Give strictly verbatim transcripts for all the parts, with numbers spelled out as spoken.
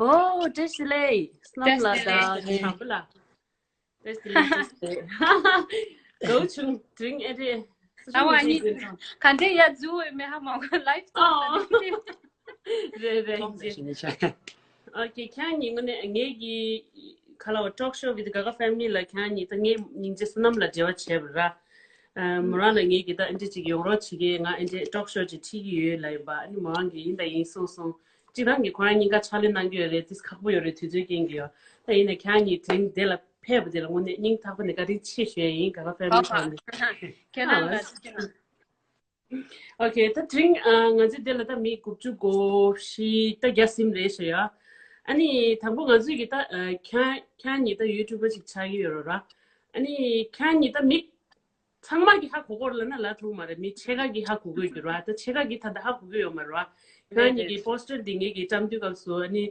ཨོ་བཀྲ་ཤིས་བདེ་ལེགས། བསོད་ནམས་ལགས་དང་དྲང་པོ་ལགས། བཀྲ་ཤིས་བདེ་ལེགས། བཀྲ་ཤིས་བདེ་ལེགས། གའུ་ཆུང་དྲིན་ཨེ་རེད། ཨ་ཝ་ནི་ག་འདྲ་ཡ་འཛུལ་ཡོད་མེད་ཧ་མ་གོ་ལའིབ་ཨོ། རེད་རེད། ཨོ་ཁེ། ཁྱེད་རང་གཉིས་དངོས་གནས་ངེད་ཀྱི་ཁ་ལ་བ་talk show with Gaga family ལ་ཁྱེད་རང་གཉིས་ད་ངའི་སྙིང་རྗེ་བསོད་ནམས་ལ་འབྲེལ་བ་བྱས་པ་ར། ཨ་མོ་རང་ལ་ངེད་ཀྱིས་ད་ཨེ་འདྲ་ཅིག་ཡོང་རོགས་བྱེད་ཀྱི། ང་ཨེ་འདྲ་talk show ཅིག་ཁྲིད་ཀྱི་ཡོད་ལབ་ཡིན་པ། ཨ་ནི་མོ་རང་གིས་ཡིན་ད་ཡིན་གསུངས་སོང་། གཅིག་རང་གིས་ཁོ་རང་གཉིས་ཀ་ཕྱག་ལས་གནང་གི་ཡོད་རེད། ཏིས་ཁག་པོ་ཡོད་རེད། དུས་ཚོད་རྐྱེན་གྱིས་ཡོད། ད་ཡིན་ན་ཁྱེད་རང་གཉིས་དྲིན་དེ་ལ་ཕེབས་པ་དེ་ལ་དངོས་གནས་སྙིང་ཐག་པ་ནས་བཀའ་དྲིན་ཆེ་ཞུ་ཡ་ཡིན། Gaga family ཨོ་ཧ། ཐོག་ནས། ཁྱེད་རང་ལ་ཁྱེད་རང་། ཨོ་ཁེ། ད་དྲིན་ཨ་ང་ཚོའི་འདི་ལ་ད་མི་དགུ་བཅུ་གོ་བཞི་ད་བརྒྱ་ཟིན་རེད་ཤག་ཡ། ཨ་ནི་དང་པོ་ང་ཚོའི་གི་ད་ཨ་ཁྱེད་ཁྱེད་གཉིས་ད་ཡུ་ཊུབ་པ་ཅིག་ཆགས་ཀྱི་ཡོད་རེད་ར། ཨ་ནི་ཁྱེད་གཉིས་ད་མི་ཚང་མ་གི་ཧ་གོ་གོ་ར་ལབ་ན་ལབ་ཐུབ་མ་རེད། མི་ཕྱེད་ཀ་གི་ཧ་གོ་གོ་ཡོད་ར། ད་ཕྱེད་ཀ་གི་ད་ད་ཧ་གོ་གོ་ཡོད་མ་རེད་ར། ཁྱེད་གཉིས་ཀྱི་པོ་སི་ཊར་འདི་ངེད་ཀྱིས་བཀྲམ་དུས་སྐབས་སུ་ཨ་ནི།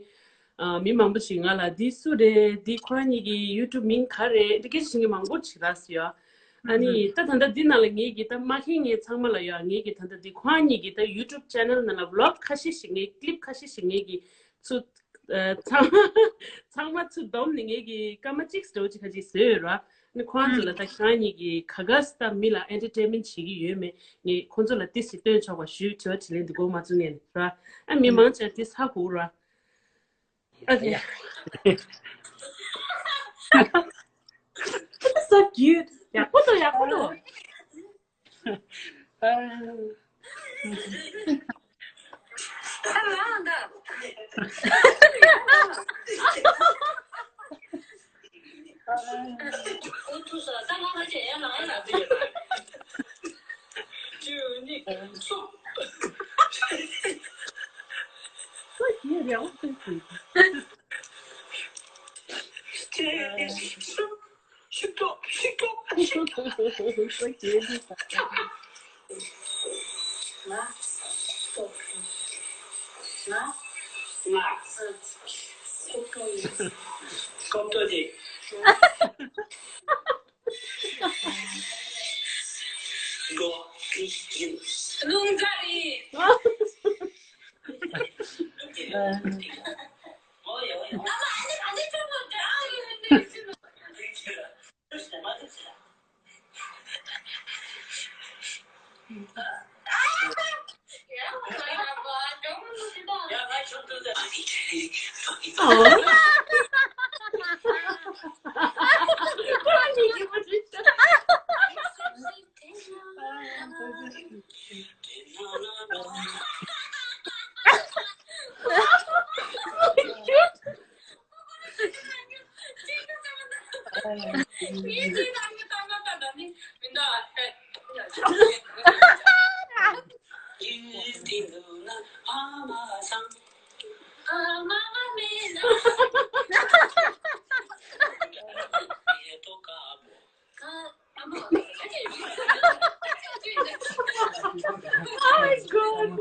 ཨ་མི་མང་པོ་ཞིག་ང་ལ་འདི་སུ་རེད། འདི་ཁོ་རང་གཉིས་ཀྱི་ཡུ་ཊུབ་མིང་ག་རེད། འདི་སྐད་ཆ་ཞིག་མང་པོ་ཞིག་རག་སོང་ཡ། ཨ་ནི་ད་ད་ལྟ་འདི་ནང་ལ་ངེད་ཀྱིས་ད་མ་མཁྱེན་མཁན་ཚང་མ་ལ་ཡ་ངེད་ཀྱིས་ད་ལྟ་འདི་ཁོ་རང་གཉིས་ཀྱི་ད་ཡུ་ཊུབ་ཆེ་ནལ་ནང་ལ་བི་ལོག་ཁ་ཤས་ཤིག་ངེད་ཀླིབ་ཁ་ཤས་ཤིག་ངེད་ཀྱིས་ཚུར་ཨ་ཚང་ཚང་མ་ཚུར་བསྡོམས་ནས་ངེད་ཀྱིས་སྐར་མ་གཅིག་འདྲ་བོ་ཅིག་ཁ་ཅིག་བཟོས་ཡོད་ར། ནི་ཁོང་ཚོ་ལ་ད་ཁྱེད་རང་གཉིས་ཀྱིས་ག་ག་སེ་ད་མི་ལ་ཨེན་ཊར་ཊེན་མེན་ཊི་བྱེད་ཀྱི་ཡོད་མེད་ངས་ཁོང་ཚོ་ལ་ཏིས་ཞིག་སྟོན་ཆོག་པ་ཞུས། དྲི་བ་དྲིས་ལན་འདི་འགོ་མ་བཙུགས་སྔོན་ནས་ར། ཨ་མི་མང་ཆེ་ཏིས་ཧ་གོ་ར། Okay. So cute. ཡག་པོ་འདུག་ཡག་པོ་འདུག Oh my god.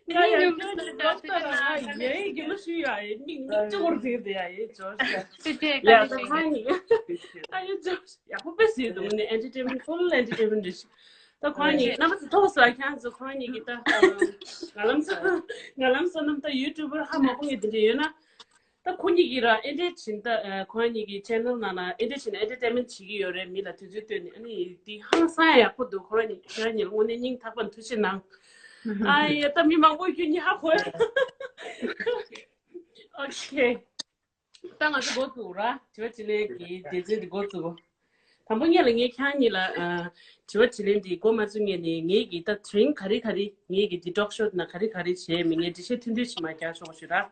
ཡ་ཡ་ཁྱོད་ཀྱི་ཌོག་ཊར་ལ་ཡ་ཡའི་གི་མ་ཞུ་ཡ་ཡའི་མིག་མིག་ཅོག་རེ་ཟེར་དེ་ཡ་ཡའི་ཇོར་ཞི་ཡ་ད་ཁོང་གཉིས་ཨ་ཡའི་ཇོར་ཞི་ཡག་པོ་དཔེ་ཟེར་འདུག་ནི་ཨེན་ཊར་ཊེན་མེན་ཊི་ཕུལ་ཨེན་ཊར་ཊེན་མེན་ཊི་རེད་ཤག་ད་ཁོང་གཉིས་རྣམ་པ་ཚོ་ཐོག་ས་ཁྱེད་ཚོ་ཁོང་གཉིས་ཀྱི་ད་ང་ལམ་སང་ང་ལམ་སང་ནམ་ད་ཡུ་ཊུབ་པར་ཧ་མ་གོ་མཁན་དེ་འདྲ་ཡོད་ན། ད་ཁོ་གཉིས་ཀྱིས་ར་ཨེ་འདྲས་བྱིན་ད་ཁོ་གཉིས་ཀྱི་ཆེ་ནལ་ནང་ན་ཨེ་འདྲས་བྱིན་ཨེ་ཊར་ཊེན་མེན་ཊི་བྱེད་ཀྱི་ཡོད་རེད། མི་ལ་དུས་ཚོད་བཏོན་ནས། ཨ་ནི་འདི་ཧང་སང་ཡག་པོ་འདུག་ཁོ་རང་གཉིས་ཁྱེད་རང་གཉིས་ལ་དངོས་གནས་སྙིང་ཐག་པ་ནས་ཐུགས་རྗེ་གནང་། ཨ་ཡ་ད་མི་མང་པོ་ཁྱོད་གཉིས་ཧ་གོ་ཡ། ཨོ་ཁེ། ད་ང་ཚོ་འགོ་བཙུགས་ར། དྲི་བ་དྲིས་ལན་གྱི་སྡེ་ཚན་འདི་འགོ་བཙུགས། དང་པོ་ངེད་ལ་ངས་ཁྱེད་གཉིས་ལ་ཨ་དྲི་བ་དྲིས་ལན་འདི་འགོ་མ་བཙུགས་སྔོན་ནས་ངེད་ཀྱིས་ད་དྲིན་ག་རེ་ག་རེ་ངེད་ཀྱིས་འདི་ཊོག་ཤོ་ནང་ག་རེ་ག་རེ་བྱས་མིན་ངས་འགྲེལ་བཤད་ཐུང་ཐུང་ཞིག་མར་རྒྱག་ཆོག་ཞུ་ར།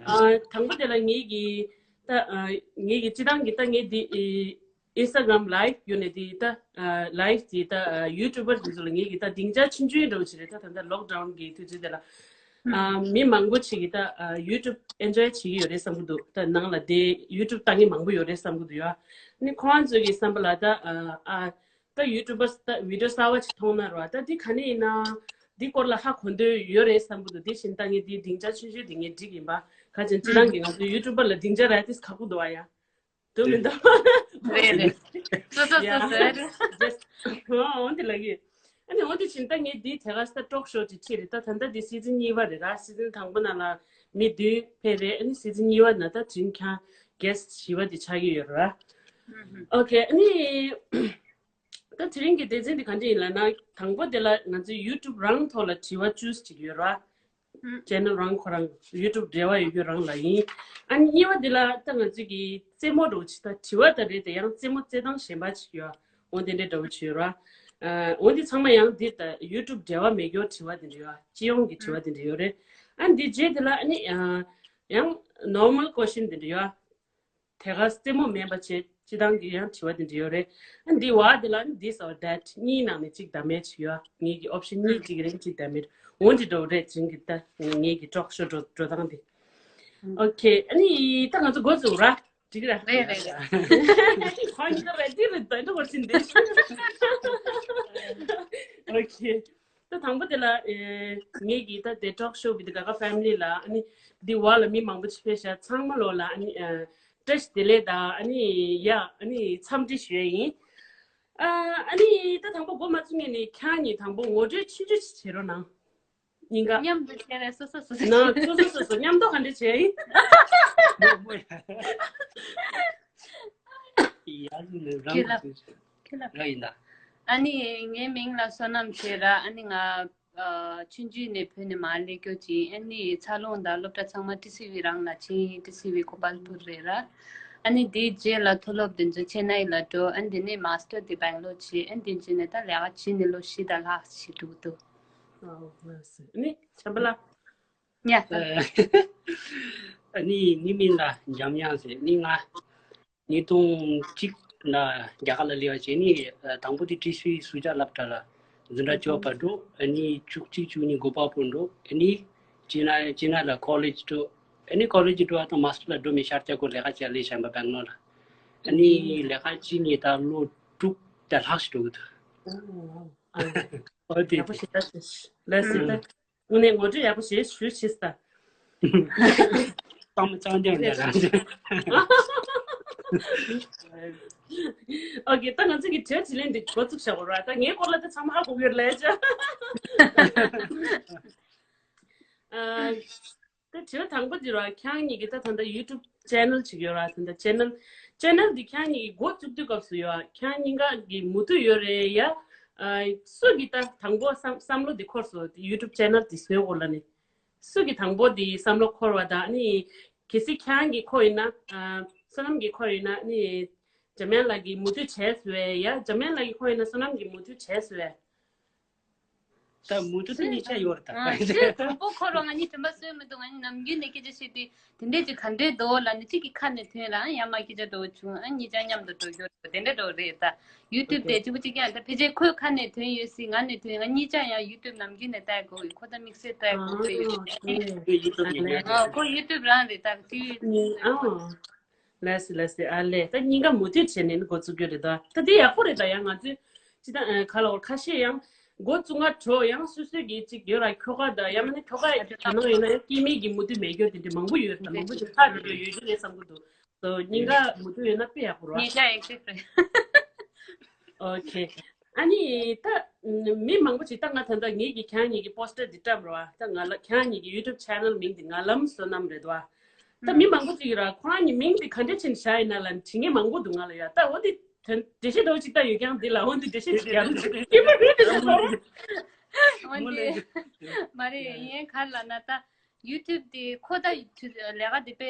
ཨ་དང་པོ་དེ་ལ་ངེད་ཀྱིས་ད་ཨ་ངེད་ཀྱིས་སྤྱི་བཏང་གི་ད་ངས་འདི་ཨི་ཨིན་སི་ཊ་གྷི་རམ་ལའིབ་བརྒྱུད་ནས་འདི་ད་ཨ་ལའིབ་འདི་ད་ཨ་ཡུ་ཊུབ་པར་འདི་ཚོ་ལ་ངེད་ཀྱིས་ད་སྡིངས་ཆ་ཆུང་ཆུང་འདྲ་བོ་ཞིག་རེད། ད་ད་ལྟ་ལོག་ཌའུན་གི་དུས་ཚོད་དེ་ལ། ཨ་མི་མང་པོ་ཞིག་གིས་ད་ཨ་ཡུ་ཊུབ་ཨེན་ཇོའི་བྱེད་ཀྱི་ཡོད་རེད་བསམ་གྱི་འདུག་ད་ནང་ལ་བསྡད་ཡུ་ཊུབ་ལྟ་མཁན་མང་པོ་ཡོད་རེད་བསམ་གྱི་འདུག་ཡ། ནི་ཁོང་ཚོ་གི་བསམ་པ་ལ་ད་ཨ་ཨ་ད་ཡུ་ཊུབ་པར་ད་བི་ཌིའོ་གསར་པ་ཞིག་མཐོང་ན་ར་ད་འདི་ག་ནས་ཡིན་ན། འདི་སྐོར་ལ་ཧ་གོ་འདོད་ཡོད་རེད་བསམ་གྱི་འདུག་དེ་བཞིན་ད་ངས་འདི་སྡིངས་ཆ་ཆུང་ཆུང་འདི་ངས་སྒྲིག་ཡིན་པ། ག་ཅན་སྤྱི་བཏང་གི་ང་ཚོ་ཡུ་ཊུབ་པར་ལ་སྡིངས་ཆ་རག་དེ་ཁག་པོ་འདུག་ཨ་ཡ། འདུག་མི་འདུག་རེད་རེད། སོ་སོ་སོ་སོ་རེད། འོན་ཏེ་ལགས་ཡིན། ཨ་ནི་འོན་ཏེ་ཕྱིན་ད་ངས་འདི་དེ་ག་ས་ཊོག་ཤོ་ཅིག་ཁྲིད་རེད། ད་ད་ལྟ་འདི་སི་ཛན་གཉིས་པ་རེད་ར། སི་ཛན་དང་པོ་ནང་ལ་མི་བདུན་ཕེབས་རེད། ཨ་ནི་སི་ཛན་གཉིས་པ་ནང་ད་དེ་རིང་ཁྱེད་རང་གེ་སི་ཊི་བཞི་པ་འདི་ཆགས་ཀྱི་ཡོད་ར། ཨོ་ཁེ། ཨ་ནི་ད་དེ་རིང་གི་སྡེ་ཚན་འདི་ག་འདྲ་ཡིན་ལབ་ན། དང་པོ་དེ་ལ་ང་ཚོའི་ཡུ་ཊུབ་རང་ཐོག་ལ་དྲི་བ་ཅུས་བྱེད་ཀྱི་ཡོད་ར། ཅེ་ནལ་རང་ཁོ་རང་ཡུ་ཊུབ་འབྲེལ་བ་ཡོད་རྒྱུ་རང་ལ་ཡིན། ཨ་ནི་གཉིས་པ་འདི་ལ་ད་ང་ཚོས་ཀྱི་རྩེད་མོ་འདྲ་བོ་ཅིག་ད་དྲི་བ་ད་རེད་དེ། ཡང་རྩེད་མོ་རྩེད་སྟངས་གཞན་པ་ཅིག་ཡོད། འོ་དེ་འདྲ་འདྲ་བོ་ཅིག་ཡོད་ར། ཨ་འོ་འདི་ཚང་མ་ཡང་འདི་ད་ཡུ་ཊུབ་འབྲེལ་བ་མེད་རྒྱུ་དྲི་བ་དེ་འདྲ་ཡོད། སྤྱི་ཡོངས་ཀྱི་དྲི་བ་དེ་འདྲ་ཡོད་རེད། ཨ་འདི་རྗེས་དེ་ལ་ཨ་ནི་ཨ་ཡང་ནོར་མལ་ཀོ་ཤན་དེ་འདྲ་ཡོད། དེ་ག་རྩེད་མོ་མིན་པ་བྱས་སྤྱི་བཏང་གི་ཡང་དྲི་བ་དེ་འདྲ་ཡོད་རེད། ཨ་འདི་བ་དེ་ལ་this or that གཉིས་ནང་ནས་གཅིག་བདམས་ཡས་ཅིག་ཡོད། ངེད་ཀྱི་ཨོབ་ཤན་གཉིས་གཅིག་རེད། གཅིག་བདམས་ཡས། འོ་འདི་འདྲ་བོ་རེད། དེ་རིང་གི་ད་ངེད་ཀྱི་ཊོག་ཤོ་འགྲོ་འགྲོ་སྟངས་དེ། ཨོ་ཁེ། ཨ་ནི་ད་ང་ཚོ་འགོ་འཛུགས་ར། འགྲིག་ར། རེད་རེད་རེད། ཁོང་གཉིས་ཀ་རེད་དེ་རེད། ད་འགྲོ་བར་ཕྱིན་ཏེ། ཨོ་ཁེ། ད་དང་པོ་དེ་ལ་ཨེ་ངེད་ཀྱི་ད་དེ་ཊོག་ཤོ་བི་དི་ག་ག་ཕེ་མི་ལི་ལ་ཨ་ནི་འདི་བ་ལ་མི་མང་པོ་ཅིག་ཕེབས་ཤག་ཚང་མ་ལོ་ལ་ཨ་ནི་ཨ་བཀྲ་ཤིས་བདེ་ལེགས་དང་ཨ་ནི་ཡ་ཨ་ནི་འཚམས་འདྲི་ཞུ་ཡས་ཡིན། ཨ་ཨ་ནི་ད་དང་པོ་འགོ་མ་བཙུགས་སྔོན་ནས་ཁྱེད་གཉིས་དང་པོ་ངོ་སྤྲོད་ཆུང་ཆུང་ཅིག་བྱེད་རོགས་གནང་། གཉིས་ཀ་མཉམ་དུ་བྱས་རེད། སོ་སོ་སོ་སོ་ན་སོ་སོ་སོ་སོ་མཉམ་དུ་ག་འདྲ་བྱས་ཡིན། ཡ་ཟུ་ནས་རང་ཁྱེད་ལ་ག་ཚོད་ཁྱེད་ལ་ར་ཡིན་ད། ཨ་ནི་ངའི་མིང་ལ་བསོད་ནམས་ཟེར་ར། ཨ་ནི་ང་ཨ་ཆུང་ཆུང་ནས་བོད་ནས་མར་སླེབས་རྒྱུ་ཅིག་ཨ་ནི་འཚར་ལོངས་དང་སློབ་གྲྭ་ཚང་མ་ཊི་སི་ཝི་རང་ལ་ཕྱིན། ཊི་སི་ཝི་གོ་པལ་པུར་རེད་ར། ཨ་ནི་དེའི་རྗེས་ལ་མཐོ་སློབ་དེ་ཚོ་ཆེན་ནའི་ལ་འགྲོ། ཨ་ནི་དེ་ནས་མཱ་སི་ཊར་དེ་སྦེང་ལོར་བྱས། ཨ་ནི་དེ་རྗེས་ནས་ད་ལས་ཀ་བྱས་ནས་ལོ་བཞི་དང་ལྷག་ཅིག་འགྲོ་གི་འདུག་ཨོ་ལགས་སོ། ཨ་ནི་བྱམས་པ་ལགས། ཡ། ཨ་ནི་ངའི་མིང་ལ་འཇམ་དབྱངས་ཟེར། ནི་ང་ཉིས་སྟོང་གཅིག་ལ་རྒྱ་གར་ལ་སླེབས་པ་བྱས་ནི་དང་པོ་དེ་ཊི་སི་ཝི་སུ་ཇཱ་སློབ་གྲྭ་ལ་འཛིན་གྲྭ་བཅུ་པ་འགྲོ། ཨ་ནི་བཅུ་གཅིག་བཅུ་གཉིས་གོ་པལ་པུར་འགྲོ། ཨ་ནི་ཅི་ན་ཅི་ན་ལ་ཀོ་ལེཇ་འགྲོ། ཨ་ནི་ཀོ་ལེཇ་འགྲོ་བ་དང་མཱ་སི་ཊར་ལ་འགྲོ་མི་ཤར་ཅ་གོ་ལས་ཀ་བྱས་ལས་བྱས་པ་སྦེང་ལོར་ལ། ཨ་ནི་ལས་ཀ་བྱས་ནི་ད་ལོ་དྲུག་དང་ལྷག་ཞིག་འགྲོ་གི་འདུག་ཨོ་དེ་ཡག་པོ་ཞིག་ལྟ་ཞིག་ལ་སྲིད་ད། དངོས་གནས་ངོ་སྤྲོད་ཡག་པོ་ཞེས་ཞུ་ཆེས་ད། ཙམ་ཙམ་ཀྱང་འདྲ་རང་། ཨོ་ཁེ། ད་ང་ཚོ་གི་དྲི་བ་དྲིས་ལན་འདི་འགོ་བཙུགས་བྱ་དགོས་ར། ད་ངའི་སྐོར་ལ་ད་ཚང་མ་ཧ་གོ་གི་ཡོད་ལས་ཅ། ཨ། ད་དྲི་བ་དང་པོ་འདི་ར། ཁྱེད་གཉིས་ཀྱི་ད་ད་ལྟ་ཡུ་ཊུབ་ཅེ་ནལ་ཅིག་ཡོད་ར། ད་ལྟ་ཅེ་ནལ་ཅེ་ནལ་འདི་ཁྱེད་གཉིས་ཀྱི་འགོ་བཙུགས་དུས་སྐབས་སུ་ཡོད། ཁྱེད་གཉིས་ཀ་གི་མུ་མཐུད་ཡོད་རེད་ཡ། ཨ། སུ་གི་ད་དང་པོ་བསམ་བསམ་བློ་འདི་འཁོར་སོང་། ཡུ་ཊུབ་ཅེ་ནལ་འདི་བཟོས་འོ་ལ་ནི། སུ་གི་དང་པོ་འདི་བསམ་བློ་འཁོར་བ་དང་ནི། གལ་སྲིད་ཁྱེད་ཀྱི་འཁོར་ཡོད་ན། ཨ། བསོད་ནམས་ཀྱི་འཁོར་ཡོད་ན་ནི། འཇམ་དབྱངས་ལགས་ཀྱི་མུ་མཐུད་བྱས་སོང་ཡ། འཇམ་དབྱངས་ལགས་ཀྱི་འཁོར་ཡོད་ན་བསོད་ནམས་ཀྱི་མུ་མཐུད་བྱས་སོང་ཡ། ད་མུ་མཐུད་དུ་གཉིས་ཆ་ཡོད་རེད་ད། ཨ། ཁྱེད་དང་པོ་འཁོར་བ་ང་གཉིས་དྲན་པ་གསོས་མི་འདུག་ང་གཉིས་ནམ་རྒྱུན་ནས་སྐད་ཆ་བཤད་དུས་དེ་འདྲས་ཀྱི་ག་འདྲས་འདུག་ལབ་ནས་གཅིག་གི་ཁ་ནས་ཐོན་རང་ཡ་མ་སྐད་ཆ་འདྲ་བོ་བྱུང་། ཨ། གཉིས་ཆ་མཉམ་དུ་འགྲོ་རྒྱུ་རེད། དེ་འདྲས་འདྲ་བོ་རེད་ད། ཡུ་ཊུབ་དེ་གཅིག་པུ་གཅིག་རྐྱང་ད་ཕལ་ཆེར་ཁོའི་ཁ་ནས་ཐོན་ཡོད་སྲིད། ང་ནས་ཐོན། ང་གཉིས་ཆ་ཡང་ཡུ་ཊུབ་ནམ་རྒྱུན་ནས་ལྟ་དགོས་ཡོད། ཁོ་ད་དམིགས་བསལ་ལྟ་དགོས་ཀྱི་ཡོད། ཁོ་ཡུ་ཊུབ་ནས་ཨ། ཁོ་ཡུ་ཊུབ་རང་རེད་ད། དུས། ཨ། ལགས་སེ་ལགས་སེ། ཨ་ལས། ད་གཉིས་ཀ་མུ་མཐུད་བྱས་ནས་འགོ་བཙུགས་རྒྱུ་རེད་ད། ད་དེ་ཡག་པོ་རེད་ད། ཡང་ང་ཚོས་ཅི་ད་ག་ལ་བར་ཁ་ཤས་ཡང་འགོ་བཙུགས་ང་གྲོ་ཡང་སོ་སོའི་གི་ཅིག་ཡོད་ར། ཁྱོ་ག་ད་ཡང་མིན་ན་ཁྱོ་ག་ཡ་དེ་ནང་ཡོད་ན་ཡང་སྐྱེ་དམན་གྱི་མུ་མཐུད་མེད་རྒྱུ་དེ་འདྲ་མང་པོ་ཡོད་རེད་ད། མང་པོ་ཅིག་ཁག་དེ་འདྲ་ཡོད་རྒྱུ་རེད་བསམ་གི་འདུག་སོ་གཉིས་ཀ་མུ་མཐུད་ཡོད་ན་དཔེ་ཡག་པོ་རེད་བ། གཉིས་ཀ་ཨེག་ཊིབ་རེད། ཨོ་ཁེ། ཨ་ནི་ད་མི་མང་པོ་ཅིག་ད་ང་ད་ལྟ་ངེད་ཀྱི་ཁྱེད་གཉིས་ཀྱི་པོ་སི་ཊར་འདི་བཀྲམ་རོགས་ཨ། ད་ང་ལ་ཁྱེད་གཉིས་ཀྱི་ཡུ་ཊུབ་ཅེ་ནལ་མིང་འདི་ངག་ལམ་བསོད་ནམས་རེད་དོ། ད་མི་མང་པོ་ཅིག་ཡོད་ར། ཁོ་རང་གཉིས་མིང་འདི་ག་འདྲས་བྱས་ནས་བཞག་ཡིན་ན་ལབ་དྲི་ངན་མང་པོ་འདུག་ང་ལ་ཡ། ད་འོ་འདི་དོན་འགྲེལ་བཤད་འདྲ་བོ་ཅིག་ད་ཡོད་ཀྱང་འདི་ལ་འོ་འདི་འགྲེལ་བཤད་ཅིག་ཡང་ཅིག་སྐྱེས་པ་རེད་དེ་ལ། འོ་འདི་མ་རེད། ཡིན་ག་ལབ་ན་ད། ཡུ་ཊུབ་དེ་ཁོ་ད་ལས་ཀ་དེ་དཔེ་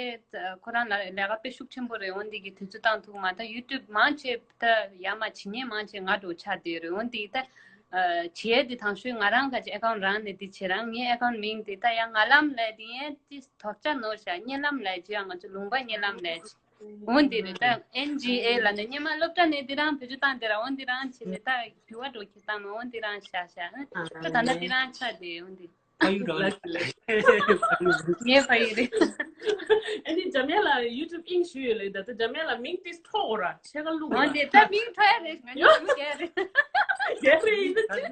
ཁོ་རང་ལ་ལས་ཀ་དཔེ་ཤུགས་ཆེན་པོ་རེད། འོན་ཏེ་གི་དུས་ཚོད་བཏང་ཐུབ་མ། ད་ཡུ་ཊུབ་མང་ཆེ་ད་ཡ་མ་བྱེད་མཁན་མང་ཆེ་ང་འདྲ་ཆགས་བསྡད་རེད། འོན་ཏེ་ད་བྱེད་དེ་དང་ཤོས་ང་རང་ག་ཅི་ཨེ་ཀའུན་ཊི་རང་ནས་དེ་བྱེད་རང་ངའི་ཨེ་ཀའུན་ཊི་མིང་དེ་ད་ཡང་ངག་ལམ་ལས་དེ་ཡན་ཏི་དོག་ཆ་ནོར་ཤག་གཉིད་ལམ་ལས་ཅི་ཡང་ང་ཚོ་ལུང་པ་གཉིད་ལམ་ལས་ཅི། འོན་ཏེ་རེད་ད་ཨེན་ཇི་ཨེ་ལ་ནས་སྙེ་མ་སློབ་གྲྭ་ནས་དེ་རང་བེད་སྤྱོད་བཏང་དེ་ར། འོན་ཏེ་རང་བྱེད་དེ་ད་འགྱུར་བ་འགྲོ་ཁྱེད་བཏང་མ། འོན་ཏེ་རང་ཤ་ཤ་ད་ད་ད་དེ་རང་ཆགས་དེ་འོན་ཏེ། ཕ་ཡུལ་འདྲ་བ་རེད། ངའི་ཕ་ཡུལ་རེད། ཨ་ནི་འཇམ་དབྱངས་ལགས་ཡུ་ཊུབ་ཨིན་ཞུས་ཡོད་ལེ། ད་ལྟ་འཇམ་དབྱངས་ལགས་མིང་ཏིས་ཐོག་འོ་ར་ཆེ་ག་ལུག་འོན་ཏེ་ད་མིང་ཐོག་ཡ་རེད། ང་ཉོ་མི་རྒྱལ་རེད། རྒྱལ་རེད་ཡིན་ན་ཅི།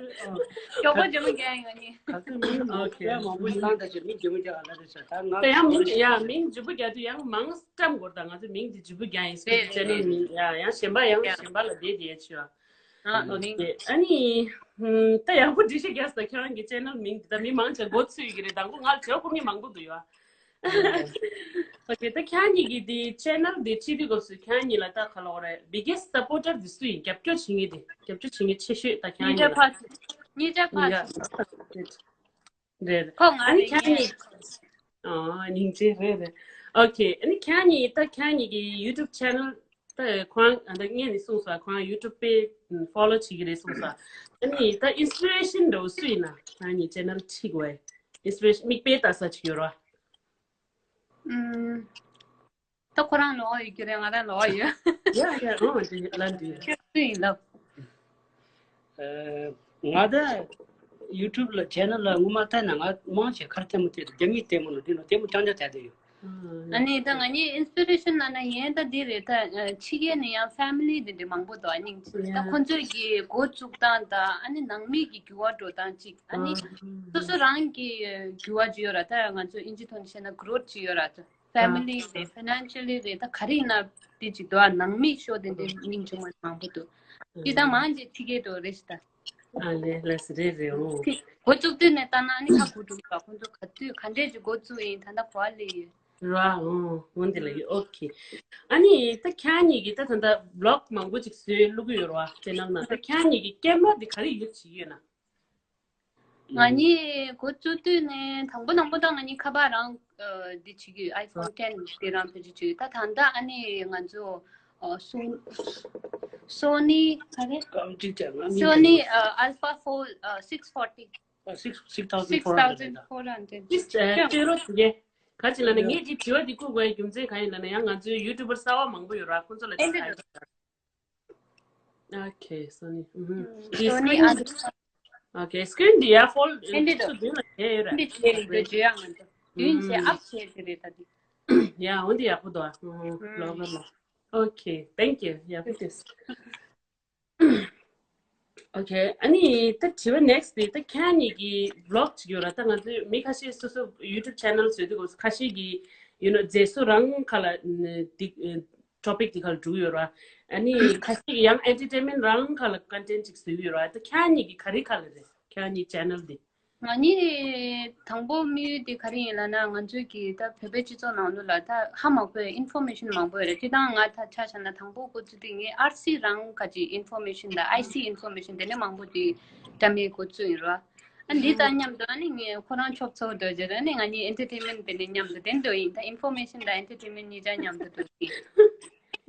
མགྱོགས་པོ་ཇེ་མང་རྒྱག་ཡིན་ང་གཉིས། ག་ཚོད་མིང་མང་པོ་ཡང་མང་པོ་ཞིག་བཏང་ད་ཅིག་མིང་ཇེ་མང་རྒྱག་ཨ་ལ་རེད་ཤག་ད་ང་ད་ཡང་མིང་ཡ་མིང་ཇེ་མང་རྒྱག་དུས་ཡང་མང་བཀྲམ་དགོས་ད། ང་ཚོ་མིང་དེ་ཇེ་མང་རྒྱག་ཡིན་སི་ཀི་ཅེ་ནལ་མིང་ཡ་ཡང་གཞན་པ་ཡང་གཞན་པ་ལ་བསྡད་བསྡད་ཆོག་ཨ་ནི་ད་ཡག་པོ་འགྲེལ་བཤད་རྒྱག་ས་ཁྱེད་རང་གི་ཅེ་ནལ་མིང་དེ་ད་མི་མང་ཆེ་མགོ་ཚོས་ཡོད་ཀྱི་རེད། དང་པོ་ང་དྲི་བ་བསྐུར་མཁན་མང་པོ་འདུག་ཡོད། ཨོ་ཁེ། ད་ཁྱེད་གཉིས་ཀྱི་དེ་ཆེ་ནལ་དེ་ཁྲིད་དུས་སྐབས་སུ་ཁྱེད་གཉིས་ལ་ད་ག་ལབ་དགོས་རེད། བི་གེ་སི་སཔོར་ཊར་དེ་སུ་ཡིན། རྒྱབ་སྐྱོར་བྱེད་མཁན་དེ། རྒྱབ་སྐྱོར་བྱེད་མཁན་ཆེ་ཤོས་ད་ཁྱེད་གཉིས་ལ། གཉིས་ཆ་ཕར་ཚུར། གཉིས་ཆ་ཕར་ཡ་ཚུར། རེད་རེད། ཁོ་ང་ཨ་ནི་རེད། ཁྱེད་གཉིས། ཨ་སྙིང་རྗེ། རེད་རེད། ཨོ་ཁེ། ཨ་ནི་ཁྱེད་གཉིས་ད་ཁྱེད་གཉིས་ཀྱི་ཡུ་ཊུབ་ཆེ་ནལ་ད་ཁོང་ཨ་ད་ངས་ནི་གསུངས་སོང་། ཁོང་ཡུ་ཊུབ་པེ་ཕོ་ལོ་བྱེད་ཀྱི་རེད་གསུངས་སོང་། ཨ་ནི་ད་ཨིན་སི་པི་རེ་ཤན་འདྲ་བོ་སུ་ཡིན་ན། ཁྱེད་གཉིས་ཆེ་ནལ་ཁྲིད་དགོས་ཨིན་སི་པི་རེ་ཤན་མིག་དཔེ་ལྟ་ས་ཅིག་ཡོད་རེད་བ། ཨུམ། ད་ཁོ་རང་ལོགས་ཡོད་ཀྱི་རེད། ང་རང་ལོགས་ཡོད། ཡ་ཡ་ཨོ་འདི་ལ་འདི། ཁྱོད་སུ་ཡིན་ལབ། ཨ། ང་ད་ཡུ་ཊུབ་ལ་ཆེ་ནལ་ལ་སྔོན་མ་བལྟས་ན་ང་མང་ཆེ་ཁར་ལྟད་མོ་བལྟས་འདུག་རྒྱ་མིའི་ལྟད་མོ་ལ་འདི་ལ་ལྟད་མོ་རྐྱང་རྐྱང་བལྟས་བསྡད་ཡོད། ཨ་ནི་ད་ང་གཉིས་ཨིན་སི་པི་རེ་ཤན་ལབ་ན་ཡིན་ད་འདི་རེད། ད་ཕྱི་རྒྱལ་ནས་ཡང་ཕེ་མི་ལི་འདི་འདྲ་མང་པོ་འདུག་ཨ་ནི་ད་ཡ་ཁོང་ཚོས་ཀྱི་འགོ་བཙུགས་སྟངས་དང་ཨ་ནི་ནང་མི་གི་འགྱུར་བ་འགྲོ་སྟངས་གཅིག་ཨ་ནི་ཨ་སོ་སོ་རང་གི་འགྱུར་བ་ཅིག་ཡོད་ར། ད་ང་ཚོ་ཨིན་ཇི་ཐོག་ནས་བཤད་ན་གྷི་རོ་ཐི་ཅིག་ཡོད་ར། ད་ཕེ་མི་ལི་རེད། ཕ་ནན་ཤལ་ལི་རེད། ད་ག་རེ་ཡིན་ན་དེ་ཅིག་འདུག་ཨ་ནང་མི་ཤོ་དེ་འདྲ་སྙིང་རྗེ་མོ་མང་པོ་འདུག་སྤྱིར་བཏང་མང་ཆེ་ཕྱི་རྒྱལ་འགྲོ་རེད་ཤག་ད། ཨ་ལས་ལས་རེད་རེད། འོ། འགོ་བཙུགས་དུས་ནས་ལྟ་ན་ཨ་ནི་ཧ་གོ་འགྲོ་གི་ར། ཁོང་ཚོ་ག་དུས་ག་འདྲས་ཀྱི་འགོ་བཙུགས་ཡིན། ད་ལྟ་ག་པར་སླེབས་ཡོད་ར། འོ་འོ་འདི་ལ་ཡོད། ཨོ་ཁེ། ཨ་ནི་ད་ཁྱེད་གཉིས་ཀྱིས་ད་ད་ལྟ་བི་ལོག་མང་པོ་ཅིག་བཟོས་བླུག་གི་ཡོད་ར་བ། ཆེ་ནལ་ནང་ད་ཁྱེད་གཉིས་ཀྱི་ཀེམ་ར་འདི་ག་རེ་ཡུ་ཛི་བྱེད་ཀྱི་ཡོད་ན། ང་གཉིས་འགོ་བཙུགས་དུས་ནས་དང་པོ་དང་པོ་ད་ང་གཉིས་ཁ་པར་རང་ཨ་འདི་བྱེད་ཀྱི་ཡོད། ཨའི་ཕོན་ཊེན་དེ་རང་བེད་སྤྱོད་བྱེད་ཀྱི་ཡོད། ད་ད་ལྟ་ཨ་ནི་ང་ཚོ་ཨ་སོ་སོ་ནི་ག་རེ། ཨ་གཅིག་བྱས་ང་སོ་ནི་ཨ་ཨལ་ཕ་ཕོར་ཨ་six forty། ཨ་six six thousand four hundred six thousand four hundred། ཨ་སྤྲོད་རོགས་བྱེད་ཀྱི། ག་ཅི་ལབ་ན་ངས་འདི་དྲི་བ་འདི་བསྐུར་དགོས་ཡ་རྒྱུ་མཚན་གང་ཡིན་ལབ་ན་ཡང་ང་ཚོའི་ཡུ་ཊུབ་པར་གསར་པ་མང་པོ་ཡོད་ར། ཁོང་ཚོ་ལ་ཨེ་འདི་འདྲ། Okay, Sony. ཨུ་ཧུ། Sony ཨ་འདི་ཨ། Okay, screen འདི་ཡ་ཕོལ་ཨེ་འདི་འདྲ། ཚོ་མདུན་ལ་བྱས་ཡོད་ར། འདི་བྱས་རེད་འདི་བརྗོད་ཡ་ང་ཚོ་མདུན་བྱས་ཨ་བྱས་དེ་རེད་ད་འདི། ཡ་འོ་འདི་ཡག་པོ་འདུག་ཨ། ཨུ་ཧུ། ལོ་ག་ལ། Okay, thank you. ཡག་པོ་འདུག Okay, ཨ་ནི་ད་དྲི་བ་next དེ་ད་ཁྱེད་གཉིས་ཀྱི་བི་ལོག་ཅིག་ཡོད་ར། ད་ང་ཚོའི་མི་ཁ་ཤས་སོ་སོ་ཡུ་ཊུབ་ཆེ་ནལ་བཟོས་དུས་ཁ་ཤས་ཀྱིས་you know མཛེས་བཟོ་རང་ཁ་ལ་འདི་ཊོ་པིག་དེ་ཁ་ལ་འགྲོ་གི་ཡོད་ར། ཨ་ནི་ཁ་ཤས་ཀྱིས་ཡང་ཨེན་ཊར་ཊེན་མེན་ཊི་རང་ཁ་ལ་ཀོན་ཊེན་ཊི་ཅིག་བཟོས་ཡོད་ར། ད་ཁྱེད་གཉིས་ཀྱི་ག་རེ་ཁ་ལ་རེད། ཁྱེད་གཉིས་ཆེ་ནལ་དེ། ང་གཉིས་དང་པོ་དམིགས་ཡུལ་དེ་ག་རེ་ཡིན་ལབ་ན་ང་ཚོའི་གི་ད་བོད་པའི་སྤྱི་ཚོགས་ནང་ལོགས་ལ་ད་ཧ་མ་གོ་བའི་ཨིན་ཕོར་མེ་ཤན་མང་པོ་ཡོད་རེད། སྤྱིར་བཏང་ང་ད་ཆ་བཞག་ན་དང་པོ་འགོ་བཙུགས་དུས་ངས་ཨར་སི་རང་ག་ཅིག་ཨིན་ཕོར་མེ་ཤན་དང་ཨའི་སི་ཨིན་ཕོར་མེ་ཤན་དེ་ནས་མང་པོ་དེ་བཀྲམ་མེད་འགོ་བཙུགས་ཡིན་ར། ཨ་འདི་དང་མཉམ་དུ་ཨ་ནི་ངས་ཁོ་རང་ཆོབ་ཚོགས་འགྲོ་རྗེས་ཨ་ནི་ང་གཉིས་ཨེན་ཊར་ཊེན་མེན་ཊི་དེ་ནས་མཉམ་དུ་དེ་འགྲོ་ཡིན། ད་ཨིན་ཕོར་མེ་ཤན་དང་ཨེན་ཊར་ཊེན་མེན་ཊི་གཉིས་ཆ་མཉམ་དུ་འགྲོ་ཡིན།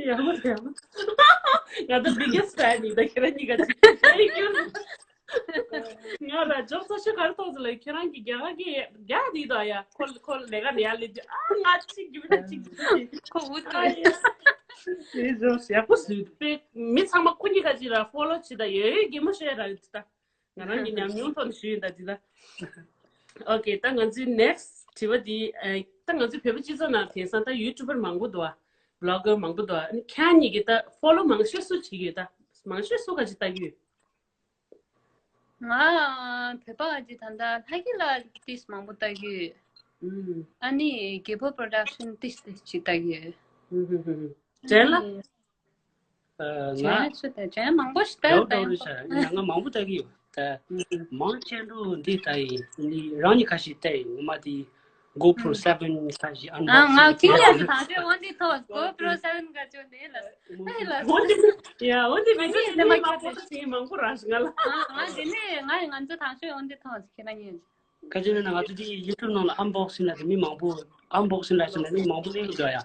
ཡག་པོ་རེད། ང་ཚོ་biggest fan ཡིན། ད་ཁྱེད་རང་གཉིས་ཀ་ཅིག་thank you། ང་ར་ཇོབ་ས་ཤོད་ག་རེ་ཐོག་ཚོ་ལ་ཁྱེད་རང་གི་རྒྱ་གར་གི་རྒྱ་དེ་དོ་ཡ། ཁོ་ཁོ་ལས་ཀ་ནས་ཡར་ལས་ཀྱི་ཨ་ང་གཅིག་གི་མི་ད་གཅིག་གི་ཁོ་འུ་ཐུག་ཨ་ཡ། དེ་ཇོབ་ཡག་པོ་བཟོས་འདུག་པས། མི་ཚང་མ་ཁོ་གཉིས་ཀ་ཅིག་ར་ཕོ་ལོ་བྱེད་ད་ཡོད་ཡོད་གད་མོ་ཤོར་ཡ་ར་ཡོད་ད། ང་རང་གི་ཉམས་མྱོང་ཐོག་ནས་ཞུས་ཡིན་ད་འདི་ལ། Okay, ད་ང་ཚོའི་next དྲི་བ་འདི་ཨ་ད་ང་ཚོའི་བོད་པ་སྤྱི་ཚོགས་ནང་དེང་སང་ད་ཡུ་ཊུབ་པར་མང་པོ་འདུག་ཨ། བི་ལོག་གར་མང་པོ་འདུག་ཨ། ཨ་ནི་ཁྱེད་གཉིས་ཀྱིས་ད་ཕོ་ལོ་མང་ཤོས་སུ་བྱེད་ཀྱི་ཡོད། ད་མང་ཤོས་སུ་ག་ཅིག་ལྟ་གི་ཡོད། ང་བོད་པ་ག་ཅིག་ད་ལྟ་ལྷ་སྐྱིད་ལགས་ཏིས་མང་པོ་ལྟ་གི་ཡོད། ཨུམ། ཨ་ནི་རྒྱལ་པོ་པྲོ་ཌག་ཤན་ཏིས་ཏིས་ཅིག་ལྟ་གི་ཡོད། ཨུམ་ཧུམ་ཧུམ་ཧུམ། ཨ་ནི་ཇན་ལ། ཨ་ང་ཇན་ཚོ་དང་ཇན་མང་པོ་ཞིག་ལྟ་ཡོད་ད་ཡོད་རེད་ཤག་ཡང་ང་མང་པོ་ལྟ་གི་ཡོད་ད། ཨུམ། མང་ཆེ་འགྲོ་འདི་ལྟ་ཡིན་ནི་རང་ཉིད་ཁ་ཤས་ལྟ་ཡིན། ངོ་མ་དེ་GoPro ཨུམ། Seven ཁ་ཤས་ཨ་ང་ཁྱེད་ཀྱི་དང་ཤོས་འོན་ཏེ་ཐོག GoPro Seven ག་ཅོ་ནས་ལ་ཨེ་ལ་འོན་ཏེ་ཡ་འོན་ཏེ་མི་ཚེ་ནས་མ་པོ་ཏོ་ཞིག་མང་པོ་རང་ཞིག་ང་ལ་ང་དེ་ནས་ང་ང་ཚོ་དང་ཤོས་འོན་ཏེ་ཐོག་ཁྱེད་རང་ཉིད། ག་ཅི་ན་ང་ཚོ་དེ་YouTube ནང་ལ་ཨན་བོག་སིང་ལ་དེ་མི་མང་པོ་ཨན་བོག་སིང་ལ་ཞིག་ན་མི་མང་པོ་ལས་འགྲོ་ཡ།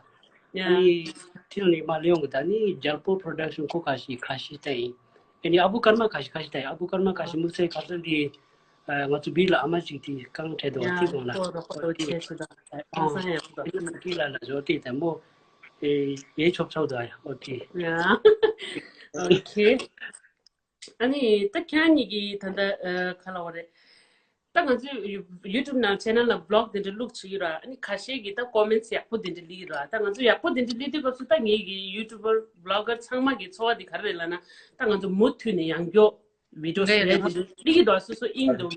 ཡ། ཨ་ནི་ཐིལ་ནི་མ་ལེ་ཡོང་གི་ད་ནི་རྒྱལ་པོ་པྲོ་ཌག་ཤན་ཁོ་ཁ་ཤས་ཁ་ཤས་ལྟ་ཡིན། ཨ་ནི་ཨ་བུ་ཀརྨ་ཁ་ཤས་ཁ་ཤས་ལྟ་ཡིན། ཨ་བུ་ཀརྨ་ཁ་ཤས་མི་ཚེ་ག་ཚོད་འདི་ང་ཚོ་བི་ལ་ཨ་མ་ཅིག་དེ་རྐང་ཁྲེ་དོ་ཡ་ཐིག་དོ་ན་ཁོ་རོ་ཁོ་རོ་ཁྱེད་ཚོ་ད་ཨ་ས་ཡ་ཁོ་ད་ཨ་ནི་ཐིག་ལ་ལ་བཟོ་དེ་དེ་མོ་ཡེ་ཆོབ་ཆོབ་དོ་ཡ། ཨོ་ཁེ། ཡ། ཨོ་ཁེ། ཨ་ནི་ད་ཁྱེད་གཉིས་ཀྱིས་ད་ལྟ་ཨ་ག་ལབ་དགོས་རེད། ད་ང་ཚོའི་ཡུ་ཊུབ་ནང་ཆེ་ནལ་ལ་བི་ལོག་དེ་འདྲ་བླུགས་བྱེད་ཀྱི་ར། ཨ་ནི་ཁ་ཤས་ཀྱིས་ད་ཀོ་མེན་ཊི་ཡག་པོ་དེ་འདྲ་ལི་ར། ད་ང་ཚོ་ཡག་པོ་དེ་འདྲ་ལི་དུས་སྐབས་སུ་ད་ངེད་ཀྱི་ཡུ་ཊུབ་པར་བི་ལོག་གར་ཚང་མ་གི་ཚོར་བ་དེ་ག་རེ་རེད་ལབ་ན། ད་ང་ཚོ་མུ་མཐུད་ནས་ཡང་མགྱོགས་ བི་ཌི་ཡོ་རེད་རེད། ལི་གི་དོ་སོ་སོ་ཨིན་དོ། ད་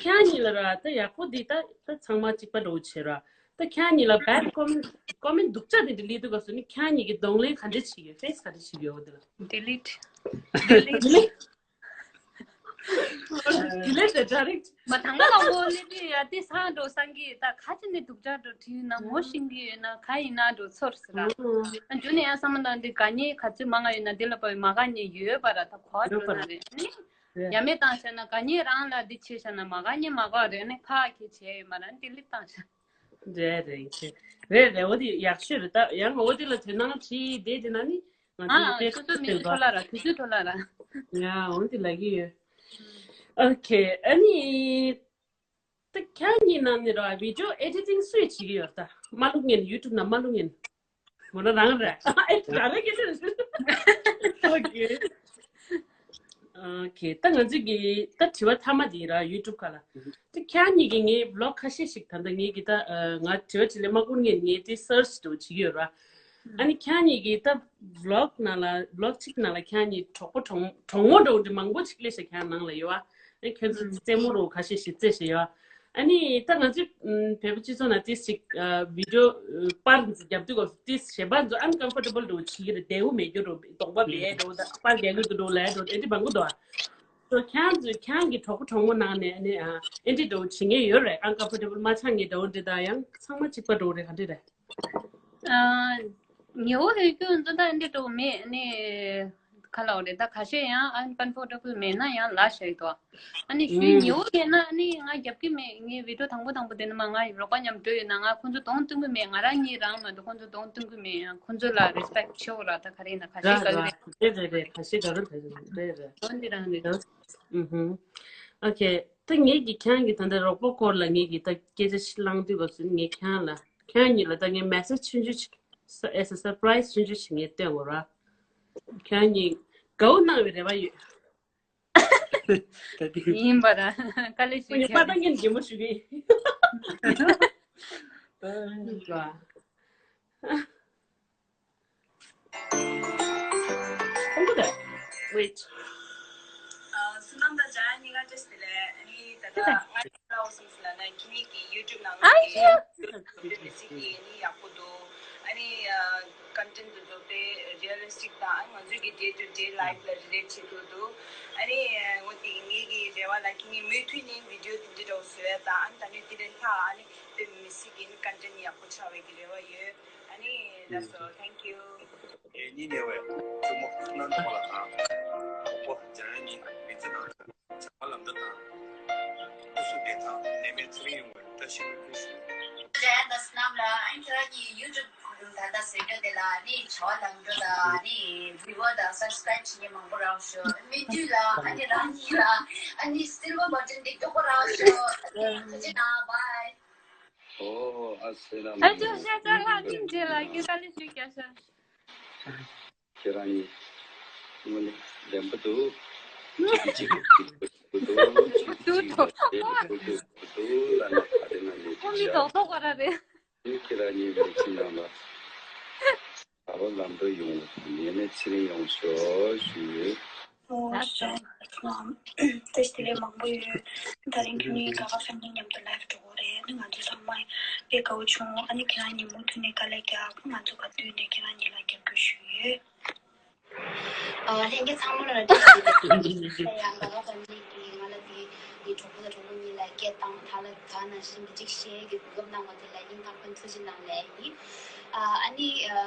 ཁྱེད་གཉིས་ལ་ར་ད་ཡག་པོ་འདི་ད་ད་ཚང་མ་གཅིག་པ་འགྲོ་བྱེད་ར། ད་ཁྱེད་གཉིས་ལ་bad comment comment སྡུག་ཅག་དེ་འདྲ་སླེབས་དུས་སྐབས་སུ་ནི་ཁྱེད་གཉིས་ཀྱི་གདོང་ལེན་ག་འདྲ་བྱེད་ཀྱི་ཡོད། ཕེས་ག་འདྲ་བྱེད་ཀྱི་ཡོད་འདི་ལ། Delete. Delete. Delete the direct. མ་དང་པོ་དང་པོ་སླེབས་དུས་ཡ་དེ་སང་འགྲོ་སང་གི་ད་ཁ་ཅིག་ནས་སྡུག་ཅག་འགྲོ་བྲིས་ན་ངོ་ཤེས་ཀྱི་ཡོད་ན་ག་ཡིན་ན་འགྲོ་ཚོར་ཟེར་ར། རྒྱུ་ནས་ཡང་བསམ་བློ་བཏང་དུས་དགའ་ཉེ་ག་ཚོད་མང་ང་ཡོད་ན་དེ་ལ་བབས་མ་དགའ་ཉེ་ཡོད་པ་ར། ད་གོ་འགྲོ་ན་རེད་ནི། ཡ་མེད་བཏང་བྱས་ན་དགའ་ཉེ་རང་ལ་འདི་བྱས་བྱས་ན་མ་དགའ་ཉེ་མ་དགའ་རེད་ནི་ཁ་ཁེ་བྱས་ཡོད་མ་ར་ནི་དེ་ལེབ་བཏང་བྱས། རེད་རེད་རེད་རེད། འོ་དེ་ཡག་ཤོས་རེད། ད་ཡང་འོ་དེ་ལ་དོ་སྣང་བྱེད་བསྡད་དེ་ན་ནི་ང་ཚོའི་ཨ་དཔེ་སོ་སོ་མི་ཚེ་ཐོ་ལ་ར་དུས་ཚོད་ཐོ་ལ་ར། ཡ་འོ་དེ་ལ་གི་ཡོད། ཨོ་ཁེ། ཨ་ནི་ད་ཁྱེད་གཉིས་ནང་ནས་ར་བི་ཌི་ཡོ་ཨེ་ཌི་ཊིང་སུས་བྱེད་ཀྱི་ཡོད། ད་མ་ལུག་ངན་ཡུ་ཊུབ་ནང་མ་ལུག་ངན། མོ་ན་རང་རེད། ཨེ་རང་རེད་སྐད་ཆ་རེད། ཨོ་ཁེ། ཨོ་ཁེ། ད་ང་ཚོས་ཀྱི་ད་དྲི་བ་མཐའ་མ་དེ་ར་ཡུ་ཊུབ་ཁ་ལ། ད་ཁྱེད་གཉིས་ཀྱིས་ངའི་བི་ལོག་ཁ་ཤས་ཤིག་ད་ལྟ་ངའི་གི་ད་ང་དྲི་བ་དྲིས་ལན་མ་བསྐུར་ངས་ངའི་དེ་སར་ཆི་དུ་བྱེད་ཀྱི་ཡོད་ར། ཨ་ནི་ཁྱེད་གཉིས་ཀྱིས་ད་བི་ལོག་ནང་ལ་བི་ལོག་གཅིག་ནང་ལ་ཁྱེད་གཉིས་གྲོགས་པོ་གྲོགས་གྲོགས་མོ་འདྲ་བོ་འདྲ་མང་པོ་ཅིག་སླེབས་ཤག་ཁྱེད་ནང་ལ་ཡོད་ཨ། ཨ་ཁྱེད་ཚོ་རྩེད་མོ་རོ་ཁ་ཤས་ཤིག་རྩེས་ཤག་ཡོད་ཨ། ཨ་ནི་ད་ང་ཚོས་ཨམ་བོད་པ་སྤྱི་ཚོགས་ནང་ཏིས་ཅིག་ཨ་བི་ཌི་ཡོ་ཨ་པར་རྒྱབ་དུས་སྐབས་སུ་ཏིས་གཞན་པ་ཚོ་ཨན་ཀམ་ཕོར་ཊེ་བལ་འདྲ་བོ་བྱེད་ཀྱི་རེད། བདེ་བོ་མེད་རྒྱུ་འདྲ་བོ། གདོང་པ་བེ་འདྲ་བོ་དང་པར་རྒྱག་གི་འདུག་འདྲ་བོ་ལབ་འདྲ་བོ་དེ་འདྲ་མང་པོ་འདུག་ཨ། སོ་ཁྱེད་ཚོས་ཁྱེད་ཀྱི་གྲོགས་པོ་གྲོགས་མོ་ནང་ནས་ཨ་ནི་ཨ་ཨེ་འདྲ་འདྲ་བོ་བྱེད་མཁན་ཡོད་རེད། ཨན་ཀམ་ཕོར་ཊེ་བལ་མ་ཆགས་མཁན་འདྲ་བོ་འདྲ་དང་ཡང་ཚང་མ་གཅིག་པ་འདྲ་བོ་རེད། ག་འདྲ་རེད། ཨ། ཉེ་བོ་ཡོད་རྒྱུ་འདི་ད་འདི་འདྲ་བོ་མེད་ནི། ག་ལ་བ་རེད། ད་ཁ་ཤས་ཡང་ཨན་ཀམ་ཕོར་ཊེ་བལ་མེད་ན་ཡང་ལ་ཤ་ཡི་དོ། ཨ་ནི་ཞུ་ཉེ་བོ་ཡོད་ན་ཨ་ནི་ང་རྒྱབ་ཀྱི་མེད། ངའི་བི་ཌི་ཡོ་དང་པོ་དང་པོ་དེ་ནི་མ་ང་ཡི་རོགས་པ་མཉམ་འགྲོ་ཡོད་ན་ང་ཁོང་ཚོ་གདོང་སྟོན་གི་མེད། ང་རང་ཉིད་རང་མ་གཏོགས་ཁོང་ཚོ་གདོང་སྟོན་གི་མེད། ཡང་ཁོང་ཚོ་ལ་རེ་སི་པེག་ཆེ་བོ་ར། ད་ག་རེ་ཡིན་ན་ཁ་ཤས་ག་རེ་རེད། རེད་རེད་རེད། ཁ་ཤས་ག་རེ་རེད། རེད་རེད། འོ་འདི་རང་རེད། ཨུ་ཧུམ། ཨོ་ཁེ། ད་ངེད་ཀྱིས་ཁྱེད་ཀྱི་ད་ལྟ་རོགས་པ་སྐོར་ལ་ངེད་ཀྱིས་ད་སྐད་ཆ་ཞིག་བླངས་དུས་སྐབས་སུ་ངས་ཁྱེད་ལ་ཁྱེད་གཉིས་ལ་ད་ངས་མེ་སེ་ཇི་ཆུང་ཆུང་ཅིག་as a surprise ཆུང་ཆུང་ཞིག་ངས་སྟོན་དགོས་ར། ཁྱེད་གཉིས་དགའ་བོ་གནང་བའི་རེ་བ་ཡོད། ད་དེ་ཡིན་པ་ར། དཀའ་ལས་ཁོ་ཞིག་གཉིས་པ་ད་ངས་གད་མོ་ཞུ་གི་ཡིན། ཁོང་ཁུ་དེ། Wait. བསོད་ནམས་དང་འཇམ་དབྱངས་གཉིས་ཀ་བཀྲ་ཤིས་བདེ་ལེགས། ཨ་ནི་ད་ལྟ་ང་ལ་འོ་སོང་སི་ལ་ན་ཁྱེད་གཉིས་ཀྱི་ཡུ་ཊུབ་ནང་ལ་ཨ་ཡ། ཡུ་ཊུབ་མི་སི་ཀི་ནི་ཡག་པོ་འདུག་ཨ་ནི་ཀོན་ཊེན་ཊི་འདི་ཚོ་དཔེ་རི་ཡལ་ལི་སི་ཊིག་དང་ཨ་ནི་ང་ཚོའི་གི་ཌེ་ཊུ་ཌེ་ལའིཕ་ལ་རི་ལེཊ་བྱེད་ཐུབ་འདུག་ཨ་ནི་ངོ་དེ་ངེད་ཀྱི་རེ་བ་ལ་ཁྱེད་གཉིས་མུ་མཐུད་ནས་བི་ཌི་ཡོ་དེ་འདྲ་འདྲ་བོ་བཟོ་ཡ་དང་ཨ་ནི་ད་ནི་དེ་ལས་ལྷག་ཨ་ནི་དཔེ་མི་སི་ཀི་ནི་ཀོན་ཊེན་ཊི་ཡག་པོ་ཆགས་པའི་གི་རེ་བ་ཡོད། ཨ་ནི་that's all. Thank you. ངེད་གཉིས་ནས་བས་གཙོ་མོ་ཁོ་ན་འདྲ་བ་ལ་དང་གོང་པོ་འཇམ་དབྱངས་གཉིས་མི་ཚེ་ནང་བྱ་བ་ལམ་འགྲོ་དང་སྐུ་གཟུགས་བདེ་ཐང་ནད་མེད་ཚེ་རིང་ཡོང་བའི་བཀྲ་ཤིས་སྨོན་འདུན་ཞུ། འཇམ་དབྱངས་དང་བསོད་ནམས་ལགས། ཨ་ནི་ཁྱེད་རང་གཉིས་ཡུ་ཊུབ་ད་ལྟ་བཟོས་འདྲ་དེ་ལ་ཨ་ནི་བྱ་བ་ལམ་འགྲོ་དང་ཨ་ནི་བིའུ་ཝར་དང་སབ་སི་ཀ་རའིབ་བྱེད་མཁན་མང་པོ་རག་ཤོག་སྨོན་འདུན་ལ་ཨ་ནི་རང་གཉིས་ལ་ཨ་ནི་སིལ་ཝར་བ་ཊན་དེ་མགྱོགས་པོ་རག་ཤོག་ཨ་ནི་ཐུགས་རྗེ་གནང་། བྷའི། ཨོ་ཨ་སེ་ར་མ། ཨ་ཅོ་ཤ་ཅ་ལགས་སྙིང་རྗེ་ལགས་ཀྱི་དཀའ་ལས་ཞུ་རྒྱ་ཤ། ཁྱེད་རང་གཉིས་དངོས་གནས་བདེན་པ་འདུག་གཅིག་གིས་གཅིག་ལ་གཅིག་གིས་གཅིག་ལ་ཁ་དེ་ན་ལས་ཀྱི་ཤ། ཁོ་མི་ཐོག་ཐོག་ག་ར་རེད། ཁྱེད་རང་གཉིས་མི་ཁྱིམ་ནང་ལ་བྱ་བ་ལམ་འགྲོ་ཡོང་བ་དང་ནད་མེད་ཚེ་རིང་ཡོང་ཤོག་ཞུ་ཡོད། ཨོ་ལགས་སོ། བཀྲ་ཤིས་བདེ་ལེགས་མང་པོ་ཡོད། ད་རིང་ཁྱེད་གཉིས་དགའ་དགའ་ཚོར་གཉིས་མཉམ་དུ་ལའིབ་འགྲོ་གི་རེད། ཨ་ནི་ང་ཚོ་ཚང་མ་དཔེ་དགའ་བོ་བྱུང་། ཨ་ནི་ཁྱེད་རང་གཉིས་མུ་མཐུད་ནས་དཀའ་ལས་རྒྱག་ང་ཚོ་ག་དུས་ནས་ཁྱེད་རང་གཉིས་ལ་རྒྱབ་སྐྱོར་ཞུ་ཡོད། ཨ་ལྷན་རྒྱས་ཚང་མ་ལ་བཀྲ་ཤིས་བདེ་ལེགས། ཡང་དགའ་དགའ་ཚོར་གཉིས་ཀྱིས་ང་ལ་དེ་ངའི་གྲོགས་པོ་དང་གྲོགས་མོ་གཉིས་ལ་སྐད་བཏང་། ད་ལ་ད་ནང་བཞིན་གྱི་ཅིག་བཤད་ཀྱི་གོ་སྐབས་གནང་བ་དེ་ལ་སྙིང་ཐག་པ་ནས་ཐུགས་རྗེ་གནང་ལབ་ཡིན། ཨ་ནི་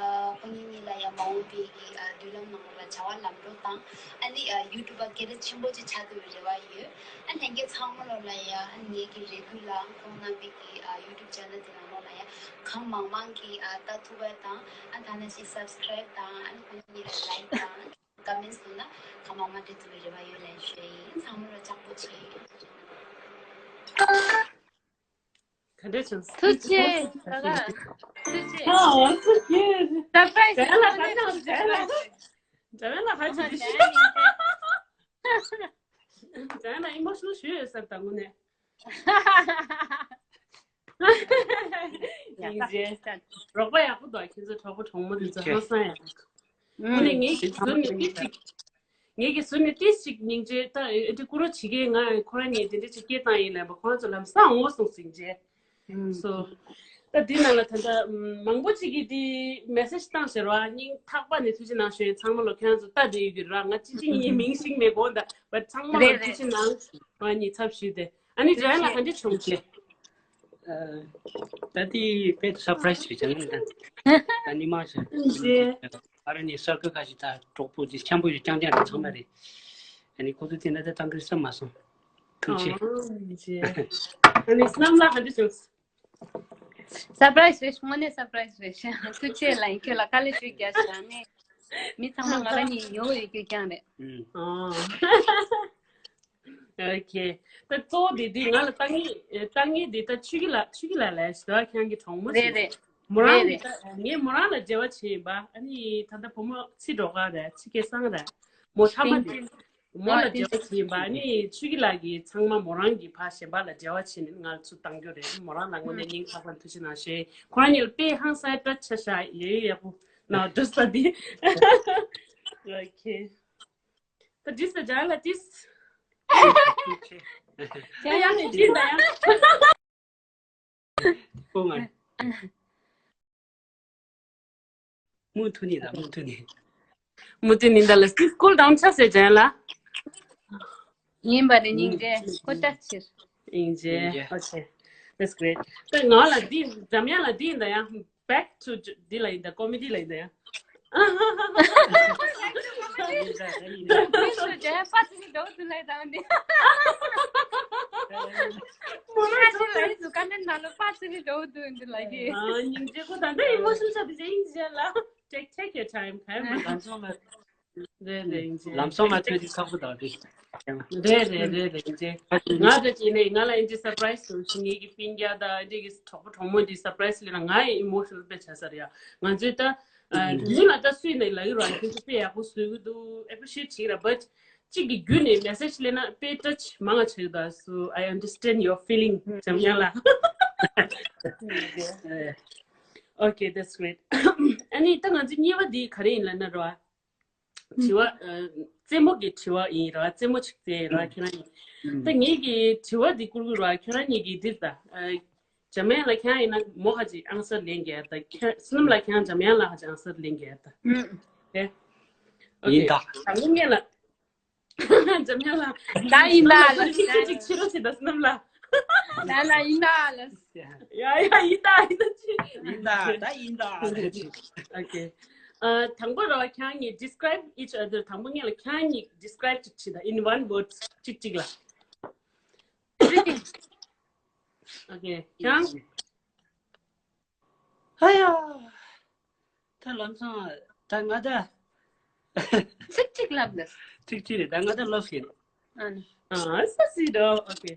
ཁོང་གཉིས་གཉིས་ལ་ཡང་མ་འོངས་པའི་གི་མདུན་ལམ་ནང་ལ་བྱ་བ་ལམ་འགྲོ་དང་། ཨ་ནི་ཡུ་ཊུབ་པ་སྐད་གྲགས་ཆེན་པོ་ཅིག་ཆགས་ཐུབ་པའི་རེ་བ་ཡོད། ཨ་ལྷན་རྒྱས་ཚང་མ་ལོ་ལ་ཡང་ངེད་ཀྱི་རེ་སྐུལ་ལ་ཁོང་རྣམ་པའི་གི་ཡུ་ཊུབ་ཆེ་ནལ་དེ་ནང་ལོ་ལ་ཡང་གང་མང་མང་གི་ལྟ་ཐུབ་པ་དང་། ཨ་ད་ནང་བཞིན་སབ་སི་ཀ་རའིབ་དང་། ཨ་ནི་ཁོང་གཉིས་ལ་ལའིཀ་དང་ཀོ་མེན་ཊི་གནང་ན་གང་མང་མང་སྤྲད་ཐུབ་པའི་རེ་བ་ཡོད་ལབ་ཞུ་ཡིན། ཚང་མ་ལོ་ལྕགས་པོ་བྱེད། ག་འདྲ་བྱུང་། ཐུགས་རྗེ་ཆེ། ད་ག་ཐུགས་རྗེ་ཆེ། ཨ་ཨ་ཐུགས་རྗེ་ཆེ། སར་པ་རའི་ཛི། འཇམ་དབྱངས་ལ་ག་འདྲ་བྱུང་། འཇམ་དབྱངས་ལ་ག་འདྲ་བྱུང་། འཇམ་དབྱངས་ལ་ཨི་མོ་ཤི་ནལ་ཞུ་ཡོད་ཟེར་ད་དངོས་གནས། ཡིན་རྗེས། རོགས་པ་ཡག་པོ་འདུག་ཁྱེད་ཚོ་གྲོགས་པོ་གྲོགས་མོ་དེ་ཚོ་ཧང་སང་ཡག་པོ་འདུག་དངོས་གནས་ངའི་གཟུགས་ནི་ཏིག་ཏིག་ངེད་ཀྱིས་ཟུར་ནས་ཏིས་ཅིག་སྙིང་རྗེ་ད་ཨེ་འདྲ་བསྐུར་རོགས་བྱེད་ཀྱི་ང་ཁོ་རང་གཉིས་དེ་འདྲ་ཅིག་སྐད་བཏང་ཡིན་ལབ་པ་ཁོ་རང་ཚོ་ལམ་སང་འོང་སོང་ཟིན་རྗེས། སོ། ད་འདི་ནང་ལ་ད་ལྟ་མང་པོ་ཅིག་གིས་འདི་མེ་སེ་ཇི་བཏང་ཟེར་བ་སྙིང་ཐག་པ་ནས་ཐུགས་རྗེ་གནང་ཞུ་ཡིན། ཚང་མ་ལོ་ཁྱེད་རང་ཚོ་ལྟ་བསྡད་ཡོད་ཀྱི་ར། ང་ཅི་ཅི་ཡིན་མིང་ཤིག་མེད་དགོངས་དག་པ་ཚང་མ་ལོ་ཐུགས་རྗེ་གནང་། ང་གཉིས་ཚབ་ཞུས་ཏེ་ཨ་ནི་ཇོ་ཡན་ལགས་ག་འདྲ་བྱུང་ཞེས། ད་དེ་དཔེ་སར་པ་རའི་སི་རེད་བྱ་ངན་ད་ད་ནི་མ་ཞེས། ཨ་ར་ནི་སར་ཀི་ཁ་ཤི་ད་གྲོགས་པོ་དེ་འཆམ་པོ་ཡོད་རྐྱང་རྐྱང་རེད་ཚང་མ་རེད། ཨ་ནི་ཁོ་ཚོ་དེ་འདྲ་ད་བཏང་གི་རེད་བསམ་མ་སོང་། ཐུགས་རྗེ་ཆེ། ཨ་ནི་བསམ་ལ་ག་འདྲ་བྱུང་། སར་པ་རའི་སི་རེད། དངོས་གནས་སར་པ་རའི་སི་རེད། ཐུགས་རྗེ་ཆེ་ལ་ཡིན་ཁྱོད་ལ་དཀའ་ལས་ཞིག་རྒྱག་ཤག་ནས་མི་ཚང་མ་ང་ར་ནི་ཡོང་ཡོད་རྒྱུ་རྐྱང་རེད། ཨོ་ཁེ། ད་གཙོ་བོ་དེ་དེ་ང་ལ་ལྟ་ངེས་ལྟ་ངེས་དེ་ད་ཆུ་ཀི་ལ་ཆུ་ཀི་ལ་ལས་ཞེས་ཁྱེད་རང་གི་གྲོགས་མོ་རེད་ཞིག་རེད། མོ་རང་རེད་རེད། ད་ངས་མོ་རང་ལ་འབྲེལ་བ་བྱས་ཡིན་པ། ཨ་ནི་ད་ལྟ་བུ་མོ་ཚེ་སྒྲོལ་དཀར་རེད། ཚེ་སྐལ་བཟང་རེད། མོ་ཐ་མ་དེ་མོ་ལ་འབྲེལ་བ་བྱས་ཡིན་པ། ཨ་ནི་ཆུ་ཀི་ལ་གི་ཚང་མ་མོ་རང་གི་ཕ་གཞན་པ་ལ་འབྲེལ་བ་བྱས་ནས་ང་ལ་ཚུར་བཏང་རྒྱུ་རེད། མོ་རང་ལ་དངོས་གནས་སྙིང་ཐག་པ་ཐུགས་རྗེ་གནང་ཞེས། ཁོ་རང་གཉིས་ལ་དཔེ་ཧང་སང་སྐད་ཆ་ཤ་ཡོད་ཡག་པོ་ན་འགྲོ་ས་དེ། ཨོ་ཁེ། ད་དྲིས་པ་ཇ་ལ་དྲིས། ཡ་ཡ་ནས་དྲིས་ད་ཡ། ཁོ་ང་། མུ་མཐུད་ནས་ད་མུ་མཐུད་ནས། མུ་མཐུད་ནས་ད་ལ་སི་ཀུལ་ཌའུན་ཆགས་སེ་ཇ་ལ། ཡིན་པ་རེད། སྙིང་རྗེ་ཁོ་ལྟ་ཕྱིར། སྙིང་རྗེ། Okay, that's great. ད་ང་ལ་འདི་འཇམ་དབྱངས་ལ་འདི་ཡིན་ད་ཡ། Back to འདི་ལ་ཡིན་ད་ཀོ་མེ་ཌི་ལ་ཡིན་ད་ཡ། མི་སུ་ཇ་པ་ཙི་ནི་འགྲོ་དུ་ལ་དང་འདི། མོ་ལ་ཁ་ཅི་ལ་ཡི་ཟུ་ཀ་ནན་ན་ལོ་པ་ཙི་ནི་འགྲོ་དུ་འདི་ལ་གི། ཨ་སྙིང་རྗེ་ཁོ་ད་འདི་ཨི་མོ་ཤན་ཆགས་དུ་ཇེ་ཡིན་ཇེ་ལ། Take take your time. ཁ་ཡ་མ་ལམ་སང་ལ། རེད་རེད་ཡིན་ལམ་སང་ལ་ཐོས་དུས་ཁག་པོ་དང་དེ། རེད་རེད་རེད་རེད་ཡིན་ང་ད་ཅི་ནས་ང་ལ་ཡིན་ཅི་སར་པ་རའི་སི་དུ་ཞུ་ངེས་ཀྱི་སྤུན་ཀྱག་དང་འདི་གི་གྲོགས་པོ་གྲོགས་མོ་འདི་སར་པ་རའི་སི་ལས་ན་ང་ཡི་ཨི་མོ་ཤ་ནལ་དཔེ་བྱ་ས་རེད་ཡ། ང་ཚོའི་ད་ཡུལ་ལ་ད་སུས་ནས་ལ་ཡུལ་རང་ཁྱོད་ཚོ་དཔེ་ཡག་པོ་བཟོས་གི་འདུག་ཨེ་པི་རི་ཤི་ཡེ་ཊི་བྱེད་ཀྱི་ར། བཊ་གཅིག་གི་བརྒྱུད་ནས་མེ་སེ་ཇི་ལས་ན་དཔེ་ཊ་ཆི་མང་ང་བྱེད་གི་འདུག So I understand your feeling. འཇམ་དབྱངས་ལགས། Okay, that's great. ཨ་ནི་ད་ང་ཚོ་གཉིས་པ་འདི་ག་རེ་ཡིན་ལབ་ན་ར། དྲི་བ། ཨ། རྩེད་མོ་གི་དྲི་བ་ཡིན་ར། རྩེད་མོ་ཅིག་རྩེ་ར་ཁྱེད་རང་གཉིས། ད་ངེད་ཀྱི་དྲི་བ་འདི་བསྐུར་གི་ར་ཁྱེད་རང་གཉིས་ཀྱི་འདིར་ད། ཨ། འཇམ་དབྱངས་ལ་ཁྱེད་རང་ཡིན་ན་མོ་ཁ་ཅིག་ཨང་སར་ལེན་གྱི་ཡ་ད་ཁྱེད་བསོད་ནམས་ལ་ཁྱེད་རང་འཇམ་དབྱངས་ལ་ཁ་ཅིག་ཨང་སར་ལེན་གྱི་ཡ་ད། ཨེ། ཡིན་ད། ད་ངུ་ངེད་ལ། འཇམ་དབྱངས་ལ། ད་ཡིན་ད་ལ། ཅིག་ཅིག་ཅིག་ཕྱི་རོལ་ཅིག་ད་བསོད་ནམས་ལ། ད་ལ་ཡིན་ད་ལ། ཡ་ཡ་ཡིན་ད་ཡིན་ད་ཅི། ཡིན་ད་ད་ཡིན་ད། Okay. ཨ། དང་པོ་ར་ཁྱེད་གཉིས་describe each other. དང་པོ་ངེད་ལ་ཁྱེད་གཉིས་describe ཅིག་བྱེད་ད། In one word. གཅིག་གཅིག་ལ། Okay. ཁྱེད། ཨ་ཡ། ད་ལམ་སང་ད་ང་ད། ཚིག་གཅིག་ལབ་ད། ཚིག་གཅིག་རེད་ད་ང་ད་ལོབ་ཤེས། ཨ་ནི། ཨ་ས་སི་རོ། Okay.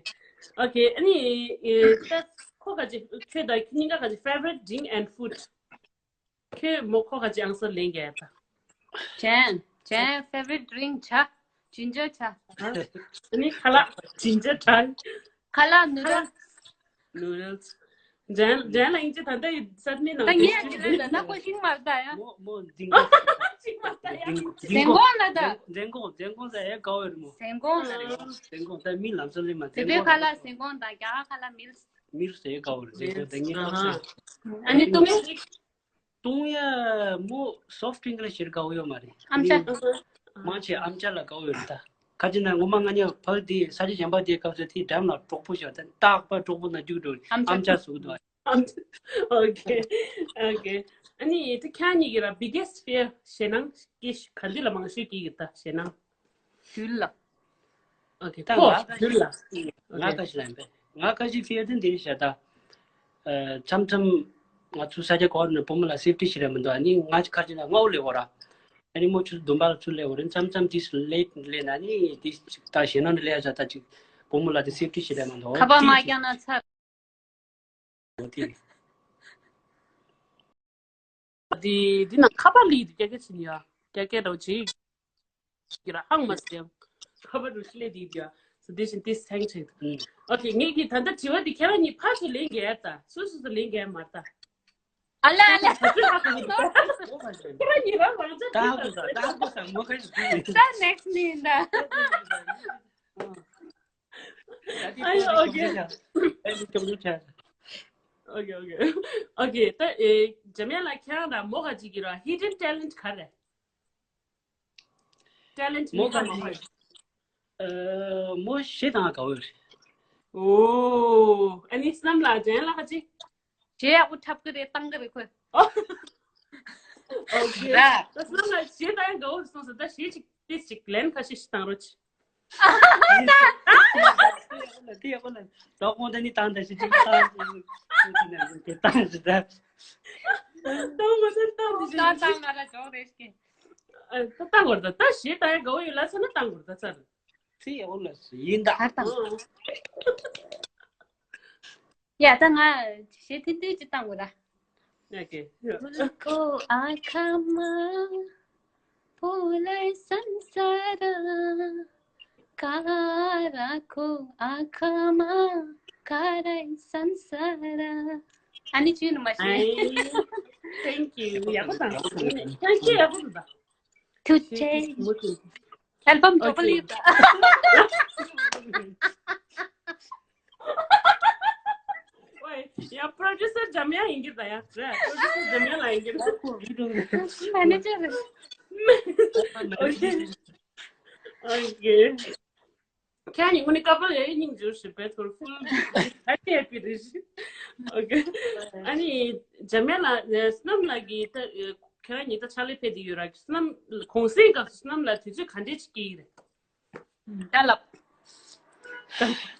Okay. ཨ་ནི་ད་ཁོ་ག་ཅི་ཁྱོད་ད་ཁྱེད་གཉིས་ཀ་ག་ཅི་favorite drink and food. ཁྱོད་མོ་ཁོ་ག་ཅི་ཨང་སར་ལེན་གྱི་ད། ཇན། ཇན་favorite drink ཇ། ཇིན་ཇར་ཇ། ཨ་ནི་ཁ་ལག་ཇིན་ཇར་ཇ། ཁ་ལག་ནུ་རལ། ནུ་རལ། ཇན་ཇན་ལ་ཡིན་ཅི་ད་ལྟ་ཡི་སར་མི་ནང་ད་ངས་ཡ་ཇི་ལ་ད་ན་ཁོ་ཤིང་མར་ད་ཡ། མོ་མོ་འཛིང་གོ། ཤིང་མར་ད་ཡ། འཛིང་གོ་ལ་ད། འཛིང་གོ་འཛིང་གོ་ཟ་ཡ་ག་བར་མོ། འཛིང་གོ། འཛིང་གོ་ད་མི་ལམ་སང་ལེ་མ་དེ་འཛིང་གོ། ཁ་ལག་འཛིང་གོ་ད་རྒྱ་གར་ཁ་ལག་མིལ། མིལ་ཟ་ཡ་ག་བར་འཛིང་གོ་ད་ངི་ལོ་ཟ། ཨ་ནི་ཏུ་མི། བཏུང་ཡ་མོ་soft drink ལ་ཞེ་དྲག་དགའ་བོ་ཡོད་མ་རེད། ཨམ་ཅག་མང་ཆེ་ཨམ་ཅག་ལ་དགའ་བོ་ཡོད་རེད་ད། ཁ་ཅིག་ན་ངོ་མ་ང་གཉིས་ཕ་གི་དེ་ས་ཆ་གཞན་པ་དེའི་སྐབས་སུ་དེའི་འགྲམ་ལ་གྲོགས་པོ་ཞིག་དང་རྟག་པར་གྲོགས་པོ་ན་རྒྱུག་འགྲོ་རེད། ཨམ་ཅག་ཨམ་ཅག་ཟུག་འདུག་ཨ། ཨོ་ཁེ། ཨོ་ཁེ། ཨ་ནི་དེ་ཁྱེད་གཉིས་ཀྱི་ར་biggest fear ཞེད་སྣང་སྐྱེ་ག་འདི་ལ་མང་ཤོས་སྐྱེ་གི་ད་ཞེད་སྣང་། དུས་ལ། ཨོ་ཁེ། ད་ཁོ་ང་དུས་ལ། ང་ཁ་ཤས་ལ་ཡིན་པས། ང་ཁ་ཤས་ཕིར་དེ་འདི་རེད་ཤག་ད། མཚམས་མཚམས་ང་ཚོ་ས་ཆ་གོ་ནས་བུ་མོ་ལ་སེབ་ཏི་ཞིག་རེད་མི་འདུག་ཨ་ནི་ང་ཁ་ཅིག་ན་ང་འོ་ལེ་འོ་ར། ཨ་ནི་མོ་ཆུ་ཚོད་བདུན་པ་ལ་ཚུར་སླེབས་འོ་རེད། མཚམས་མཚམས་དེ་ལེ་ལེ་ན་ནི་དེ་ད་ཞེད་སྣང་ནི་ལེ་ཡ་ས་ད་ཅིག་བུ་མོ་ལ་དེ་སེབ་ཏི་ཞིག་རེད་མི་འདུག་ཁ་པར་མ་བརྒྱབ་ན་ཚར། འོ་དེ། འདི་འདི་ན་ཁ་པར་ལི་འདི་རྒྱ་སྐད་ཕྱིན་ཡ། རྒྱ་སྐད་རོ་ཇི། གི་ར་ཧང་མ་སེ། ཁ་པར་རུ་ཤི་ལེ་འདི་འདི་ཡ། So this and this hang check. ཨོ་ཁེ། ངེད་ཀྱི་ད་ལྟ་དྲི་བ་འདི་ཁྱེད་རང་གཉིས་ཕར་ཚུར་ལེན་གྱི་ཡ་ད། སུ་སུ་སུ་ལེན་གྱི་ཡ་མ་ད། ཨ་ལ་ཨ་ལ། ཁྱེད་རང་གཉིས་རང་རང་ཅག་ད་ཧ་གོ་ས་ད་ཧ་གོ་ས་མོ་ཁ་ཞིག་ད་next ནི་ད། ཨ་ཡོ་ཨོ་ཁེ། ཨོ་ཁེ་ཨོ་ཁེ། ཨོ་ཁེ་ད་ཨེ་འཇམ་དབྱངས་ལགས་ཁྱེད་རང་དང་མོ་ཁ་ཅིག་གི་ར་hidden talent ག་རེ། talent མོ་མི་ག་མ་ཧོ། ཨ་མོ་གཞས་བཏང་དགའ་བོ་རེད། ཨོ་ཨ་ནི་བསམ་ལ་འཇམ་དབྱངས་ལགས་ཁ་ཅིག་གཞས་ཡག་པོ་འཁྲབ་གི་རེད། བཏང་གི་རེད་ཁོས། ཨོ་ཨོ་ཁེ། ར། ད་བསམ་ལ་གཞས་བཏང་ཡག་དགའ་བོ་རེད་སོང་ཙང་ད་གཞས་ཅིག་ཏིས་ཅིག་ལན་ཁ་ཤས་ཤིག་བཏང་རོགས་གྱིས། དེ་ཡག་པོ་ལ་ད་དགོང་ད་ནི་བཏང་ད་ཞིག་ཅིག་བཏང་ཞིག་བཏང་ཞིག་ད། ད་མ་ཟད་བཏང་དེ་ད་ཞིག་བཏང་ང་ལ་འཇོག་རེད་ཀྱི། ད་བཏང་དགོས་རེད་ད། ད་གཞས་བཏང་ཡག་དགའ་བོ་ཡོད་ལབ་ཚར་ན་བཏང་དགོས་རེད་ད་ཚར། དེ་ཡག་པོ་ལ་ཡིན་ད། ཧར་བཏང་། ཡ་ད་ང་གཞས་ཐུང་ཐུང་ཅིག་བཏང་དགོས་ར། ཨོ་ཁེ། ཁོ་ཨ་ཁ་མ་བོ་ལ་སན་ས་ར་ཀ་ར་ཁོ་ཨ་ཁ་མ་ཀ་ར་སན་ས་ར། ཨ་ནི་ཅུས་ནུ་མ་ཤེས། Thank you. ཡག་པོ་དང་། Thank you. ཡག་པོ་དང་། ཐུགས་རྗེ་ཆེ། ཨལ་བམ་གྲོགས་པོ་ལིབ། ཨོའི་ཡ་producer འཇམ་དབྱངས་ཡིན་གྱི་ད་ཡ། རེད་producer འཇམ་དབྱངས་ལ་ཡིན་གྱི་ད། མེ་ནེ་ཇར་རེད། ཨོ་ཁེ། ཨོ་ཁེ། ཁྱེད་ཉིན་མོ་ནི་ཀ་པལ་ཡ་ཡི་སྙིང་རྗེ་ཞུ་བའི་ཐོར་full happy happy རེད། ཨོ་ཁེ། ཨ་ནི་འཇམ་དབྱངས་ལགས་བསོད་ནམས་ལགས་ཀྱིས་ད་ཁྱེད་རང་གཉིས་ད་ཕྱག་ལས་ཕེབས་བསྡད་ཡོད་ར། བསོད་ནམས་གུང་སེང་སྐབས་སུ་བསོད་ནམས་ལགས་དུས་ཚོད་ག་འདྲས་ཅིག་སྐྱེལ་གྱི་རེད། ད་ལབ།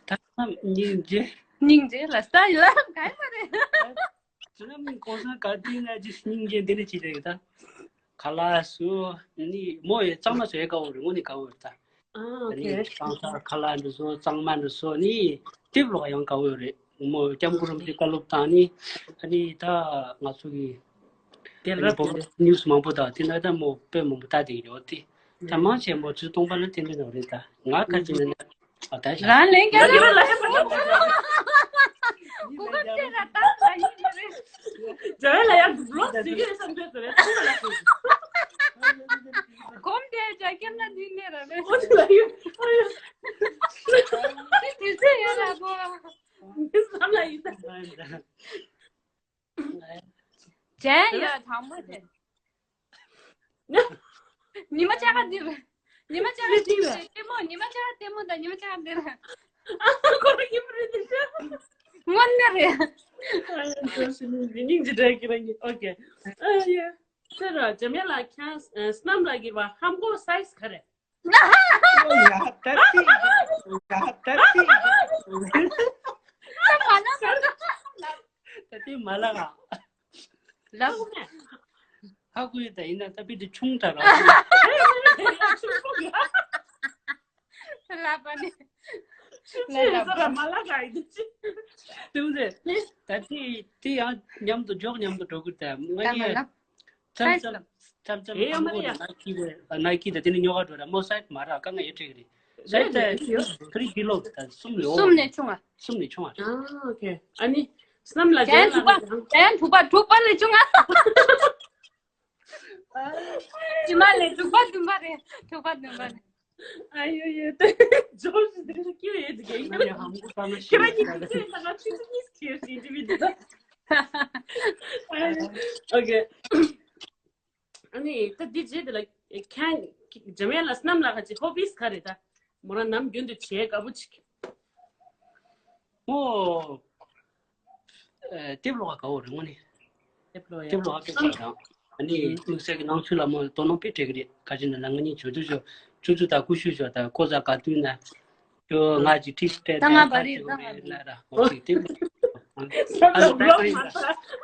ད་ད་སྙིང་རྗེ། སྙིང་རྗེ་ལ་ས་ཡི་ལ་ག་ཡི་མ་རེད། ད་ནི་གོང་ས་ག་དུས་ན་ཅི་སྙིང་རྗེ་འདི་ནས་ཅི་རེད་ད། ཁ་ལག་སུ་ནི་མོ་ཡི་གཙང་མ་སུ་ཡི་དགའ་བོ་རེད། ངོ་ནི་དགའ་བོ་རེད་ད། ཨ་ཨོ་ནི་ཁེ། གཙང་ས་ཁ་ལག་འདི་སོ་གཙང་མ་འདི་སོ་ནི་ཏིབ་ལོག་ཡང་དགའ་བོ་རེད། མོ་སྐྱབས་མགོན་རིན་པོ་ཆེ་བཀའ་སློབ་བཏང་ནི་ཨ་ནི་ད་ང་ཚོ་གི་དེ་ཨ་ནི་རབ་བོད་ཉུས་མང་པོ་དང་དེ་ན་ད་མོ་དཔེ་མང་པོ་ལྟ་བསྡད་ཡོད་དེ། ད་མང་ཆེ་མོ་ཚོས་སྟོང་པ་ན་ཏན་ཏན་ནོ་རེད་ད། ང་ཁ་ཅིག་ནས་ན་ཨ་ད་ཤ། རང་ལན་རྒྱག་རེད་ལ་ཡ་གོ་སྐབས་དེ་ལ་ད་ད་ཡིན་ནི་རེད། ཇ་ཡ་ལ་ཡ་བློག་ཟིག་གི་བསམ་འདོད་ཟེར་རེད་ཚང་མ་ལ་ཟེར། གོམ་དེ་ཇ་ཁྱེར་ན་འདི་ནས་ར་རེད། ཨོ་དེ་ལ་ཡོད་ཨོ་ཡོད། དེ་དུས་ཚོད་ཡོད་ར་གོ། འདི་བསམ་ལ་ཡིན་ད། ཇན་ཡ་དང་པོ་རེད། ཉི་མ་ཅག་ག་འདིར། ཉི་མ་ཅག་ག་འདིར་ལྟད་མོ། ཉི་མ་ཅག་ག་ལྟད་མོ་དང་ཉི་མ་ཅག་ག་འདིར། ཨ་ཁོ་རང་ཉི་མ་རེད་འདི་ཤ། སྔོན་ནས་རེད། ཨ་ཡ་ཁོ་ཞི་མི་འདི་སྙིང་རྗེ་དྲག་གི་རང་གི་ཨོ་ཁེ། ཨ་ཡ། ཁྱོད་ར་འཇམ་དབྱངས་ལགས་ཁྱེད་བསོད་ནམས་ལགས་ཀྱི་བ་ཧམ་གོ་སའི་ཛི་ག་རེ། ཡ་ད་ཏི། ཡ་ད་ཏི། ད་ཏི་མ་ལ་ག་ལབ་ཧ་གོ་ཡོད་ད། ཡིན་ན་ད་པི་དེ་ཆུང་དྲགས་ར། ལབ་པ་ནི། ཆུང་ཆུང་ཡིན་ས་ར་མ་ལ་ག་ཡིན་ཅི། དེ་མོ་རེད། ད་ཏི་དེ་ཡང་མཉམ་དུ་འཇོག་མཉམ་དུ་འགྲོ་གི་རེད་ད། ང་ད་མ་གཉིས་ལབ། མཚམས་མཚམས་མཚམས་མཚམས་ཨེ་ཡོད་མ་ཁོ་རེད་ཡ། ནའི་ཀི་བས་ནའི་ཀི་དང་དེ་ནི་ཉོ་ག་འགྲོ་ར་མོ་སའི་ཛི་མ་ར་ཀ་ང་ཡོད་དྲེག་རེད། སའི་ཛི་ཡོད་ཡོད། ཁ་རི་ཀི་ལོ་ད་གསུམ་ལས་འོ་གསུམ་ནས་ཆུང་བ། གསུམ་ནས་ཆུང་བ་རེད། ཨ་ཨོ་ཁེ། ཨ་ནི་བསོད་ནམས་ལགས་ཇན་དྲུག་པ། ཇན་དྲུག་པ་དྲུག་པ་ལས་ཆུང་བ། ཇི་མ་ལས་དྲུག་པ་བདུན་པ་རེད། དྲུག་པ་བདུན་པ་རེད། ཨ་ཡོ་ཡོ་ཏེ་ཇོ་ཞིག་དེ་རིང་ཁྱོད་ཡོད་དེ་ངས་ཧམ་གོ་ས་མ་ཤེས། ཁྱོད་རང་གི་ཁྱོད་ད་ང་ཆུ་ཚོད་གཉིས་ཁྱེར་ཞིག་འདི་མི་འདུག་ད། ཨོ་ཁེ། ཨ་ནི་ད་འདི་རྗེས་དེ་ལ་ཁྱེད་འཇམ་དབྱངས་ལགས་བསོད་ནམས་ལགས་ཀྱི་ཧོ་བིས་ག་རེད་ད། མོ་རང་ནམ་རྒྱུན་དུ་བྱེད་དགའ་པོ་ཅིག་མོ། ཨ་ལྟད་མོ་ལོག་ག་དགའ་བོ་རེད་དངོས་གནས། ལྟད་མོ་ལོག་ཡ། ལྟད་མོ་ལོག་ག་དཔེ་དགའ་རང་། ཨ་ནི་དམིགས་བསལ་གྱི་ནང་ཆོས་ལ་མོ་དོ་སྣང་དཔེ་སྤྲད་ཀྱི་རེད། ག་ཅི་ན་ན་ང་གཉིས་ཇོ་ཇོ་ཇོ་ཇོ་ཇོ་དང་ཀུ་ཤུ་ཇོ་དང་ཀོ་ཟ་ག་དུས་ན་ཇོ་ང་ཅིག་ཁྲིད་སྤྲད་ད་ང་བ་རེད་ད་ང་བ་རེད། ལ་ར་འོ་ཅིག་ལྟད་མོ། ཨ་ད་ད་ཡིན་ད་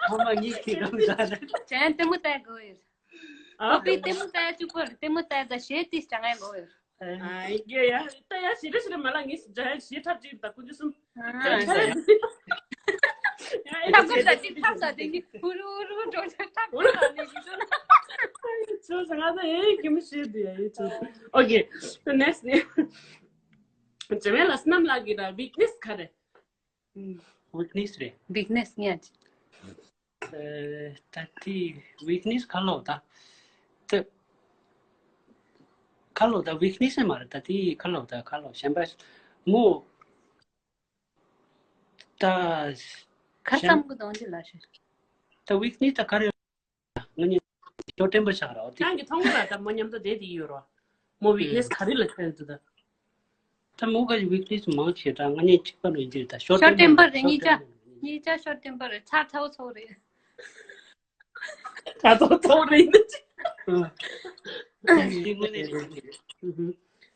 ཧོ་མ་གཉིས་ཁྲིད་གང་ཟ་ད། ཅན་ལྟད་མོ་ལྟ་དགོས་ཡོད། ཨ་ཨོ་པའི་ལྟད་མོ་ལྟ་ཡ་གཅིག་པོ་རེད། ལྟད་མོ་ལྟ་ཡ་ད་གཞས་ཏིས་ཅང་ཡ་དགོས་ཡོད། ཨ་ཡ་ཡ་ད་ཡ་ཞེ་དྲག་ཞེ་དྲག་མ་ལ་ངས་འཇའ་ཞེ་ཐབས་ཅིག་ད་ཀུན་ཅི་གསུམ། ཨ་ཡ་ཡ་ཐབས་ཀུན་ད་ཅིག་ཐབས་ད་དེ་ནི་ཧུ་རུ་ཧུ་རུ་འགྲོ་ཆ་ཐབས་ཀུན་ད་ནི་ཡིན་ཚོད། ཚོད་ང་ད་ཨེ་གི་མི་ཤེས་དུ་ཡ་ཡིན་ཚོད། ཨོ་ཁེ། ད་next་ནི་འཇམ་དབྱངས་ལགས་བསོད་ནམས་ལགས་ཀྱི་ད་weakness་ག་རེད། weakness་རེད། weakness་ཉན། ད་དེ་ཝིག་ནེ་སི་ཁ་ལོ་ད། ད་ཁ་ལོ་ད་ཝིག་ནེ་སི་མ་རེད། ད་དེ་ཁ་ལོ་ད་ཁ་ལོ་གཞན་པ་མོ། ད་ཁ་གཞན་བསམ་གི་དོན་ཅི་ལ་ཤེས། ད་ཝིག་ནེ་སི་ད་ག་རེ། ང་གཉིས་ཤོར་ཊེམ་པར་ཆགས་ར་འོ་དེ། ཁྱེད་ཀྱི་མཐོང་གི་ར། ད་མོ་མཉམ་དུ་བསྡད་དེ་ཡོད་རོ། མོ་ཝིག་ནེ་སི་ག་རེ་ལ་ཐོན་འདུག་ད། ད་མོ་ག་ཅིག་ཝིག་ནེ་སི་མང་ཆེ་ད་ང་གཉིས་གཅིག་པ་ལ་ཡིན་དུས་ད་ཤོར་ཊེམ་པར་རེད། གཉིས་ཆ་གཉིས་ཆ་ཤོར་ཊེམ་པར་རེད། ཚ་ཚ་བོ་ཚ་བོ་རེད། ཚ་ཚ་བོ་ཚ་བོ་རེད་ཡིན་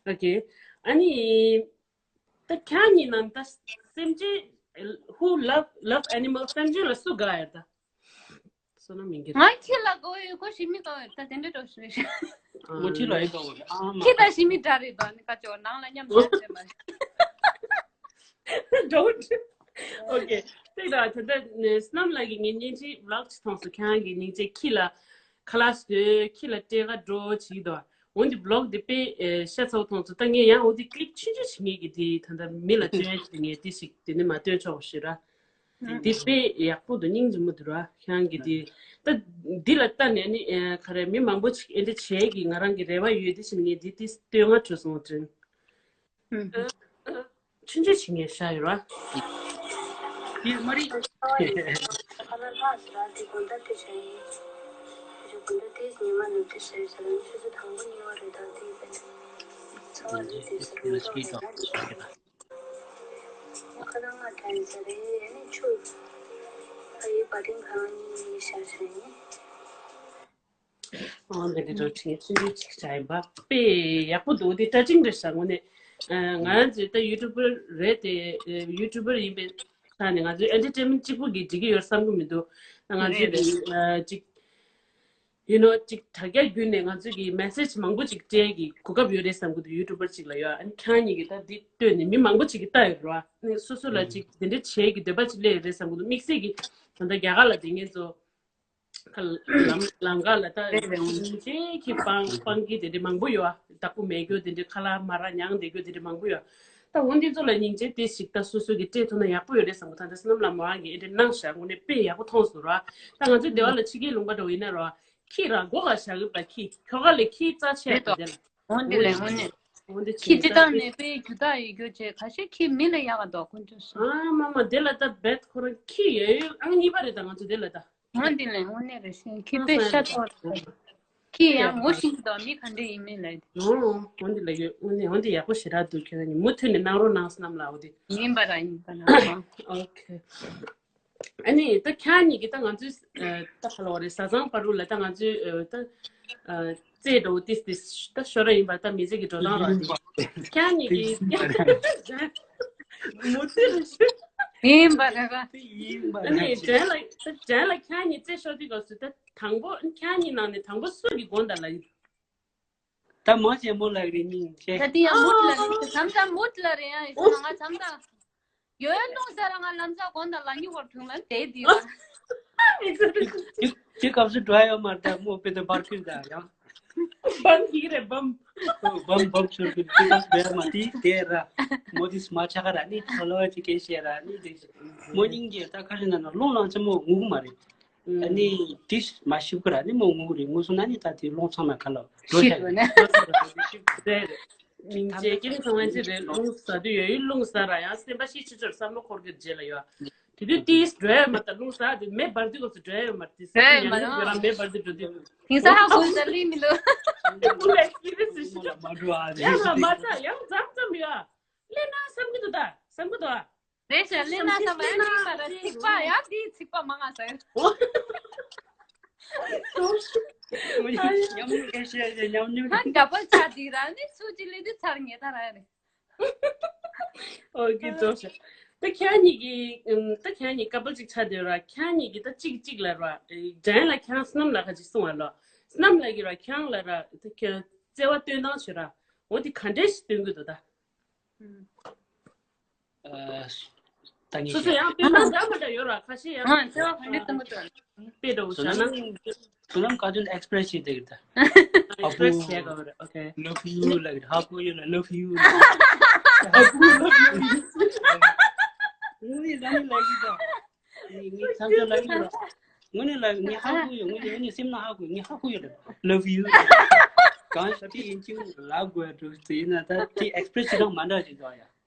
ད་ཅི། ཨ་ནི་ད་ཁྱེད་གཉིས་ནང་ད་སེམས་ཅན། Who love, love animals? སེམས་ཅན་ལ་སུ་དགའ་ཡོད་ད། བསོད་ནམས་མི་འགྱུར། ང་ཁྱི་ལ་དགའ་ཡོད། ཁོ་ཞི་མི་དགའ་ཡོད། ད་དེ་འདྲ་འགྲོ་ཞིག་རེད། མོ་ཁྱི་ལ་ཡི་དགའ་བོ་རེད། ཨ་མ། ཁྱི་དང་ཞི་མི་འདྲ་རེད་དོ། ནི་ཀ་ཅོ་ནང་ལ་མཉམ་འཇོག་བྱས་མ་རེད། Don't. Okay. དེ་ད་ད་ད་བསོད་ནམས་ལགས་ཀྱིས་ངས་སྙིང་རྗེ་ལགས་ཅིག་མཐོང་སོང་། ཁྱེད་རང་གིས་སྙིང་རྗེ་ཁྱི་ལ་ཁ་ལག་བཟོས། ཁྱི་ལ་སྤྲད་ག་འགྲོ་བྱེད་དོ། འོན་ཏེ་བི་ལོག་དེ་དཔེ་ཤ་ཚ་བོ་མཐོང་སོང་། ད་ངས་ཡང་འོ་དེ་ཀླིག་ཆུང་ཆུང་ཞིག་ངས་ཀྱིས་དེ་ད་ད་མི་ལ་སྟོན་ཞིག་ངས་དེ་ཞིག་དེ་ནི་མ་སྟོན་ཆོག་ཞིག་ར། དེ་དཔེ་ཡག་པོ་འདུག་སྙིང་རྗེ་མོ་འདུག་ར། ཁྱེད་རང་གིས་དེ་ད་འདི་ལ་ལྟ་ནས་ནི་ག་རེ་མི་མང་པོ་ཅིག་ཨེ་འདྲ་བྱས་ཀྱི་ང་རང་གི་རེ་བ་ཡོད་དེ་བཞིན་ངས་འདི་དེ་སྟོན་ང་བྲོས་སོང་དྲན། ཆུང་ཆུང་ཞིག་ངས་ཤ་ཡོད་ར། དེ་མ་རེད། ཁ་ལག་ལྷག་ཟེར་ར་དེ་དགོང་དག་དེ་བྱས་ཡིན། དེ་དགོང་དག་དེ་ཉི་མ་ནུབ་དེ་ཟེར་ཟེར་ཆུ་ཚོད་དང་པོ་གཉིས་པ་རེད། ད་དེ་ཚ་བ་རེད་དེ་ཟེར་ཡོད་ཐོག་རེད་ད། ཁ་ལག་ང་དྲན་ཟེར་རེད། ཨ་ནི་ཆུ་ཨ་ཡི་བ་ཏིང་གང་གཉིས་ཤར་བྱས་ཡིན། ཨོ་འདི་འདྲ་འགྲོ་ཁྲིད་ཚུལ་ཅིག་བྱ་ཡིན་པ་དཔེ་ཡག་པོ་འདུག་དེ་བཀྲ་ཤིས་བདེ་ལེགས་ཟེར་དངོས་གནས། ང་ཚོས་ད་ཡུ་ཊུབ་པར་རེད་དེ་ཡུ་ཊུབ་པར་ཡིན་པའི་ཆ་ནས་ང་ཚོས་ཨེན་ཊར་ཊེན་མེན་ཊི་གཅིག་པུ་གིས་འགྲིག་གི་ཡོད་བསམ་གི་མི་འདུག་ད་ང་ཚོས་རེད་རེད། ཅིག you know ཅིག་དྲ་རྒྱ་བརྒྱུད་ནས་ང་ཚོས་ཀྱི་མེ་སེ་ཇི་མང་པོ་ཅིག་སྤྲད་ཀྱི་གོ་སྐབས་ཡོད་རེད་བསམ་གི་འདུག་ཡུ་ཊུབ་པར་ཅིག་ལ་ཡོད། ཨ་ནི་ཁྱེད་གཉིས་ཀྱིས་ད་འདི་ལྟོས་ནས་མི་མང་པོ་ཅིག་གིས་ལྟ་ཡོད་རེད་བ། ཨ་ནི་སོ་སོ་ལ་ཅིག་དེ་འདྲ་བྱེད་ཀྱི་འདོད་པ་ཅིག་སླེབས་ཡོད་རེད་བསམ་གི་འདུག་དམིགས་བསལ་གྱི་ད་ལྟ་རྒྱ་གར་ལ་བསྡད་མཁན་ཚོ། ལམ་ལམ་ཁ་ལ་ད་རེད་རེད། འོང་ཅེས་ཁྱི་སྤང་སྤང་གི་དེ་འདྲ་མང་པོ་ཡོད། བདག་པོ་མེད་རྒྱུ་དེ་འདྲ་ཁ་ལག་མ་རག་མྱངས་བསྡད་རྒྱུ་དེ་འདྲ་མང་པོ་ཡོད། ད་འོ་འདི་ཚོ་ལ་སྙིང་རྗེ་དེ་ཞིག་ད་སོ་སོ་གི་སྤྲད་ཐུབ་ན་ཡག་པོ་ཡོད་རེད་བསམ་གི་ད་ལྟ་བསོད་ནམས་ལགས་མོ་རང་གིས་ཨེ་འདྲ་གནང་ཤག་དངོས་གནས་དཔེ་ཡག་པོ་མཐོང་སོང་ར། ད་ང་ཚོའི་སྡེ་བ་ལ་ཕྱི་རྒྱལ་ལུང་པ་འདྲ་བོ་ཡིན་ན་ར་ཁྱི་ར་སྒོ་ལ་བཞག་གི་པ་ཁྱི་ཁྱོ་ག་ལས་ཁྱི་རྩ་ཆེ་རེད་དོ། བ་དེ་ལ། འོ་འདི་ལས་དངོས་གནས། འོ་འདི་ཁྱི་ཅི་ལྟར་ནས་དཔེ་རྒྱུ་དག་ཡོད་རྒྱུ་བྱས་ཁ་ཤས་ཁྱི་མི་ལ་ཡག་ག་འདུག་དཀོན་མཆོག་གསུམ། ཨ་མ་མ་དེ་ལ་ད་བེད་ཁོ་རང་ཁྱི་ཡོད་ཡོད་ཨང་གཉིས་པ་རེད་ད་ང་ཚོ་དེ་ལ་ད། འོ་འདི་ལས་དངོས་གནས་རེད་ཤིང་ཁྱི་དཔེ་ཤ་ཚ་བ་རེད། ཁྱི་ཡང་ངོ་ཤེས་ཀྱི་འདུག་མི་ག་འདྲ་ཡིན་མིན་ལ། འོ་འོ་འདི་ལ་ཡོད། འོ་འདི་འོ་འདི་ཡག་པོ་ཞེ་དྲག་འདུག་ཁྱེད་རང་གཉིས་མུ་མཐུད་ནས་གནང་རོགས་གནང་བསོད་ནམས་ལགས། འོ་འདི་ཡིན་པ་ར་ཡིན་པ་ན། ཨོ་ཁེ། ཨ་ནི་ད་ཁྱེད་གཉིས་ཀྱིས་ད་ང་ཚོའི་ད་ཧ་ལོ་རེད་བཟའ་ཚང་བར་དུ་ལ་ད་ང་ཚོའི་ད་རྩེད་འགྲོ་ཏིས་ཏིས་ད་ཤོར་ར་ཡིན་པ་ད་མི་ཚེ་གི་འགྲོ་སྟངས་ར་ཏིས་ཁྱེད་གཉིས་ཀྱིས་མུ་ཏིར་ཡིན་པ་རེད་པ། ཡིན་པ་ཨ་ནི་རེད། དྲན་ལ་ད་དྲན་ལ་ཁྱེད་གཉིས་རྩེད་ཤོར་དུས་སྐབས་སུ་ད་དང་པོ་ཁྱེད་གཉིས་ནང་ནས་དང་པོ་སུ་གི་དགོངས་དག་ལ་ཡིན། ད་མོ་ཆེན་མོ་ལགས་རེད་སྙིང་རྗེ། ད་དེ་ཡང་མུ་མཐུད་ལ་རེད། མཚམས་མཚམས་མུ་མཐུད་ལ་རེད་ཡང་ཡིན་ང་མཚམས་མཚམས། ཡོད་ཡོད་ལུང་ཟེར་ང་ལམ་སང་དགོང་དག་ལ་ཉི་ཧོར་དུང་ལ་དེ་དེ་བ། དེ་དེ་སྐབས་སུ་འགྲོ་ཡ་ཡོད་མ་རེད་ད་མོ་དཔེ་ད་འབར་ཁུལ་ད་ཡང་། བམ་གྱིས་རེད་བམ། བམ་བམ་ཤོར་གི་དེ་སྐབས་སུ་འགྲོ་ཡ་མ་དེ་དེ་ར། མོ་དེ་སྨ་ཆ་ག་ར་ནི་ཁ་ལོ་ཅི་སྐད་བཤད་ར་ནི་དེ། མོ་སྙིང་རྗེ་ད་ཁ་ཤས་ན་ན་ལུང་ལང་ཆེན་མོ་ངུ་གི་མ་རེད། ཨ་ནི་དེ་མ་ཤི་ཁུ་ར་ནི་མོ་ངུ་རེད་ངུ་སོང་ན་ནི་ད་དེ་རླུང་ཚང་མ་ཁ་ལ་འགྲོ་ཤི་ཤག་རེད། ནས་རེད་རེད། སྙིང་རྗེ་སྐྱེ་ཚང་མ་ཅི་རེད་རླུང་ཟ་དུས་ཡོད་ཡུལ་རླུང་ཟ་ར་ཡང་སེམས་པ་ཤི་ཆུ་ཆུར་བསམ་བློ་འཁོར་གྱི་རྗེས་ལ་ཡོད། དེ་དུས་ཏིས་འགྲོ་ཡ་མ་ད་རླུང་ཟ་དེ་མེ་འབར་དུས་སྐབས་སུ་འགྲོ་ཡ་ཡོད་མ་དེ་ཟ་རེད་དུས་མ་ཡང་རང་ཡོད་ར་མེ་འབར་དུས་འགྲོ་དུས། དེང་སང་ཧ་གོ་ད་ལི་མི་འདུག་དེ་ཀུ་ལ་ཨེགས་པི་རི་ཡན་སི་ཞིག་ཡོད། མ་འགྲོ་ཨ་ཡ་ལ་མ་ཚ་ཡང་མཚམས་མཚམས་ཡོད། ལེ་ན་བསམ་གྱི་འདུག་ད་བསམ་གྱི་འདུག་ཨ། རེད་ཤག་ལེ་ན་ས་བ་ཡང་ཚིག་པ་ཡང་དེའི་ཚིག་པ་མང་ང་ཟེར། ཉམས་མྱོང་སྐད་ཆ་ཡང་ཉམས་མྱོང་ད་ཀ་པལ་ཆ་དེ་ར་ནི་སུ་ཅི་ལེ་དུ་ཚར་ངེས་ད་ར་རེད། ཨོ་ཀེ་ཙོ་ཤ། ད་ཁྱེད་གཉིས་ཀྱི་ད་ཁྱེད་གཉིས་ཀ་པལ་ཅིག་ཆ་དེ་ར་ཁྱེད་གཉིས་ཀྱི་ད་གཅིག་གཅིག་ལ་ར་འགྲན་ལ་ཁྱེད་སྣམ་ལ་ཁ་ཅིག་གསུང་བ་ལ་སྣམ་ལ་གི་ར་ཁྱེད་ལ་ར་ད་ཁྱེད་བརྩེ་བ་སྟོན་སྟངས་ཤིག་ར་འོ་དེ་ག་འདྲས་ཤིག་སྟོན་གི་འདུག་ད། ད་ངས་སོ་སོ་ཡང་དཔེ་མ་འདྲ་མ་འདྲ་ཡོད་ར་ཁ་ཤས་ཡང་ཨ་ཅོ་ཧ་ནི་ཏུ་མ་ཏུ་དཔེ་འདྲ་བོ་བྱ་ན། བསོད་ནམས་བསོད་ནམས་བཀའ་བཀྱོན་ཨེགས་པི་རེ་སི་བྱེད་བསྡད་ཀྱི་ད། ཨེགས་པི་རེ་སི་བྱེད་དགོས་རེད། ཨོ་ཁེ། Love you ལབ་ཀྱི་ད། ཧ་གོ་ཡོད་ལ་love you ལབ་ཀྱི། ཧ་གོ་love you ངས་ཟ་ནི་ལབ་ཀྱི་ད། ངས་ངས་ཚང་ཚང་ལབ་ཀྱི་ད། དངོས་གནས་ལ་ངས་ཧ་གོ་ཡོད། དངོས་གནས་ངས་སེམས་ནང་ཧ་གོ་ཡོད། ངས་ཧ་གོ་ཡོད་རེད། Love you། གང་ཞིག་དེ་ཡིན་གཅིག་ལབ་དགོས་འགྲོ་དེ་ཡིན་ན་ད་དེ་express་བྱེད་སྟངས་མ་འདྲ་ཞིག་འདུག་ཡ།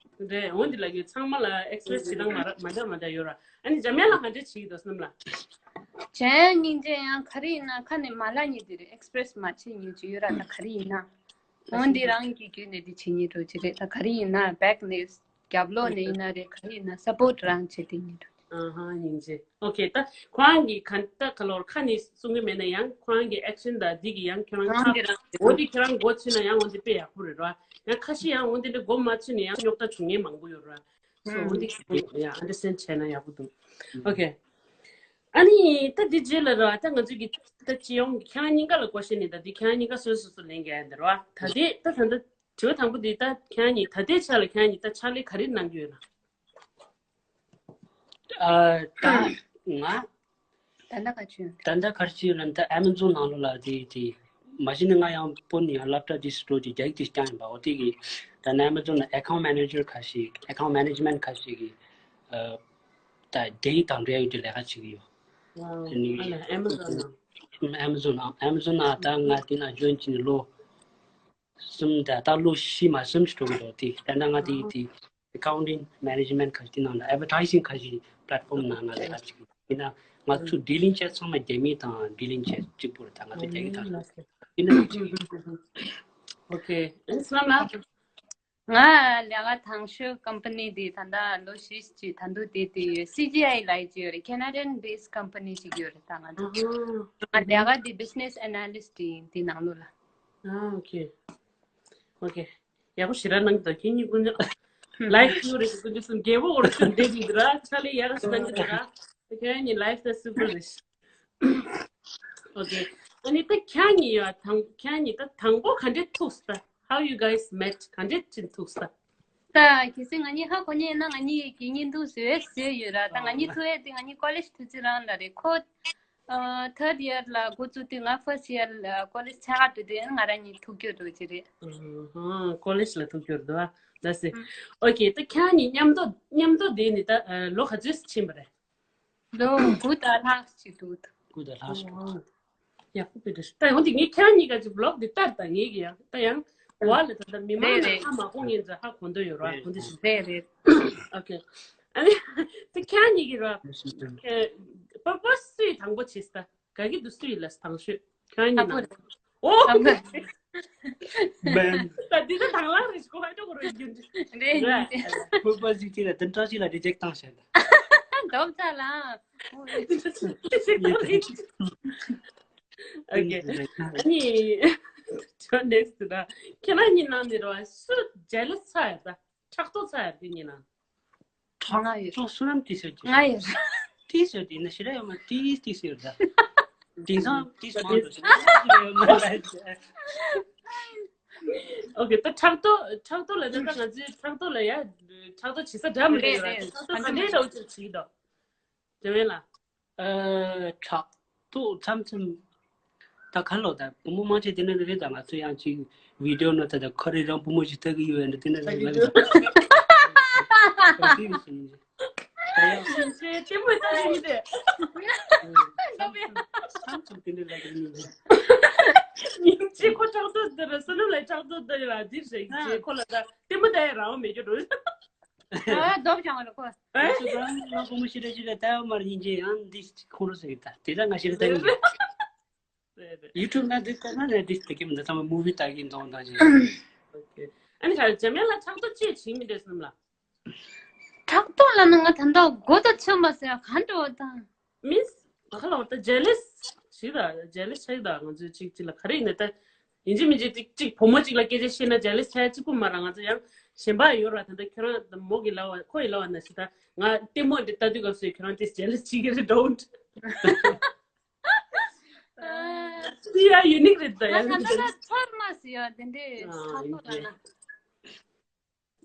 རེད། འོན་ཏེ་ལ་གི་ཚང་མ་ལ་express་བྱེད་སྟངས་མ་ར་མ་འདྲ་མ་འདྲ་ཡོད་ར། ཨ་ནི་འཇམ་དབྱངས་ལ་ག་འདྲ་བྱེད་ཀྱི་འདུག་བསམ་ལ། གཞན་སྙིང་རྗེ་ཡང་ག་རེ་ཡིན་ན་ཁ་ནས་མ་ལབ་མཁན་དེ་རེད། express་མ་བྱེད་མཁན་ཅིག་ཡོད་ར། ད་ག་རེ་ཡིན་ན། འོན་ཏེ་རང་གི་རྒྱུད་ནས་དེ་བྱེད་མཁན་འགྲོ་ཅིག་རེད། ད་ག་རེ་ཡིན་ན་back་ནས་རྒྱབ་ལོགས་ནས་ཡིན་ན་རེད། ག་རེ་ཡིན་ན་support་རང་བྱེད་དེ་མཁན་འགྲོ། ཨ་ཧ། སྙིང་རྗེ། ཨོ་ཁེ། ད་ཁོ་རང་གི་ག་ད་ག་ལོར་ཁ་ནས་གསུང་གི་མེད་ན་ཡང་ཁོ་རང་གི་action་དང་འདི་གི་ཡང་ཁྱོད་རང་རང་གི་རང་འོ་འདི་ཁྱོད་རང་མགོ་ཚོས་ན་ཡང་འོ་འདི་དཔེ་ཡག་པོ་རེད་ར། ཡང་ཁ་ཤས་ཡང་འོ་འདི་འདྲ་མགོ་མ་ཚོས་ན་ཡང་རྙོག་དྲ་བྱུང་མཁན་མང་པོ་ཡོད་ར། སོ་འོ་འདི་ཡང་understand་བྱས་ན་ཡག་པོ་འདུག། ཨོ་ཁེ། ཨ་ནི་ད་འདི་རྗེས་ལ་ར་ད་ང་ཚོས་ཀྱི་ད་སྤྱི་ཡོངས་ཀྱི་ཁྱེད་རང་གཉིས་ཀ་ལ་question་ནི་ད་འདི་ཁྱེད་རང་གཉིས་ཀ་སོ་སོ་སོ་ལེན་གྱི་ཡ་འདི་ར། ད་དེ་ད་ད་ད་དྲི་བ་དང་པོ་འདི་ད་ཁྱེད་རང་གཉིས་ད་ལྟའི་ཆ་ལ་ཁྱེད་རང་གཉིས་ད་ཕྱག་ལས་ག་རེ་གནང་གི་ཡོད་ན། ཨ། ད་ང་ད་ལྟ་ག་ཅུ་ད་ལྟ་གར་ཅི་ལ་ད་Amazon་ནང་ལོགས་ལ་དེ་དེ་མ་གཞི་ནས་ང་ཡང་སྤོ་ནས་ཡང་སློབ་གྲྭ་དེ་སྤྲོ་དེ་རྒྱ་ཡིག་དེ་རྐྱང་ཡིན་པ། འོ་དེ་གི་ད་ནས་Amazon་ལ་account manager་ཁ་ཞིག account management་ཁ་ཞིག་གི་ཨ་ད་རྒྱ་ཡིག་དང་འབྲེལ་ཡོད་དེ་ལས་ཀ་བྱེད་ཀྱི་ཡོད། ཨ་ནི་Amazon་ནང་Amazon་ནང་Amazon་ནང་ད་ང་དེ་ན་join་བྱས་ནས་ལོ་གསུམ་ད་ལྟ་ལོ་བཞི་མ་གསུམ་ཞིག་འགྲོ་གི་འདུག། དེ་ད་ལྟ་ང་དེ་དེ་accounting management་ཁ་ཤས་དེ་ནང་ལ་advertising་ཁ་ཤས་platform་ནང་ང་ལས་ཀ་བྱེད་ཀྱི་ཡིན་ན། ང་ཚོ་dealing་བྱས་ཚང་མ་རྒྱ་མི་དང་dealing་བྱས་གཅིག་པུ་རེད། ད་ང་ཚོ་རྒྱ་ཡིག་དང་ཡིན་ན་ཨོ་ཁེ། ཨ་ནི་བསམ་ལ། ང་ལས་ཀ་དང་ཤོས་company་དེ་ད་ལྟ་ལོ་བཞི་ཅིག་ད་དུང་དེ་དེ་ཡོད། C G I་ལབ་ཅིག་ཡོད་རེད། Canadian based company་ཅིག་ཡོད་རེད། ད་ང་ཚོ་ང་ལས་ཀ་དེ་business analyst་ཡིན། དེ་ནང་ལོགས་ལ། ཨ་ཨོ་ཁེ། ཨོ་ཁེ། ཡག་པོ་ཞེ་དྲག་གནང་གི་འདུག། ཁྱེད་གཉིས་ཀུན་ནས་life་ཡོད་རེད། ཀུན་གྱིས་གསུང་རྒྱལ་པོ་འོར་ཆུ་འདེབས་ཀྱི་འདུག་ར། ཕྱག་ལས་ཡག་ཞིག་གནང་གི་འདུག་ར། ཁྱེད་གཉིས་life་ད་super་རེད། ཨོ་ཁེ། ཨ་ནི་ད་ཁྱེད་གཉིས་ཡ་དང་ཁྱེད་གཉིས་ད་དང་པོ་ག་འདྲས་ཐུག་ས། How you guys met? ག་འདྲས་ཅིག་ཐུག་ས། ད་གལ་སྲིད་ང་གཉིས་ཧ་གོ་མཁན་ཡིན་ན་ང་གཉིས་ཀྱི་བརྙན་ཐུང་བཟོས་བཟོས་ཡོད་ར། ད་ང་གཉིས་ཐུག་ཡས་དེ་ང་གཉིས་college་དུས་ཚོད་རང་ལ་རེད། ཁོ་ཨ་third year་ལ་འགོ་བཙུགས་དུས་ང་first year་ལ་college་ཆགས་ཀ་དུས་དེ་ང་རང་གཉིས་ཐུག་རྒྱུ་འདུག་ཅི་རེད། ཨ་ཧ། college་ལ་ཐུག་རྒྱུ་འདུག་ཨ། ད་སེ། ཨོ་ཁེ། ད་ཁྱེད་གཉིས་མཉམ་དུ་མཉམ་དུ་བསྡད་ནས་ད་ལོ་ག་ཚོད་ཕྱིན་པ་རེད། ལོ་དགུ་དང་ལྷག་ཅིག་འདུག། དགུ་དང་ལྷག་ཅིག་འདུག། ཡག་པོ་དཔེ་འདྲ་ཞིག། ད་ཡང་དེ་ངས་ཁྱེད་གཉིས་ཀ་ཅིག་vlog་འདི་ལྟར་དང་ངས་ཀྱི་ཡང་ད་ཡང་བ་ལ་ད་ད་མི་མང་རེད་ལ་རེད། ཧ་མ་གོ་ངས་ཛ་ཧ་གོ་འདོད་ཡོད་ར། རེད་གོ་འདོད་ཞིག། རེད་རེད། ཨོ་ཁེ། ཨ་ནི་དེ་ཁྱེད་གཉིས་ཀྱི་ར་པ་པ་སུས་དང་པོ་བྱེད་ས། ག་གི་དུ་སུས་ལ་དང་ཤོས་ཁྱེད་གཉིས་ཨ་ནང་ཁུ། ཨོ་ཨ་ཁུ། ད་འདི་ད་དང་བླངས་རེད་ཞིག་གོ་ཧ་ཅོ་གོ་རོ་ཡིན་རྒྱུ་འདི། རེད་ཡིན་རེད། ཁོ་པ་ཟིག་ཅིག་ལ་དེ་འདྲ་ཞིག་ལ་reject་བཏང་ཤག་ད། འདོམ་ཚ་ལ། ཨོ་ཁེ། ཨ་ནི་ཁྱོད་next་ད་ཁྱེད་རང་གཉིས་ནང་ནས་ར་སུ་jealous་ཚ་ཡ་ད་ཕྲག་དོག་ཚ་ཡ་དེ་གཉིས་ནང་། ང་ཡོད། ཁྲག་དོག་སུ་རམ་ཏི་སེར་གྱི། ང་ཡོད། ཏི་སེར་དེ་ན་ཤི་ར་ཡོད་མ་ཏི་ཏི་སེར་ད། དེང་སང་ཏི་སེར་མང་དུ་ཤི་ར་ཡོད་མ་ལ། ཨོ་ཁེ། ད་ཕྲག་དོག་ཕྲག་དོག་ལ་ད་ད་ང་ཚོའི་ཕྲག་དོག་ལ་ཡ་ཕྲག་དོག་བྱེད་ས་འདྲ་མི་རེད་རེད་ར། རེད། ཕྲག་དོག་ག་འདྲའི་འདྲ་བོ་ཅིག་བྱེད་ཀྱི་འདུག། དེ་བས་ལ། ཨ་ཕྲག་དོག་མཚམས་མཚམས་ད་ག་ལོ་ད་བུ་མོ་མང་ཆེ་དེ་ནས་རེད། ད་ང་ཚོ་ཡང་ཅིག་video་ནང་ད་ད་ཁོ་རེ་རང་བུ་མོ་ཞིག་ལྟ་གི་ཡོད་ཡ་འདྲ་དེ་ནས་རེད་ལ། ད་ཡང་ཞེས་ལྟད་མོ་ལྟ་གི་མི་དེ། མཚམས་མཚམས་དེ་འདྲ་ལ་གི་མི་འདུག། སྙིང་རྗེ། ཁོ་ཕྲག་དོག་འདི་ར་བསོད་ནམས་ལ་ཕྲག་དོག་འདི་ར་འདི་རེད་ཅེས་ཁོ་ལ་ད་ལྟད་མོ་ལྟ་ཡ་རང་མེད་རྒྱུ་རེད། ཨ་རྡོབ་ཀྱང་རེད་ཁོ། ཨ་སུ་རང་ང་བུ་མོ་ཞིག་རེ་ཞིག་ལ་ལྟ་ཡ་མར་སྙིང་རྗེ་ཡང་འདི་ཁོང་ཁྲོ་ཟེར་གི་ད་དེ་ད་ང་ཞིག་ལ་ལྟ་གི་མི་འདུག། རེད་རེད། YouTube་ན་འདི་ལྟ་ན་རེད། འདི་ལྟ་གི་མི་འདུག། ཚང་མ་movie་ལྟ་གི་འདུག་ད་ཅི། ཨོ་ཁེ། ཨ་ནི་ཁ་འཇམ་དབྱངས་ལ་ཕྲག་དོག་ཅི་བྱེད་མི་འདུག་བསམ་ལ། ཕྲག་དོག་ལབ་ན་ང་ད་ལྟ་མགོ་དང་ཚོད་མ་ཟེར་ག་འདྲ་བ་དང་། མིས་ག་ལ་བ་ད་jealous་ཞིག་ད་jealous་ཆགས་ད་ང་ཚོས་གཅིག་གཅིག་ལ་ག་རེ་ཡིན་ན་ད་ཡིན་གཅིག་མིན་གཅིག་གཅིག་བུ་མོ་གཅིག་ལ་སྐད་ཆ་བཤད་ན་jealous་ཆགས་གཅིག་པུ་མ་ར། ང་ཚོ་ཡང་གཞན་པ་ཡོད་ར། ད་ལྟ་ཁྱོད་རང་མོ་གི་ལ་བ་ཁོ་ཡི་ལ་བ་ན་ཞིག་ད་ང་ལྟད་མོ་འདི་ལྟ་དུས་སྐབས་སུ་ཁྱོད་རང་དེ་jealous་བྱེད་ཀྱི་རེད་don't། དེ་ཡང་unique་རེད་ད་ཡང་། ད་ད་ཚར་མ་སི་ཡ་དེ་འདྲས་ཚར་མ་ལ་ན།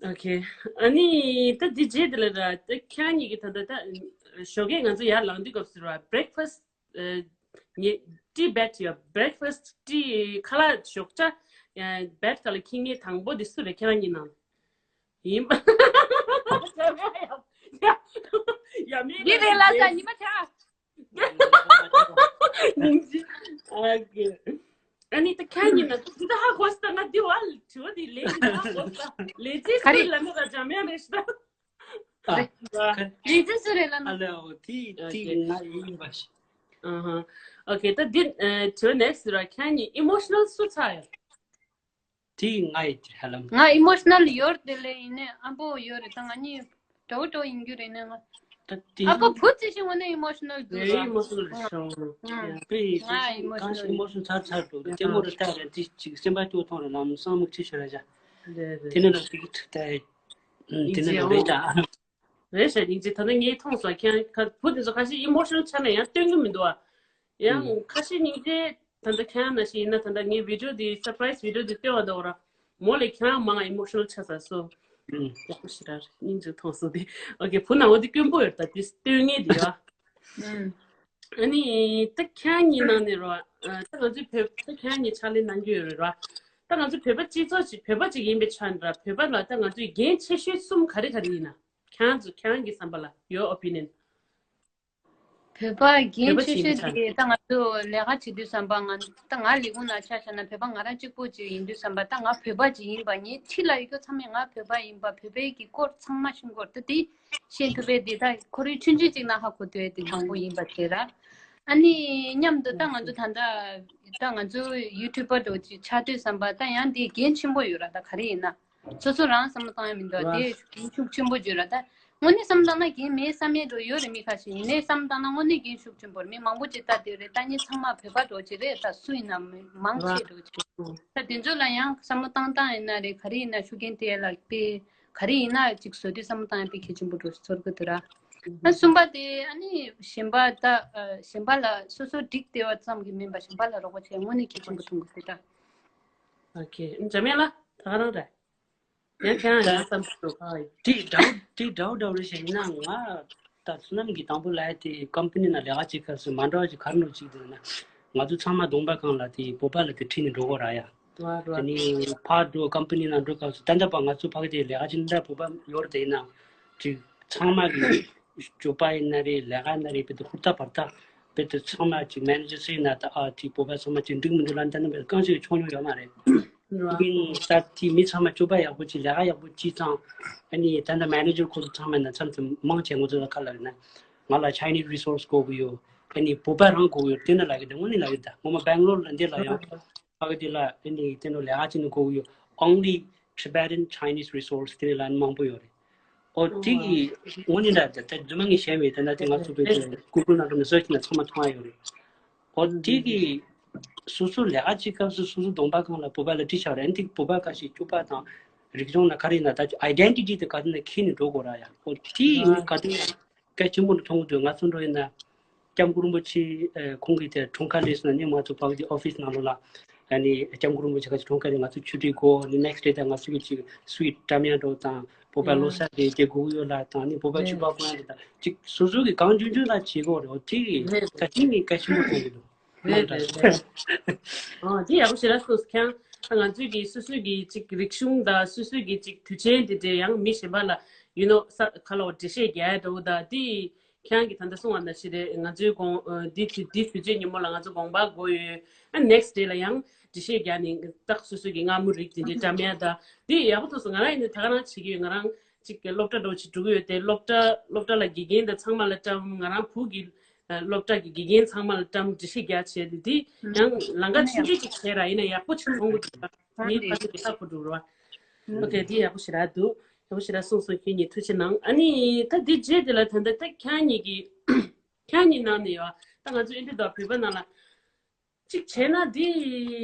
ཨོ་ཁེ། ཨ་ནི་ད་འདི་རྗེས་དེ་ལ་ར་ད་ཁྱེད་གཉིས་ཀྱི་ད་ད་ད་ཞོགས་ཀས་ང་ཚོ་ཡར་ལངས་དུས་སྐབས་སུ་ར་breakfast་ཨ་ནི་tea back to your breakfast tea་ཁ་ལག་ཞོགས་ཇ་ཡ་bed་ཁ་ལ་འཁྱེར་མཁན་དང་པོ་དེ་སུ་རེད། ཁྱེད་རང་གཉིས་ནང་ཡིན་པ། ཡ་མི་འདི་རེད་ལ་ད་ཉི་མ་ཆ། སྙིང་རྗེ། ཨ་ཀེ། ཨ་ནི་ད་ཁྱེད་ཉིད་ན་འདི་ད་ཧ་གོ་སྟངས་ང་འདི་བ་དྲི་བ་འདི་ལན་འདི་ཧ་གོ་སྟངས་ལས་རྗེས་ག་རེ་སུ་ལ་ནི་ར་འཇམ་དབྱངས་རེད་ཤི་ད། ཨ། ལས་རྗེས་སུ་རེད་ལ་ན། ཨ་ལེ་ཨོ་དེ་དེ་ང་ཡིན་པ་ཞིག་ཨ་ཧ། ཨོ་ཀེ། ད་འདི་ཨ་དྲི་བ་ནེག་སི་ར། ཁྱེད་ཉིད་ཨི་མོ་ཤི་ནལ་སུ་ཚ་ཡོད། དེ་ང་ཡི་དེ་ཧ་ལམ། ང་ཨི་མོ་ཤི་ནལ་ཡོད་དེ་ལས་ཡིན་ནས་ཨ་པོ་ཡོད་རེད། ད་ང་གཉིས་འདྲ་བོ་འདྲ་བོ་ཡིན་རྒྱུ་རེད་ནས་ང་། ད་དེ་ཨ་ཁོ་བུ་ཙི་ཞིག་འོ་ན་ཨི་མོ་ཤི་ནལ་འདུག་རེད། ཨི་མོ་ཤི་ནལ་རེད་ཤོང་། ཨ་པེ་ང་ཨི་མོ་ཤི་གང་ནལ་ཞིག་ཨི་མོ་ཤི་ནལ་ཚར་ཚར་འདུག་ལྟད་མོ་རེ་ལྟ་རེད། དེ་ཅིག་སེམས་པ་སྐྱོ་ཐོང་རེད་ལམ་སང་མིག་ཆུ་ཤོར་ར་བཞག་རེད་རེད། དེ་ནས་ལ་དེ་གི་ཐུག་ད་དེ་ནས་ལ་རེད་ད། རེད་ཤག་སྙིང་རྗེ། ད་ལྟ་ངས་མཐོང་སོང་། ཁྱེད་ཁ་བུ་དེ་ཚོ་ཁ་ཤས་ཨི་མོ་ཤི་ནལ་ཆགས་ན་ཡང་སྟོན་གི་མི་འདུག་ཨ། ཡང་ཁ་ཤས་སྙིང་རྗེ། ད་ལྟ་ཁྱེད་ནང་བཞིན་ཡིན་ན་ད་ལྟ་ངའི་བི་ཌིའོ་འདི་སར་པ་རའི་སི་བི་ཌིའོ་འདི་སྟོན་པ་འདུག་ར། མོ་ལས་ཁྱེད་མང་ཨི་མོ་ཤི་ནལ་ཆགས་ས་སོ། ཡག་པོ་ཞེ་དྲག་རེད། སྙིང་རྗེ་མཐོང་སོང་དེ། ཨོ་ཀེ། བུ་ནང་བ་འདི་དཀོན་པོ་ཡོད་ད་འདི་སྟོན་ངེས་འདི་ཡ། ཨ་ནི་ད་ཁྱེད་གཉིས་ནང་ནས་ར། ད་ང་ཚོའི་བོད་ད་ཁྱེད་གཉིས་ཕྱག་ལས་གནང་རྒྱུ་ཡོད་རེད་ར། ད་ང་ཚོའི་བོད་པ་སྤྱི་ཚོགས་ཅིག་བོད་པ་ཅིག་ཡིན་པའི་ཆ་ནས་ར། བོད་པ་ལ་ད་ང་ཚོའི་འགན་ཆེ་ཤོས་གསུམ་ག་རེ་ག་རེ་ཡིན་ན། ཁྱེད་ཚོ་ཁྱེད་ཀྱི་བསམ་པ་ལ། Your opinion། བོད་པ་རྒན་ཆེ་ཤོས་དེ་ད་ང་ཚོ་ལས་ཀ་བྱེད་དུས་ཙམ་པ་ང་ད་ང་ལས་ཁུངས་ནང་ཆ་བཞག་ན་བོད་པ་ང་རང་གཅིག་པོ་ཅིག་ཡིན་དུས་ཙམ་པ་ད་ང་བོད་པ་ཅིག་ཡིན་པ་ངའི་འཁྲིས་ལ་ཡོད་མཁན་ཚང་མས་ང་བོད་པ་ཡིན་པ་བོད་པའི་གི་སྐོར་ཚང་མ་ཤེས་སྐོར་ད་དེ་ཤེས་ཐུབ་པའི་དེ་ད་ཁོ་རའི་ཆུང་ཆུང་ཅིག་ན་ཧ་གོ་ཐུབ་པའི་དེ་དང་པོ་ཡིན་པ་དེ་ར། ཨ་ནི་མཉམ་དུ་ད་ང་ཚོ་ད་ལྟ་ད་ང་ཚོ་ཡུ་ཊུབ་པ་འདྲ་བོ་ཅིག་ཆགས་དུས་ཙམ་པ་ད་ཡང་དེ་འགན་ཆེན་པོ་ཡོད་ར། ད་ག་རེ་ཡིན་ན། སོ་སོ་རང་བསམ་བློ་བཏང་ཡ་མི་འདུག་དེ་འགན་ཤུགས་ཆེན་པོ་བརྗོད་ར། ད་དངོས་གནས་བསམ་བློ་བཏང་ན་འགན་མེད་བསམ་ཡས་འགྲོ་ཡོད་རེད། མི་ཁ་ཤས་ཡིན་ནའི་བསམ་བློ་བཏང་ན་དངོས་གནས་འགན་ཤུགས་ཆེན་པོ་རེད། མི་མང་པོ་ཅིག་ལྟ་དེ་རེད། ལྟ་མཁན་ཚང་མ་བོད་པ་འགྲོ་ཅིག་རེད། ད་སུ་ཡིན་ན་མི་མང་ཆེ་འགྲོ་ཅིག་ད་དེ་ཚོ་ལ་ཡང་བསམ་བློ་བཏང་སྟངས་ཡིན་ན་རེད། ག་རེ་ཡིན་ན་ཤུགས་རྐྱེན་དེ་ལ་དཔེ་ག་རེ་ཡིན་ན་ཅིག་བཟོ་དུས་བསམ་བློ་བཏང་ཡ་དཔེ་གལ་ཆེན་པོ་འགྲོ་ཚོར་གི་འདུག་ར། ཨ་གསུམ་པ་དེ་ཨ་ནི་གཞན་པ་ད་གཞན་པ་ལ་སོ་སོ་འགྲིག་བསྡད་པ་ཙམ་གྱིས་མིན་པ་གཞན་པ་ལ་རོགས་པ་བྱེད་ཡ་དངོས་གནས་གལ་ཆེན་པོ་མཐོང་གི་འདུག་ད། ཨོ་ཁེ། འཇམ་དབྱངས་ལགས་ད་ག་རང་རེད། ཡང་ཁྱེད་རང་ཡང་བསམ་ཚུལ་ག་ཡོད། དེ་འདྲ་བོ་དེ་འདྲ་བོ་འདྲ་བོ་རེད་ཤག་ཡིན་ན་ང་ད་བསོད་ནམས་ཀྱིས་དང་པོ་ལབ་ཡ་དེ་ཀམ་པ་ནི་ནང་ལས་ཀ་བྱེད་སྐབས་སུ་མ་འདྲ་བ་ཅིག་ག་རེ་འདྲ་བོ་ཅིག་འདུག་ན། ང་ཚོ་ཚང་མ་གདོང་པ་སྒང་ལ་དེ་བོད་པ་ལ་དེ་ཁྲིད་ནས་འགྲོ་དགོས་ར་ཡ། ང་ར་དེ་ནི་ཕར་འགྲོ་ཀམ་པ་ནི་ནང་འགྲོ་སྐབས་སུ་ད་ལྟ་བར་ང་ཚོ་ཕ་གི་དེ་ལས་ཀ་བྱེད་འདྲ་བོད་པ་ཡོད་རེད། དེ་ཡིན་ན་ཅིག་ཚང་མ་གི་སྤྱོད་པ་ཡིན་ན་རེད། ལས་ཀ་ཡིན་ན་རེད། བོད་དུ་ཧུར་ཐག་བར་ཐག་བོད་དུ་ཚང་མ་ཅིག་མེ་ནེ་ཇར་ཟེར་ན་ད་ཨ་ཅིག་བོད་པ་ཚང་མ་ཅིག་འགྲིག་མི་འདུག་ལབ་ད་ནི་བོད་གང་ཞིག་ཆོག་མྱོང་ཡོད་མ་རེད། ར། ཡིན་ད་དེ་མི་ཚང་མ་སྤྱོད་པ་ཡག་པོ་ཅིག་ལས་ཀ་ཡག་པོ་ཅིག་ཙང་ཨ་ནི་ད་ནི་མེ་ནེ་ཇར་ཁོ་ཚོ་ཚང་མ་ན་མཚམས་མཚམས་མང་ཆེ་ང་ཚོ་ལ་ཁ་ལ་རེད་ན་ང་ལ་ཆའི་ནིས་རི་སོར་སི་དགོས་ཀྱི་ཡོད། ཨ་ནི་བོད་པ་རང་དགོས་ཀྱི་ཡོད། དེ་ན་ལབ་ཀྱི་འདུག་དངོས་གནས་ལབ་ཀྱི་འདུག་ངོ་མ་སྦེང་ལོར་ལ་འདི་ལ་ཡང་ཕ་གི་དེ་ལ་ཨ་ནི་དེ་ནོ་ལས་ཀ་ཅིག་ནི་དགོས་ཀྱི་ཡོད། Only Tibetan Chinese resource དེ་ལ་མང་པོ་ཡོད་རེད། ཨོ་དེ་གི་དངོས་གནས་ལ་ད་རྫུན་མ་ངས་བཤད་མེད། ད་ལྟ་དེ་ང་ཚོ་བོད་ཀྱི་གུ་གུལ་ནང་དུ་ནས་སོ་ཅི་ན་ཚང་མ་མཐོང་ཡ་ཡོད་རེད། ཨོ་དེ་གི་སོ་སོ་ལས་ཀ་བྱེད་སྐབས་སུ་སོ་སོ་གདོང་པ་སྒང་ལ་བོད་པ་ལ་དྲི་བྱ་རེད། དེ་བོད་པ་ཁ་ཤས་སྐྱོ་པ་དང་རིག་གཞུང་ན་ག་རེ་ཡིན་ན་ད་ཨའི་ཌེན་ཊི་ཊི་དེ་ག་དུས་ན་ཁྱེར་ནས་འགྲོ་དགོས་ར་ཡ། ཨོ་དེ་ཡིན་ག་དུས་ན། གལ་ཆེན་པོ་མཐོང་གི་འདུག་ང་ཚོ་འགྲོ་ཡིན་ན། སྐྱབས་མགོན་རིན་པོ་ཆེ་ཁོང་གིས་དེ་འཁྲུངས་སྐར་སླེབས་སོང་ན་ནི་ང་ཚོ་ཕ་གི་ཨོ་ཕིས་ནང་ལོགས་ལ་ཨ་ནི་སྐྱབས་མགོན་རིན་པོ་ཆེ་ཁ་ཅིག་འཁྲུངས་སྐར་རེད། ང་ཚོ་ཆུ་ཊི་དགོས། ནི་ནེག་སི་ཊི་ཌེ་ད་ང་ཚོ་གི་ཅིག་སུ་ཝིཊ་འགྲམ་ཡང་འགྲོ་དང་བོད་པ་ལོ་གསར་རེད་དེ་དགོས་ཡོད་ལ་དང་ནི་བོད་པ་ཕྱུ་པ་གོན་ཡ་རེད་དང་ཅིག་སོ་སོ་གི་གང་བྱུང་བྱུང་ལ་བྱེད་དགོས་རེད། འོ་དེ་གི་ད་ཅིག་ནི་གལ་ཆེན་པོ་མཐོང་གི་འདུག་རེད་རེད་རེད། ཨོ་དེ་ཡག་པོ་ཞེ་དྲག་གསུངས། ཁྱེད་ང་ཚོའི་གི་སོ་སོའི་གི་ཅིག་རིག་གཞུང་དང་སོ་སོའི་གི་ཅིག་དུས་ཆེན་དེ་འདྲའི་ཡང་མི་གཞན་པ་ལ་ཡུ་ནོ་ས་ཁ་ལོ་འགྲེལ་བཤད་རྒྱག་ཡ་འདྲ་བོ་དང་དེ། ཁྱེད་རང་གིས་ད་ལྟ་གསུངས་པ་ནང་བཞིན་རེད། ང་ཚོའི་དགོང་ཨ་འདི་དུས་འདི་དུས་ཚོད་ཉིན་མོ་ལ་ང་ཚོ་དགོངས་པ་དགོས་ཡོད། ཨ་ནེག་སི་ཌེ་ལ་ཡང་འགྲེལ་བཤད་རྒྱག་ནས་ཏག་སོ་སོ་གི་མངར་མོ་རིགས་དེ་འདྲའི་བཀྲམ་ཡ་ད་འདི་ཡག་པོ་ཐུག་སོང་། ང་རང་ཡིན་ན་ད་ག་རང་བྱེད་ཀྱི་ཡོད། ང་རང་ཅིག་གི་སློབ་གྲྭ་འགྲོ་ཅིག་འགྲོ་གི་ཡོད་དེ་སློབ་གྲྭ་སློབ་གྲྭ་ལ་དགེ་རྒན་དང་ཚང་མ་ལ་བཀྲམ། ང་རང་བུ་གི་ཨ་སློབ་གྲྭ་གི་དགེ་རྒན་ཚང་མ་ལ་བཀྲམ་འགྲེལ་བཤད་རྒྱག་བྱས་ཏེ་འདི་ཡང་ལམ་ཁ་ཆུང་ཆུང་ཅིག་བྱས་ར་ཡིན་ན་ཡག་པོ་ཅིག་མཐོང་གི་འདུག་ངའི་ཕ་གི་དེ་ཧ་གོ་འགྲོ་ར། ཨོ་ཁེ། འདི་ཡག་པོ་ཞེ་དྲག་འདུག་ཡག་པོ་ཞེ་དྲག་གསུངས་སོང་། ཁྱེད་གཉིས་ཐུགས་རྗེ་གནང་། ཨ་ནི་ད་འདི་རྗེས་དེ་ལ་ད་ལྟ་ད་ཁྱེད་གཉིས་ཀྱི་ཁྱེད་གཉིས་ནང་ནས་ཡོད། ད་ང་ཚོ་ཨེ་འདྲ་དང་བོད་པ་ནང་ལ་གཅིག་བྱས་ན་འདི་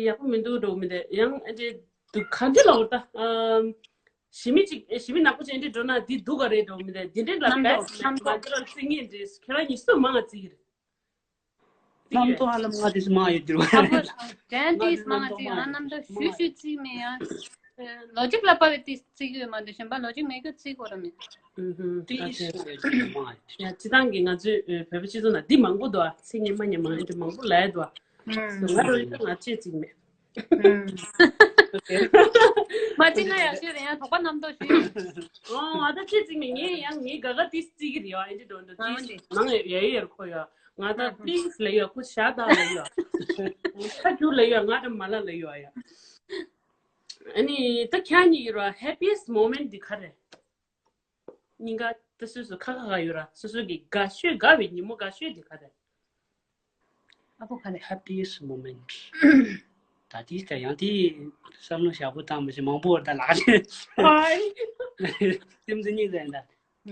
ཡག་པོ་མི་འདུག་འགྲོ་མི་འདུག་ཡང་ཨེ་འདྲ་འདུག་ག་འདི་ལ་འོ་ད་ཨམ་ཞི་མི་གཅིག་ཞི་མི་ནག་པོ་ཅིག་ཨེ་འདྲ་འགྲོ་ན་འདི་སྡུག་ག་རེད་འགྲོ་མི་འདུག་འདི་འདྲ་ལ་རྣམ་རྟོག་བེ་སི་རྣམ་མ་རྟོག་འདི་ལ་བརྩི་ངེས་འདྲེས། ཁྱེད་རང་གཉིས་སུ་མང་ང་བརྩི་གི་རེད། རྣམ་རྟོག་ཧ་ལམ་ང་དེ་སུ་མང་ཡོད་རྒྱུ་རེད། ཨ་ཕོ་དྲན་ཏིས་མང་ཅིག་ང་རྣམ་རྟོག་ཞུ་ཞུ་བརྩིས་མེད་ཡང་། ལོ་ཇིག་ལ་དཔག་པའི་ཏིས་བརྩི་གི་ཡོད་མ་འདུག་གཞན་པ་ལོ་ཇིག་མེད་གི་བརྩི་དགོས་ར་མེད། ཏིས་མང་ཡོད་རྒྱུ་མང་ཡོད། ཡ་སྤྱི་བཏང་གི་ང་ཚོའི་བོད་པ་སྤྱི་ཚོགས་ནང་འདི་མང་པོ་འདུག་ཨ། ཚིག་ངན་མ་ངན་མང་ཡོད་འདི་མང་པོ་ལབ་ཡ་འདུག་ཨ། ང་རང་ཡིན་ན་ང་ཅེས་བརྩིས་མེད། མ་བརྩིས་ན་ཡག་ཤོས་རེད། ཡང་དོགས་པ་རྣམ་རྟོག་ཞུ་ཡོད། ཨོ་ང་ད་ཅེས་བརྩིས་མེད། ངས་ཡང་ངའི་དགའ་དགའ་ཏིས་བརྩི་གི་རེད་ཨ། ཨེ་འདྲ་འགྲོ་འདྲ་ཏིས་ནང་ཡ་ཡ་ཡར་ཁོ་ཡ། ང་ད་please ལབ་ཡོད། ཁོ་བཞག་དང་ལབ་ཡོད། ཁ་རྒྱུག་ལབ་ཡོད། ང་ད་མ་ལ་ལབ་ཡོད་ཡ། ཨ་ནི་ད་ཁྱེད་གཉིས་ཀྱི་ར་happiest moment འདི་ག་རེད། གཉིས་ཀ་ད་སོ་སོ་ཁ་ཁ་ག་ཡོད་ར། སོ་སོ་གི་དགའ་ཤོས་དགའ་བའི་ཉིན་མོ་དགའ་ཤོས་འདི་ག་རེད། ཨ་ཕོ་ག་ནས་happiest moment། ད་དེ་ལྟ་ཡང་དེ་བསམ་བློ་ཞག་པོ་བཏང་མ་ཤེས་མང་པོ་བར་ད་ལགས་ནས། སེམས་ཚེ་གཉིས་ཟེར་ད།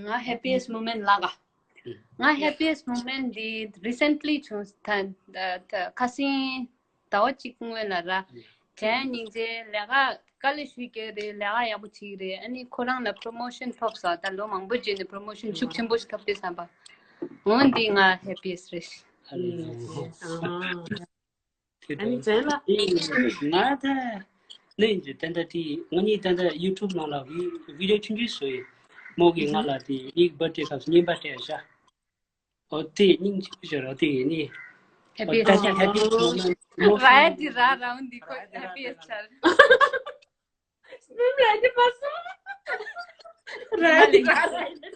ང་happiest moment ལགས། ང་happiest moment འདི་recently བྱུང་ད་ད་ཁ་སང་ཟླ་བ་གཅིག་སྔོན་ལ་ར། བྱས་སྙིང་རྗེ་ལས་ཀ་དཀའ་ལས་ཞུ་གི་རེད། ལས་ཀ་ཡག་པོ་བྱེད་ཀྱི་རེད། ཨ་ནི་ཁོ་རང་ལ་promotion ཐོབ་ས། ད་ལོ་མང་པོ་རྗེས་ནས་promotion ཤུགས་ཆེན་པོ་ཞིག་ཐོབ་དུས་བསམ་པ། འོ་འདི་ང་happiest རེད། ཨ་ནི་ཇན་ལ། ང་ད་ནི་ད་ད་དེ་ང་གཉིས་ད་ད་YouTube ནང་ལ་video ཆུང་ཆུང་བཟོས་ཡོད། མོ་གིས་ང་ལ་དེ་ངའི་birthday སྐབས་སུ་བརྙན་པར་སྤྲད་བཞག་འོ་དེ་སྙིང་རྗེ་པོ་ཞིག་རེད། དེ་ཡིན་ནི། Happy ད་ཆ་happy moment ར་ཡ་དེ་ར་རང་འདི་ཁོ་happy ཆར། སྣུམ་ལ་ཡ་དེ་མ་སོང་། ར་ཡ་དེ་ར་ར་ཡ་དེ།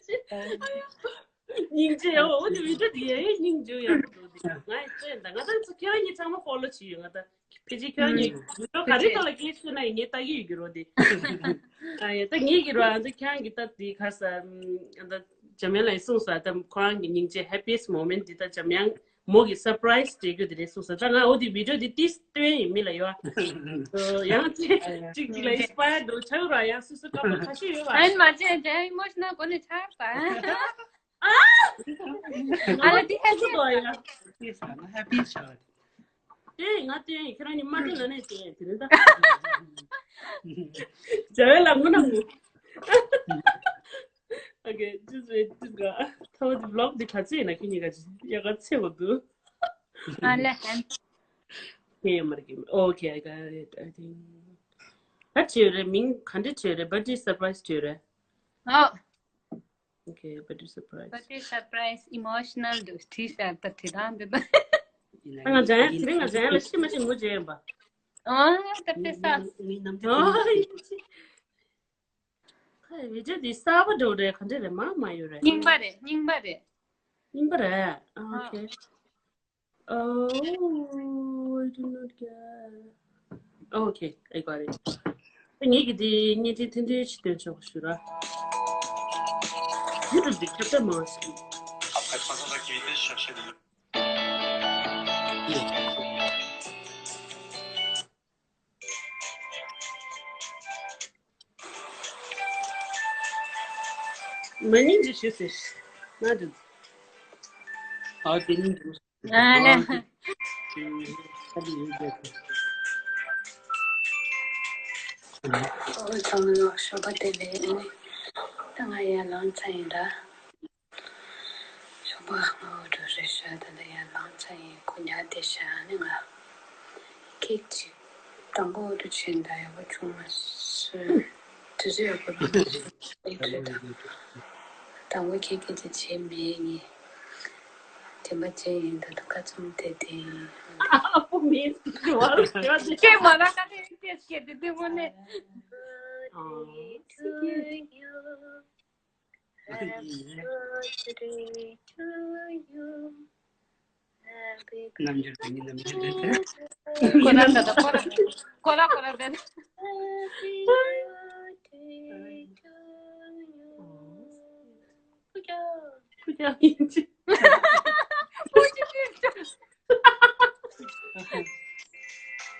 སྙིང་རྗེ་ཡ། འོ་དེ་video དེ་ཡ་ཡ་སྙིང་རྗེ་ཡ་པོ་འདུག་དེ་ང་ཡི་ཅན་ད་ང་ད་ཚོ་ཁྱེད་རང་གཉིས་ཚང་མ་follow བྱེད་ཡོད། ང་ད་ཕལ་ཆེར་ཁྱེད་རང་གཉིས་video ག་རེ་ཐོག་ལ་སྐད་ཆ་ཤོད་ན་ཡིན་ངས་ལྟ་གི་ཡོད་ཀྱི་རོ་དེ། ཨ་ཡ་ད་ངེད་ཀྱི་རོ། ཨ་ད་ཁྱེད་རང་གི་ད་དེ་ག་ས་ཨ་ད་འཇམ་དབྱངས་ལགས་གསུངས་ས། ད་ཁོ་རང་གི་སྙིང་རྗེ་happiest moment དེ་ད་འཇམ་དབྱངས་མོ་གི་surprise སྤྲད་རྒྱུ་དེ་རེད་གསུངས་ས། ད་ང་འོ་དེ་video དེ་ཏིས་སྟོན་ཡིན་མི་ལ་ཡོད། ཡང་ཅིག་ཅིག་ཅིག་ལ་inspire འགྲོ་ཆགས་ར། ཡང་སུ་སུ་སྐབས་ལ་ཁ་ཤས་ཡོད་པ། ཨན་མ་བྱས་ཅན་emotional སྒོ་ནས་ཆགས་པ། ཨ་ལ་དེ་ཧ་ཅང་ཡ། དེ་ས་ང་happy ཆགས། དེ་ང་དེ་ཁྱེད་རང་གཉིས་མ་དེ་ལ་ནས་དེ་དེ་རེད་ད། བྱ་བའི་ལམ་ངོ་ན་ངུ། Okay, just wait, just go. ཐའོ་དེ་vlog དེ་ག་ཚོད་ཡིན་ན་ཁྱེད་གཉིས་ཀ་ཡག་ག་ཚེ་བ་འདུག་ཨ་ལེ་ཧན། ཁྱེད་མར་གི། Okay, I got it, I think. ད་བྱས་རེད། མིང་ག་འདྲ་བྱས་རེད། Birthday surprise བྱས་རེད། ཨོ། Okay, birthday surprise. Birthday surprise emotional འདུག T-shirt ད་དེ་དང་འདི་དང་། ང་ཇན་དེ་རིང་ང་ཇན་ལ་ཤི་མ་ཤི་ངུ་བྱས་ཡིན་པ། ཨོ་ད་དཔེ་ས། ངའི་ནམ་རྒྱུན་ཨོ། ཁ་བི་ཇི་འདི་གསར་པ་འགྲོ་རེད། ག་འདྲ་རེད། མ་མ་ཡོད་རེད། རྙིང་པ་རེད། རྙིང་པ་རེད། རྙིང་པ་རེད། Okay. Oh, I did not get. Okay, I got it. ངེད་ཀྱི་དེ་བརྙན་འཕྲིན་ཐུང་ཐུང་ཞིག་སྟོན་ཆོག་ཞུ་ར། ཡུ་ཊུབ་འདི་ཁྱབ་ཚད་མང་ཞིག་མ་ནིང་ཅི་ཞུ་ཟེར། ང་དུ། ཨ་དེ་ནི་འདུག་ཨ་ལེ། ཨ་དེ་ཡིན་གྱི། ཨོ་ཚང་མ་ལ་ཞོགས་པ་བདེ་ལེགས། ཨ་ནི་ད་ང་ཡར་ལངས་ཚར་ཡིན་ད། ཞོགས་པ་སྔ་པོ་འགྲོ་རེད་ཤག་ད་ལྟ་ཡར་ལངས་ཚར་ཡིན། སྐུ་ཉག་བསྡད་ཤག་ཨ་ནི་ང་ཁེག་ཅིག་དང་པོ་འོ་འདྲ་བྱས་ད་ཡག་པོ་བྱུང་མ་སོང་། དུས་ཚོད་ཡག་པོ་རག་མ་སོང་། ཨེ་འགྲོ་ད། དང་པོ་ཁེག་ཁེག་ཅིག་བྱས་མེད་ངས། དྲན་པ་བརྗེད་ཡིན། ད་དུང་ཁ་ཚུམ་དེ་དེ་ཡིན། ཨ་ཕོ་མིན་ཟེར་བ་ལ་ཟེར་བ་དེ། ཁྱེད་མ་ལ་ཁ་དེ་སྐད་སྐད་དེ་དེ་དངོས་གནས། ཨ། Happy birthday to you. Happy རྣམ་འགྱུར་དེ་ནི་རྣམ་འགྱུར་དེ་དེ། ཁོ་རང་ད་ལྟ་ཁོ་རང་ཁོ་རང་ཁོ་རང་དེ། Happy birthday to you. ཁུ་ཀྱག་ཁུ་ཀྱག་ཡིན་ཅི། ཁུ་ཀྱག་ཡིན་ཅི།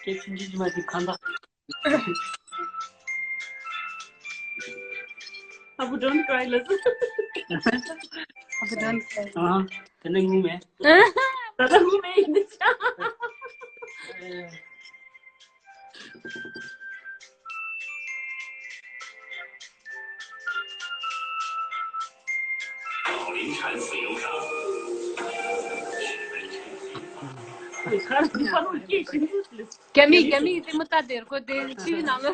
སྐད་ཆུང་ཆུང་ཅི་མ་ཅིག་གང་དག་ཨ་བུ་don't cry ལ། ཨ་བུ་don't cry ཨ། དེ་ནས་ངུ་མེད། ད་ལྟ་ངུ་མེད་ཡིན་ནི་ཆ། རྒྱ་མི་རྒྱ་མི་ལྟད་མོ་ལྟ་དེར་གོ་དེ་ཕྱི་ནང་ལོ།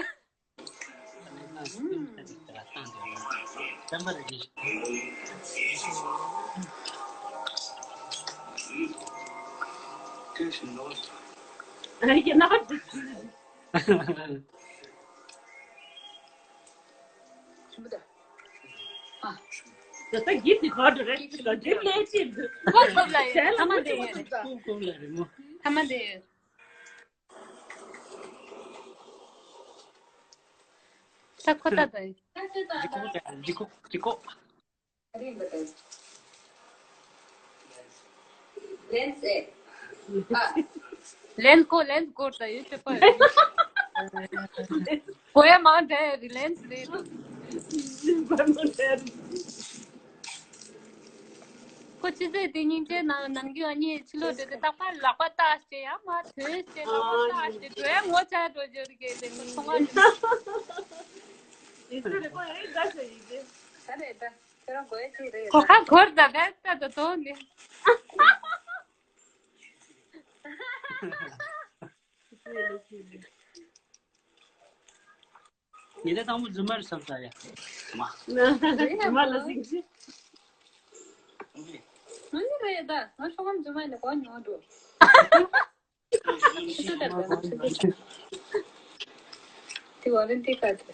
ད་ད་གིབ་དེ་ག་འདྲ་རེད། ད་གིབ་ལས་ཅི་འདུག་ཁོ་ཁོ་ལ་ཡོད། ཐ་མ་དེ་ཡོད་རེད། ཁོ་ཁོ་ལ་རེད་མོ། ཐ་མ་དེ་ཡོད། ད་ཁོ་ད་ད་ཡོད། ཇི་ཁོ་ཇི་ཁོ་ཇི་ཁོ། ལེན་ཀོ་ལེན་ཀོ་ད་ཡོད་ཅེས་པ། གོ་ཡ་མང་དྲགས་རི་ལེན་རེད། ཁོ་ཅི་ཟེར་དེ་སྙིང་རྗེ་ནང་ནང་རྒྱུ་ཨ་ནི་ཕྱི་ལོགས་འགྲོ་དུས་རྟག་པར་ལག་པ་བཏགས་བྱས་ཡ་མ་ཐོས་བྱས་ལག་པ་བཏགས་བྱས་འགྲོ་ཡ་ངོ་ཚ་འགྲོ་རྒྱུ་རེད་གས་དེ་ངོ་ཚོང་བ་རེད། ཡིན་ས་རེད་ཁོ་ཡིན་དགའ་ས་ཡིན་གས། ད་རེད་ད། ཁྱོད་རང་གོ་ཡ་ཅིག་རེད་ད། གོ་ཁ་འཁོར་ད་བས་ད་ད་དོ་ནི། ཉི་ཟླ་དང་པོ་རྫུན་མ་རེད་བསམ་ས་ཡ། མ། རྫུན་མ་ལ་སྲིང་ཞིག་ང་ནི་རེད་ད། ང་ཤོག་ངམ་རྫུན་མ་ཡིན་ན་གོ་མྱོང་འགྲོ། དེ་ཝ་རན་ཏི་ཀར་དེ།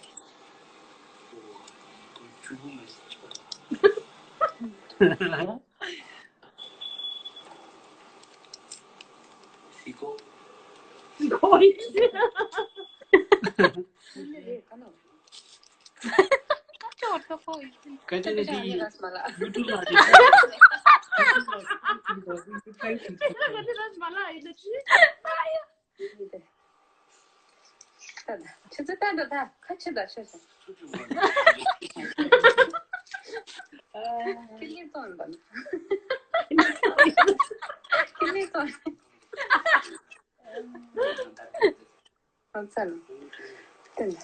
ཁོ་ཡིན། ཁ་ཆེ་བ་ཐོག་ཁོ་ཡིན། ཁ་ཆེ་ནི་དེ་ཡིན། ཡུ་ཊུབ་ལ་རེད། ཁ་ཆེ་ར་མ་ལ་ཡིན་ན་ཅི། ད་ད་ཆུ་ཚོད་ད་ད་ད་ཁ་ཆེ་ད་ཤ་ཤ། ཁྱི་ལི་ཙོང་ད་ན། ཁྱི་ལི་ཙོང་། ཨང་ཚ་ལ། ཏན།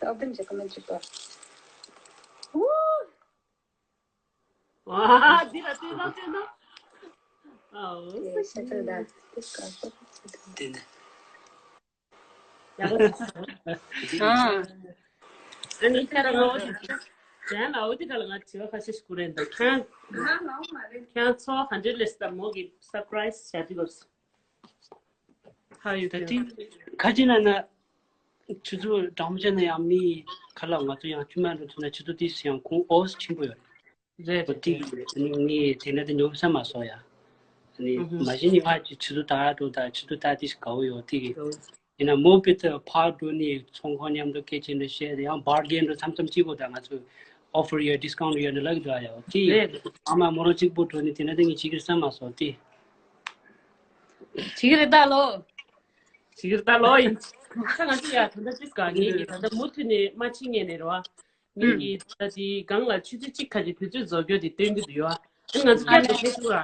ཨོ་བདུན་ཅི་ཀ་མན་ཅི་པ། ཝུ། ཝ། འདི་ལ་ལྟོས་དང་ལྟོས་དང་། ཨའོ། ཤ་ཚ་ད། ཏན། ཡག་པོ་ཨ། ཨ་ནི་ཁྱེད་རང་ངོ་ཤེས། གཞན་ལ་འོ་དེ་ག་ལ་ང་དྲི་བ་ཁ་ཤས་ཤིག་བསྐུར་རན་འདུག་ཁྱེད་རང་ཁྱེད་རང་ཚོ་ཧན་ཌེ་རེད་ལེ་སི་ད་མོ་གི་སར་པ་རའི་སི་བྱ་དུས་སྐབས་སུ། How you ད་feel? ཐེངས་ཁ་ཅིག་ན་ན་ཆུ་ཚོད་གྲངས་མ་ཆད་ན་ཡང་མི་ག་ལ་ང་ཚོ་ཡང་ཆུ་མ་འགྲོ་ཐུབ་ན་ཆུ་ཚོད་དེ་ཡང་ཁོང་ཨོ་སི་ཆེན་པོ་ཡོད། རེད་ཨོ་དེ་རེད། ངས་དེ་ན་དེ་ཉོབ་ས་མ་སོང་ཡ། ཨ་ནི་ཨུ་ཧུ། མ་གཞི་ནི་ང་ཆུ་ཚོད་ད་འགྲོ་ད་ཆུ་ཚོད་ད་དེ་ཞིག་དགའ་བོ་ཡོད་དེ་གི། ཨོ། ཡིན་ན་མོ་པི་ཏི་ཕར་འགྲོ་ནི་ཚོང་ཁང་མཉམ་དུ་སྐད་ཆ་འདྲ་བཤད་དེ་ཡང་བར་གེན་འགྲོ་མཚམས་མཚམས་གཅིག་པོ་ད་ང་ཚོ་ཨོ་ཕར་ཡོད་ཌི་སི་ཀའུན་ཊི་ཡོད་ནི་ལག་འགྲོ་ཡ་ཡོད་དེ། རེད། ཨ་མ་མོ་རང་གཅིག་པོ་འགྲོ་ནི་དེ་ན་དེ་ངས་བྱེད་ཀྱི་ས་མ་སོང་དེ། བྱེད་ཀྱི་རེད་ད་ལོ། བྱེད་ཀྱི་རེད་ད་ལོ་ཡིན། ཁ་ང་ཚོ་ཡ་ད་ལྟ་ཅི་ག་ངེད་ཀྱི་ད་ལྟ་མུ་མཐུད་ནས་མ་ཕྱིན་ངེས་ནས་རེད་བ། ངེད་ཀྱི་ད་དེའི་སྒང་ལ་ཆུ་ཚོད་གཅིག་ཁ་ཅིག་དུས་ཚོད་རྫོགས་རྒྱུ་དེ་སྟོན་གྱི་འདུག་ཡོད་ཨ། ང་ཚོ་བསྐྱར་དུ་ཕེབས་ཐུབ་ར།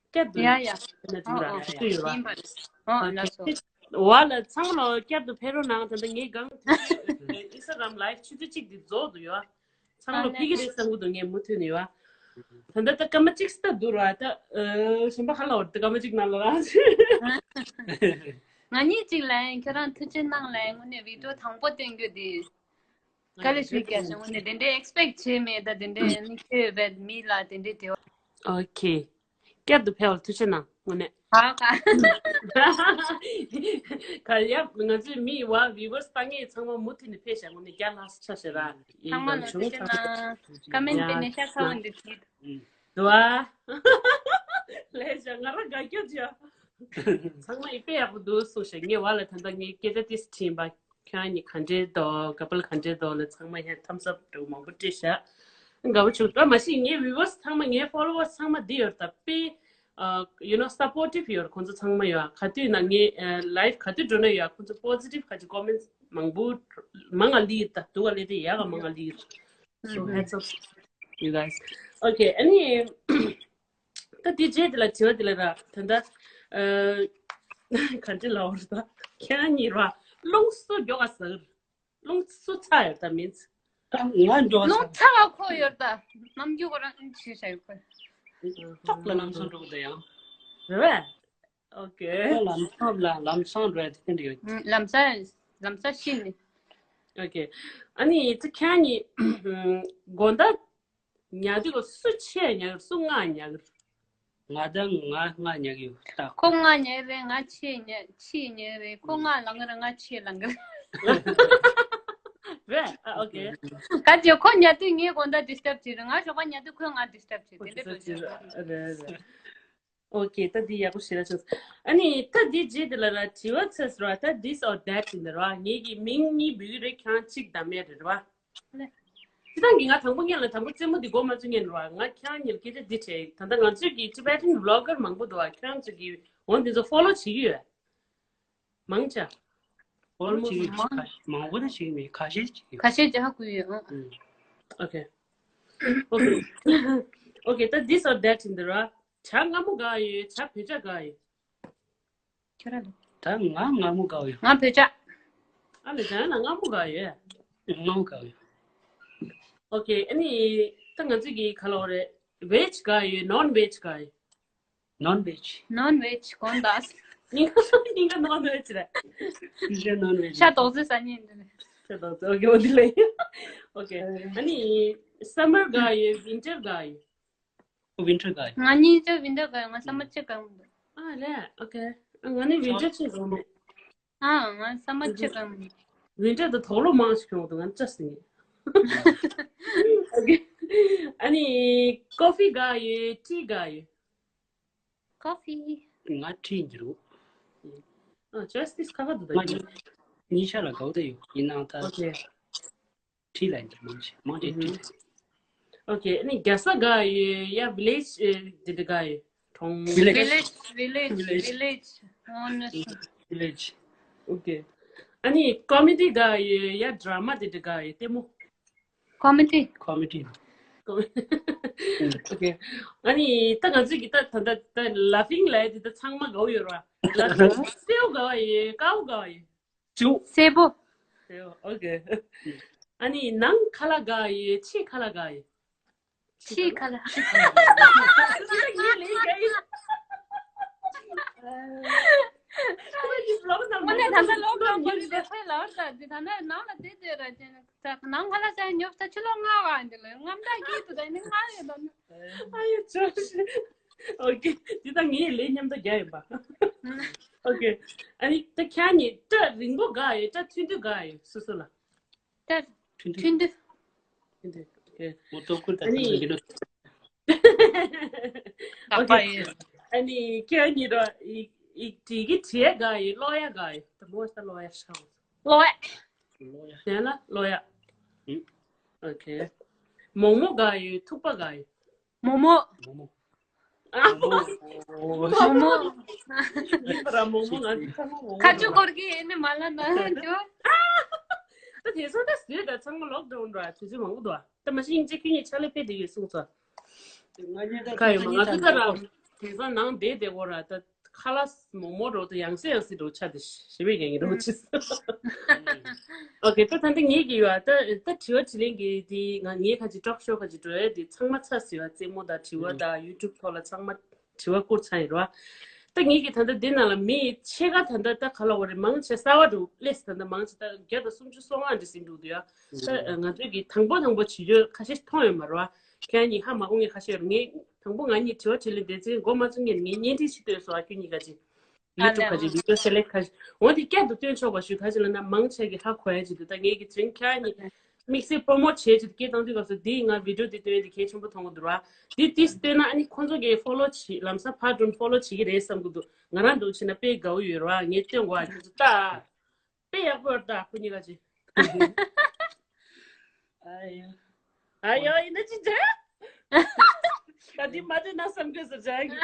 བསྐྱར་དུ་ཡ་ཡ། ཕེབས་ན་འགྲིག་ར་ཨོ་ཨོ་ཆུ་ཚོད་ཡོད་ར། ཡིན་པ་རེད་ཨོ་ལགས་སོ། བ་ལ་ཚང་མ་ལ་བསྐྱར་དུ་ཕེབས་རོགས་གནང་ད་ལྟ་ངའི་སྒང་དུས་ཚོད་ཨིན་སི་ཊ་གྷ་རམ་ལའིབ་ཆུ་ཚོད་གཅིག་དེ་རྫོགས་འདུག་ཡོད་ཨ། ཚང་མ་ལ་ཕེབས་ཀྱི་རེད་བསམ་གྱི་འདུག་ངས་མུ་མཐུད་ནས་ཡོད་ཨ། ད་ལྟ་ད་སྐར་མ་གཅིག་ཙམ་འདུག་ར་ད། གཞན་པ་ཧ་ལ་བར་དུ་སྐར་མ་གཅིག་ནང་ལ་ར། ང་གཉིས་གཅིག་ལ་ཡང་ཁྱེད་རང་ཐུགས་རྗེ་གནང་ལ་ཡང་དངོས་གནས་བི་ཌིའོ་དང་པོ་སྟོན་རྒྱུ་དེ། དཀའ་ལས་ཞིག་རྒྱག་བྱུང་། དངོས་གནས་དེ་འདྲའི་ཨེག་སི་པེག་བྱས་མེད་ད་དེ་འདྲའི་ནི་ཁྱོད་བས་མི་ལ་དེ་འདྲའི་དེ་བ། ཨོ་ཁེ། བསྐྱར་དུ་ཕེབས་པར་ཐུགས་རྗེ་གནང་དངོས་གནས། ཧ་ཧ། ག་ཡ་ང་ཚོའི་མི་བ་བི་ཝར་སི་ལྟ་མཁན་ཚང་མ་མུ་མཐུད་ནས་ཕེབས་ཤག་དངོས་གནས་རྒྱ་ལྷག་ས་ཆ་ཞེ་ར། ཚང་མ་ལ་ཐུགས་རྗེ་གནང་། ཀ་མེན་ཊི་དེ་ནས་ཤ་ཚ་བོ་འདི་བྲིས། འདུག་ཨ། ལས་བྱ་ང་རང་དགའ་སྐྱོ་བྱ། ཚང་མ་ཡིད་དཔེ་ཡག་པོ་འདུག་གསུངས་ཤག་ངས་བ་ལ་ད་ལྟ་ངའི་སྐད་ཆ་ཏིས་དྲིས་པ། ཁྱོད་ཉིད་ག་འདྲས་འདུག་ཀ་པལ་ག་འདྲས་འདུག་ལ་ཚང་མ་ཧེ་ཐམ་སི་ཨབ་འདྲ་བོ་མང་པོ་སྤྲད་ཤག་དགའ་པོ་བྱུང་ད་མ་གཞི་ངའི་བི་ཝར་སི་ཚང་མ་ངའི་ཕོ་ལོ་ཝར་སི་ཚང་མ་འདི་ཡོད་ད་དཔེ། ཨ་you know supportive ཡོད་ཁོང་ཚོ་ཚང་མ་ཡོད་ག་དུས་ན་ངའི་ལའིབ་ག་དུས་འགྲོ་ན་ཡོད་ཁོང་ཚོ་པོ་ཛི་ཊིབ་ག་ཅིག་ཀོ་མེན་མང་པོ་མང་ང་ལི་ད་སྡུག་ག་ལི་དེ་ཡག་ག་མང་ང་ལི། So hats off you guys. Okay ཨ་ནི། ད་དེ་རྗེས་དེ་ལ་དྲི་བ་དེ་ལ་ར་ད་ལྟ་ཨ་ག་འདྲ་ལབ་དགོས་རེད་ད། ཁྱེད་རང་གཉིས་ར་རླུང་སུ་མགྱོགས་ག་ཟེར། རླུང་སུ་ཚ་ཡོད་ད་མིན། ང་མགྱོགས་རླུང་ཚ། ཚ་བ་ཁོ་ཡོད་ད། ནམ་རྒྱུན་ཁོ་རང་ཅི་བྱ་ཡོད་ཁོ། ཏོག་ལ་ལམ་སང་འགྲོ་གི་ད་ཡང་། རེད་བས། ཨོ་ཁེ། ལམ་སང་ལ་ལམ་སང་འགྲོ་ཡ་དེ་འདྲ་ཡོད། ལམ་སང་ལམ་སང་ཤི་ནི། ཨོ་ཁེ། ཨ་ནི་ད་ཁྱེད་རང་གཉིས་དགོང་དག་ཉལ་དུས་ལ་སུ་ཆེ་ཉལ་སུ་སྔ་ཉལ། ང་དང་ང་སྔ་ཉལ་གི་ཡོད་ད། ཁོ་སྔ་ཉལ་རེད། ང་ཆེ་ཉལ་ཆེ་ཉལ་རེད། ཁོ་སྔ་ལངས་རེད། ང་ཆེ་ལངས་རེད། རེད། ཨ། ཨོ་ཁེ། ག་ཅི། ཁོ་ཉལ་དུས་ངས་དགོང་དག་disturb་བྱེད་རེད། ང་ཞོགས་པ་ཉལ་དུས་ཁོས་ང་disturb་བྱེད། དེ་འདྲ་འགྲོ་བྱེད། རེད་རེད། ཨོ་ཁེ། ད་འདི་ཡག་པོ་ཞེ་དྲག་བྱུང་། ཨ་ནི་ད་འདི་རྗེས་དེ་ལ་ར་དྲི་བ་ཚེས་ར། ད་this or that ཡིན་ར། ངེད་ཀྱི་མིང་གཉིས་འབུལ་རེད། ཁྱེད་རང་གཅིག་བདམས་ཡ་རེད་ར། སྤྱིར་བཏང་གི་ང་དང་པོ་ཉན་ལ། དང་པོ་རྩེད་མོ་འདི་འགོ་མ་བཙུགས་ཉན་ར། ང་ཁྱེད་རང་གཉིས་ལ་སྐད་ཆ་འདི་དྲིས། ད་ལྟ་ང་ཚོས་ཀྱི་Tibetan vlogger མང་པོ་འདུག་ཨ། ཁྱེད་རང་ཚོས་ཀྱི་འོ་འདི་ཚོ་follow བྱེད་ཀྱི་ཡོད། མང་ཆེ། ཨོ་ལོ་ཅིག་མང་པོ་ད་ཞིག་མེད། ཁ་ཤས་ཅིག་ཡོད། ཁ་ཤས་ཅིག་ཧ་གོ་ཡོད། ཨང་། ཨོ་ཁེ། ཨོ་ཁེ། ཨོ་ཁེ། ད་this or that ཡིན་འདི་ར། བྱ་མངར་མོ་དགའ་ཡོད། བྱ་བོད་ཇ་དགའ་ཡོད། ཁྱོད་རང་ལ། ད་ང་མངར་མོ་དགའ་ཡོད། ང་བོད་ཇ། ཨ་ལེ། ད་ང་མངར་མོ་དགའ་ཡོད། མངར་མོ་དགའ་ཡོད། ཨོ་ཁེ། ཨ་ནི་ད་ང་ཚོས་ཀྱི་ག་ལ་བ་རེད། veg དགའ་ཡོད། non veg དགའ་ཡོད། non veg non veg གོང་དག་སྙིང་ག་སྙིང་ག non veg རེད། ཤ་non veg ཤ་དོག་ཙེ་ཟ་ཉེན་འདི་ནས། ཤ་དོག་ཙེ། ཨོ་ཁེ། འོ་འདི་ལ། ཨོ་ཁེ། ཨ་ནི་summer དགའ་ཡོད། winter དགའ་ཡོད། winter དགའ་ཡོད། ང་གཉིས་ཆ་winter དགའ་ཡོད། ང་summer ཆེ་དགའ་མི་འདུག་ཨ་ལས། ཨོ་ཁེ། ང་ནི་winter ཆེ་དགའ་མི་འདུག་ཨ། ང་summer ཆེ་དགའ་མི་འདུག winter དུ་དོག་ལོ་མང་ཞིག་ཡོང་འདུག་ང་ཅག་སྲིད་ངེས། ཨོ་ཁེ། ཨ་ནི་coffee དགའ་ཡོད། tea དགའ་ཡོད། coffee ང་tea ཡིན་རུང་། ཨ། justice ཁ་ཁ་འདུག་ད་ཡིན། གཉིས་ཆ་ལ་དགའ་བོ་ད་ཡོད། ཡིན་ནའང་ད་ཨོ་ཁེ། tea ལ་ཡིན་རུང་མང་ཆེ་མང་ཆེ་tea ཨོ་ཁེ། ཨ་ནི་རྒྱལ་ས་དགའ་ཡོད། ཡ་village དེ་འདྲ་དགའ་ཡོད། གྲོང་village village village village honest village ཨོ་ཁེ། ཨ་ནི་comedy དགའ་ཡོད། ཡ་drama དེ་འདྲ་དགའ་ཡོད། ལྟད་མོ། comedy comedy ཨོ་ཁེ། ཨ་ནི་ད་ང་ཚོས་ཀྱི་ད་ད་ད་ད་laughing ལབ་ཡ་དེ་ད་ཚང་མ་དགའ་བོ་ཡོད་ར། laughing སེའུ་དགའ་བ་ཡོད། དཀར་པོ་དགའ་བ་ཡོད། སེའུ། སེར་པོ། སེའུ། ཨོ་ཁེ། ཨ་ནི་ནང་ཁ་ལག་དགའ་བ་ཡོད། ཕྱི་ཁ་ལག་དགའ་བ་ཡོད། ཕྱི་ཁ་ལག་ཕྱི་ཁ་ལག་ད་ངས་ལས་དགའ་ཡོད། ཁོ་ཡི་vlog ནང་ཨོ་ནས་ད་ལྟ་vlog ནང་པར་རེད་པས། ཁོས་ལབ་པ་ད་འདི་ད་ནང་ལ་བསྡད་བསྡད་ར་ཅན། ད་ནང་ཁ་ལག་ཟ་ཉོབ་ད་ཕྱི་ལོགས་ང་བ་འདི་ལ་རྔམ་དྲག་སྐྱིད་དུ་ད་ནི་ང་ཡོད་ད་ནི། ཨ་ཡོ་ཅོ་ཤི། ཨོ་ཁེ། འདི་ད་ངས་ལས་མཉམ་དུ་རྒྱག་ཡིན་པ། ཨོ་ཁེ། ཨ་ནི་ད་ཁྱེད་གཉིས་སྐྲ་རིང་པོ་དགའ་ཡོད། སྐྲ་ཐུང་ཐུང་དགའ་ཡོད། སོ་སོ་ལ། སྐྲ་ཐུང་ཐུང་། ཐུང་ཐུང་། ཨོ་ཁེ། ཨོ་ཏོ་ཀུར་ད་ཨ་ནི་ཐུང་ཐུང་གི་ནོ། ཨོ་ཁེ། ཨ་ནི་ཁྱེད་གཉིས་ར་ཡིག་ཡིག་བྲིས་ཀྱི་བྲིས་དགའ་ཡོད། ཀློག་ཡ་དགའ་ཡོད། ད་མོ་ས་ཀློག་ཡ་ཤ་བོ། ཀློག་ཡ། ཀློག་ཡ། དེ་ལ་ཀློག་ཡ། ཨོ་ཁེ། མོག་མོག་དགའ་ཡོད། ཐུག་པ་དགའ་ཡོད། མོག་མོག་མོག་མོག་ཨ་མོག་མོག་མོག་མོག་མོག་མོག་ཡིན་པ་ར། མོག་མོག་ང་ཚོ་ཚང་མ་མོག་མོག་ཁ་ཆུ་སྐོར་གྱི་ཨེ་ནི་མ་ལ་ན་ཇོ། ད་དེ་ཚོ་ད་ཟོས་ད་ཚང་མ་lockdown ར་དུས་ཚོད་མང་པོ་འདུག་ད་མ་གཞི་ཡིན་ཅེ་ཁྱོད་ཉིད་ཕྱག་ལས་ཕེབས་བསྡད་ཡོད་གསུངས་སོ། ཁ་ཡོད་མ། ང་ཚོ་ད་ར་དེང་སང་ནང་བསྡད་བསྡད་གོ་ར། ད་ཁ་ལག་མོག་མོག་རོ་ད་ཡང་སེ་ཡང་སེ་འགྲོ་ཆ་དེ་ཞེ་བའི་རྒྱ་ཡིན་རོ་ཆི། ཨོ་ཁེ། ད་ད་འདི་ངེད་ཀྱི་ཡོད་ཨ། ད་ད་དྲི་བ་དྲིས་ལན་གྱི་དེ་ང་ངེད་ཁ་ཅིག་talk show ཁ་ཅིག་འགྲོ་ཡ་དེ་ཚང་མ་ཚར་ཟིན་ཡོད་ཨ། རྩེད་མོ་དང་དྲི་བ་དང་YouTube ཐོག་ལ་ཚང་མ་དྲི་བ་བསྐུར་ཚར་ཡིན་རོ་ཨ། ད་ངེད་ཀྱི་ད་ད་འདི་ནང་ལ་མི་ཕྱེད་ཀ་ད་ད་ད་ག་ལ་བ་རེད། མང་ཆེ་གསར་བ་འགྲོ་སླེབས། ད་ད་མང་ཆེ་ད་བརྒྱ་དང་སུམ་ཅུ་སོ་ལྔ་འདྲ་ཟིན་འགྲོ་འདུག་ཡ། ད་ང་ཚོས་ཀྱི་དང་པོ་དང་པོ་བྱེད་རྒྱུ་ཁ་ཤས་མཐོང་ཡོད་མ་རེད་བ། ཁྱེད་གཉིས་ཧ་མ་གོ་མཁན་ཁ་ཤས་ཡོད་རེད། ངས་དང་པོ་ང་གཉིས་དྲི་བ་དྲིས་ལན་དེ་ཚེ་འགོ་མ་བཙུགས་ངས་ངས་བརྙན་འཕྲིན་ཞིག་བཏོན་སོང་ཨ། ཁྱོད་གཉིས་ཀ་ཅིག་YouTube ཁ་ཅིག་video select ཁ་ཅིག་འོ་དེ་བསྐྱར་དུ་བཏོན་ཆོག་པ་ཞུ། ག་ཅི་ལབ་ན་མང་ཆེ་གི་ཧ་གོ་ཡ་ཅིག་འདུག་ད་ངས་ཀྱི་དྲན་ཁྱེད་གཉིས་དམིགས་བསལ་promote བྱེད་ཅིག་སྐད་བཏང་དུས་སྐབས་སུ་འདིས་ང་video འདི་བཏོན་ཡ་དེ་གལ་ཆེན་པོ་མཐོང་གི་འདུག་ར། འདི་ཏིས་བཏོན་ན་ཨ་ནི་ཁོང་ཚོ་གིས་follow བྱེད་ལམ་སང་ཕར་འགྲོ་follow བྱེད་ཀྱི་རེད་བསམ་གི་འདུག་ང་རང་འདུག་བྱས་ན་དཔེ་དགའ་བོ་ཡོད་ར། ངས་བཏོན་དགོས་ཨ། ཁྱོད་ཚོ་ལྟ། དཔེ་ཡག་པོ་ཡོད་ད་ཁོ་གཉིས་ཀ་ཅིག་ཨ་ཡ། ཨ་ཡ་ཡིན་ན་ཅི་བྱ། ད་འདི་མ་འདོད་ན་བསམ་གྱི་ཟེར་བྱ་གི།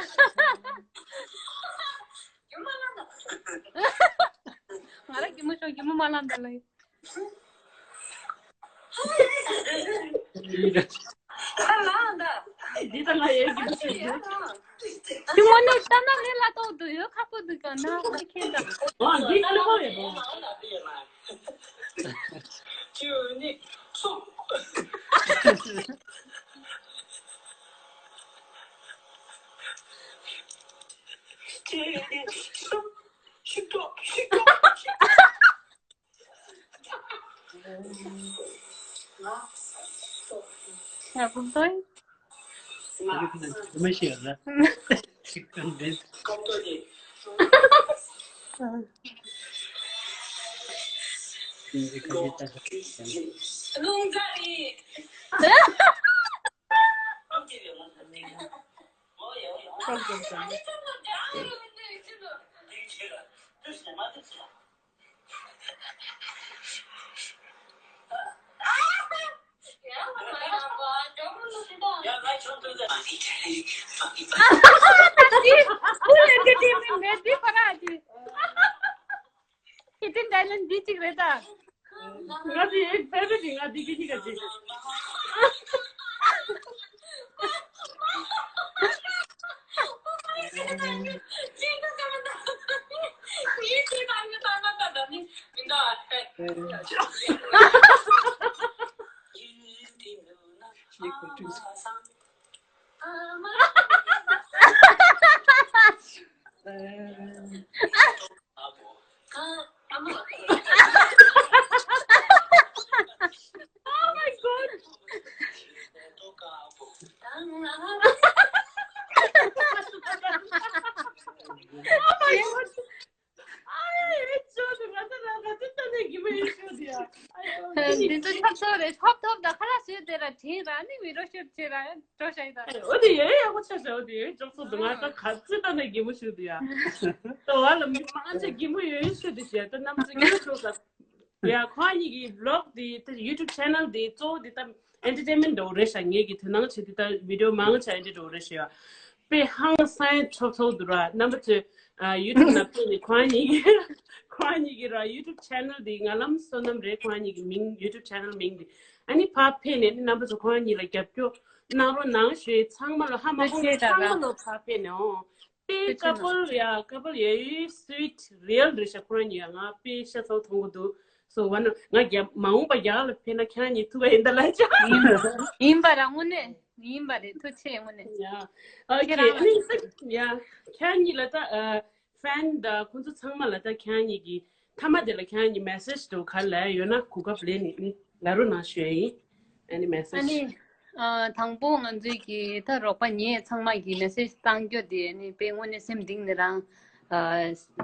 ང་ར་གི་མོ་ཤོག་གི་མོ་མ་ལངས་ད་ལ། འདི་ད་ང་ཡོད་ཀྱི་མི་ཤེས། དེ་མོ་ནི་ལྟ་ན་ལས་ལ་ཏོག་འདུག་ཡོད་ཁ་པོ་འདུག་ག་ན་ཁྱེད་ད། ཨ་འདི་ལྟ་ན་ཡོད་པོ། ཡག་པོ་འདུག་མ་ཤེས་ཡོད་ན། ཅིག་ཀྱང་མེད། རླུང་རྟ་རེད། Hidden talent འདི་གཅིག་རེད་ད། ང་དེ་ཕལ་པ་དེ་ང་དེ་གི་གཉིས་ཀ་དེ། Oh my god. Oh my god. འདི་ཚོ་ཆབ་སོ་རེད། ཐོབ་ཐོབ་དང་ཁ་ལག་བཟོས་དེ་ལ་དྲིན་ར་ནི་མི་རོ་ཤོར་ཆེ་ར་འགྲོ་ཤ་ཡི་ད། འོ་དེ་ཡོད་ཡག་པོ་ཆ་ཤ། འོ་དེ་ཡོད་ཅོག་ཚོ་འདུག་ང་ད་ག་ཚོད་ད་ནས་གད་མོ་ཤོར་དུ་ཡ། ད་བ་ལ་མི་མང་ཆེ་གད་མོ་ཡོད་ཤོར་དུ་ཤ། ད་རྣམ་ཚོ་གད་མོ་ཤོར་ས། ཡ་ཁོ་གཉིས་ཀྱི་vlog དེ་ད་YouTube channel དེ་གཙོ་བོ་དེ་ད་entertainment འདྲ་བོ་རེད་ཤག་ངེད་ཀྱི་དོན་སྣང་བྱེད་དུས་ད་video མང་ཆེ་འདི་འདྲ་བོ་རེད་ཤག་ཡ། དཔེ་ཧང་སང་ཆོག་ཆོག་འདུག་ར། རྣམ་པ་ཚོས་ཨ་YouTube ནང་ཕེབས་ནས་ཁོ་གཉིས་ཀྱི་ཁོ་གཉིས་ཀྱི་ར་YouTube channel དེ་ངག་ལམ་བསོད་ནམས་རེད། ཁོ་གཉིས་ཀྱི་མིང་YouTube channel མིང་དེ་ཨ་ནི་ཕར་ཕེབས་ནས་ནི་རྣམ་པ་ཚོ་ཁོ་གཉིས་ལ་རྒྱབ་སྐྱོར་གནང་རོགས་གནང་ཞུ། ཚང་མ་ལ་ཧ་མ་གོ་མཁན་ཚང་མ་ལ་ཕར་ཕེབས་ནས་ཨོ། དཔེ་couple ཡ་couple ཡ་ཡུལ་sweet real རེད་ཤག་ཁོ་རང་གཉིས་ཡ་ང་དཔེ་ཤ་ཚ་པོ་མཐོང་གི་འདུག་སོ་ཝན་ང་རྒྱ་མ་འོངས་པ་རྒྱ་གར་ལ་ཕེབས་ན་ཁྱེད་རང་གཉིས་ཐུག་པ་ཡིན་ད་ལབ་ཅག་ཡིན་པ་ར་དངོས་གནས་ཡིན་པ་རེད། ཐུགས་ཆེ་དངོས་གནས། ཡ་ཨོ་ཁེ་ཁེ་རང་ཨ་ནི་ས་ཡ་ཁྱེད་རང་གཉིས་ལ་ད་ཨ་fan དང་ཁོང་ཚོ་ཚང་མ་ལ་ད་ཁྱེད་རང་གཉིས་ཀྱི་མཐའ་མ་དེ་ལ་ཁྱེད་རང་གཉིས་message དུ་ག་ལབ་ཡོད་ན་གོ་སྐབས་ལེན་ནི་ཨ་ནི་ལབ་རོགས་གནང་ཞུ་ཡ་ཡིན། ཨ་ནི་message ཨ་ནི། ཨ་དང་པོ་ང་ཚོའི་གི་ད་རོགས་པ་ངས་ཚང་མ་གི་message བཏང་རྒྱུ་དེ་ནི་དཔེ་དངོས་གནས་སེམས་གཏིང་ནས་རང་ཨ་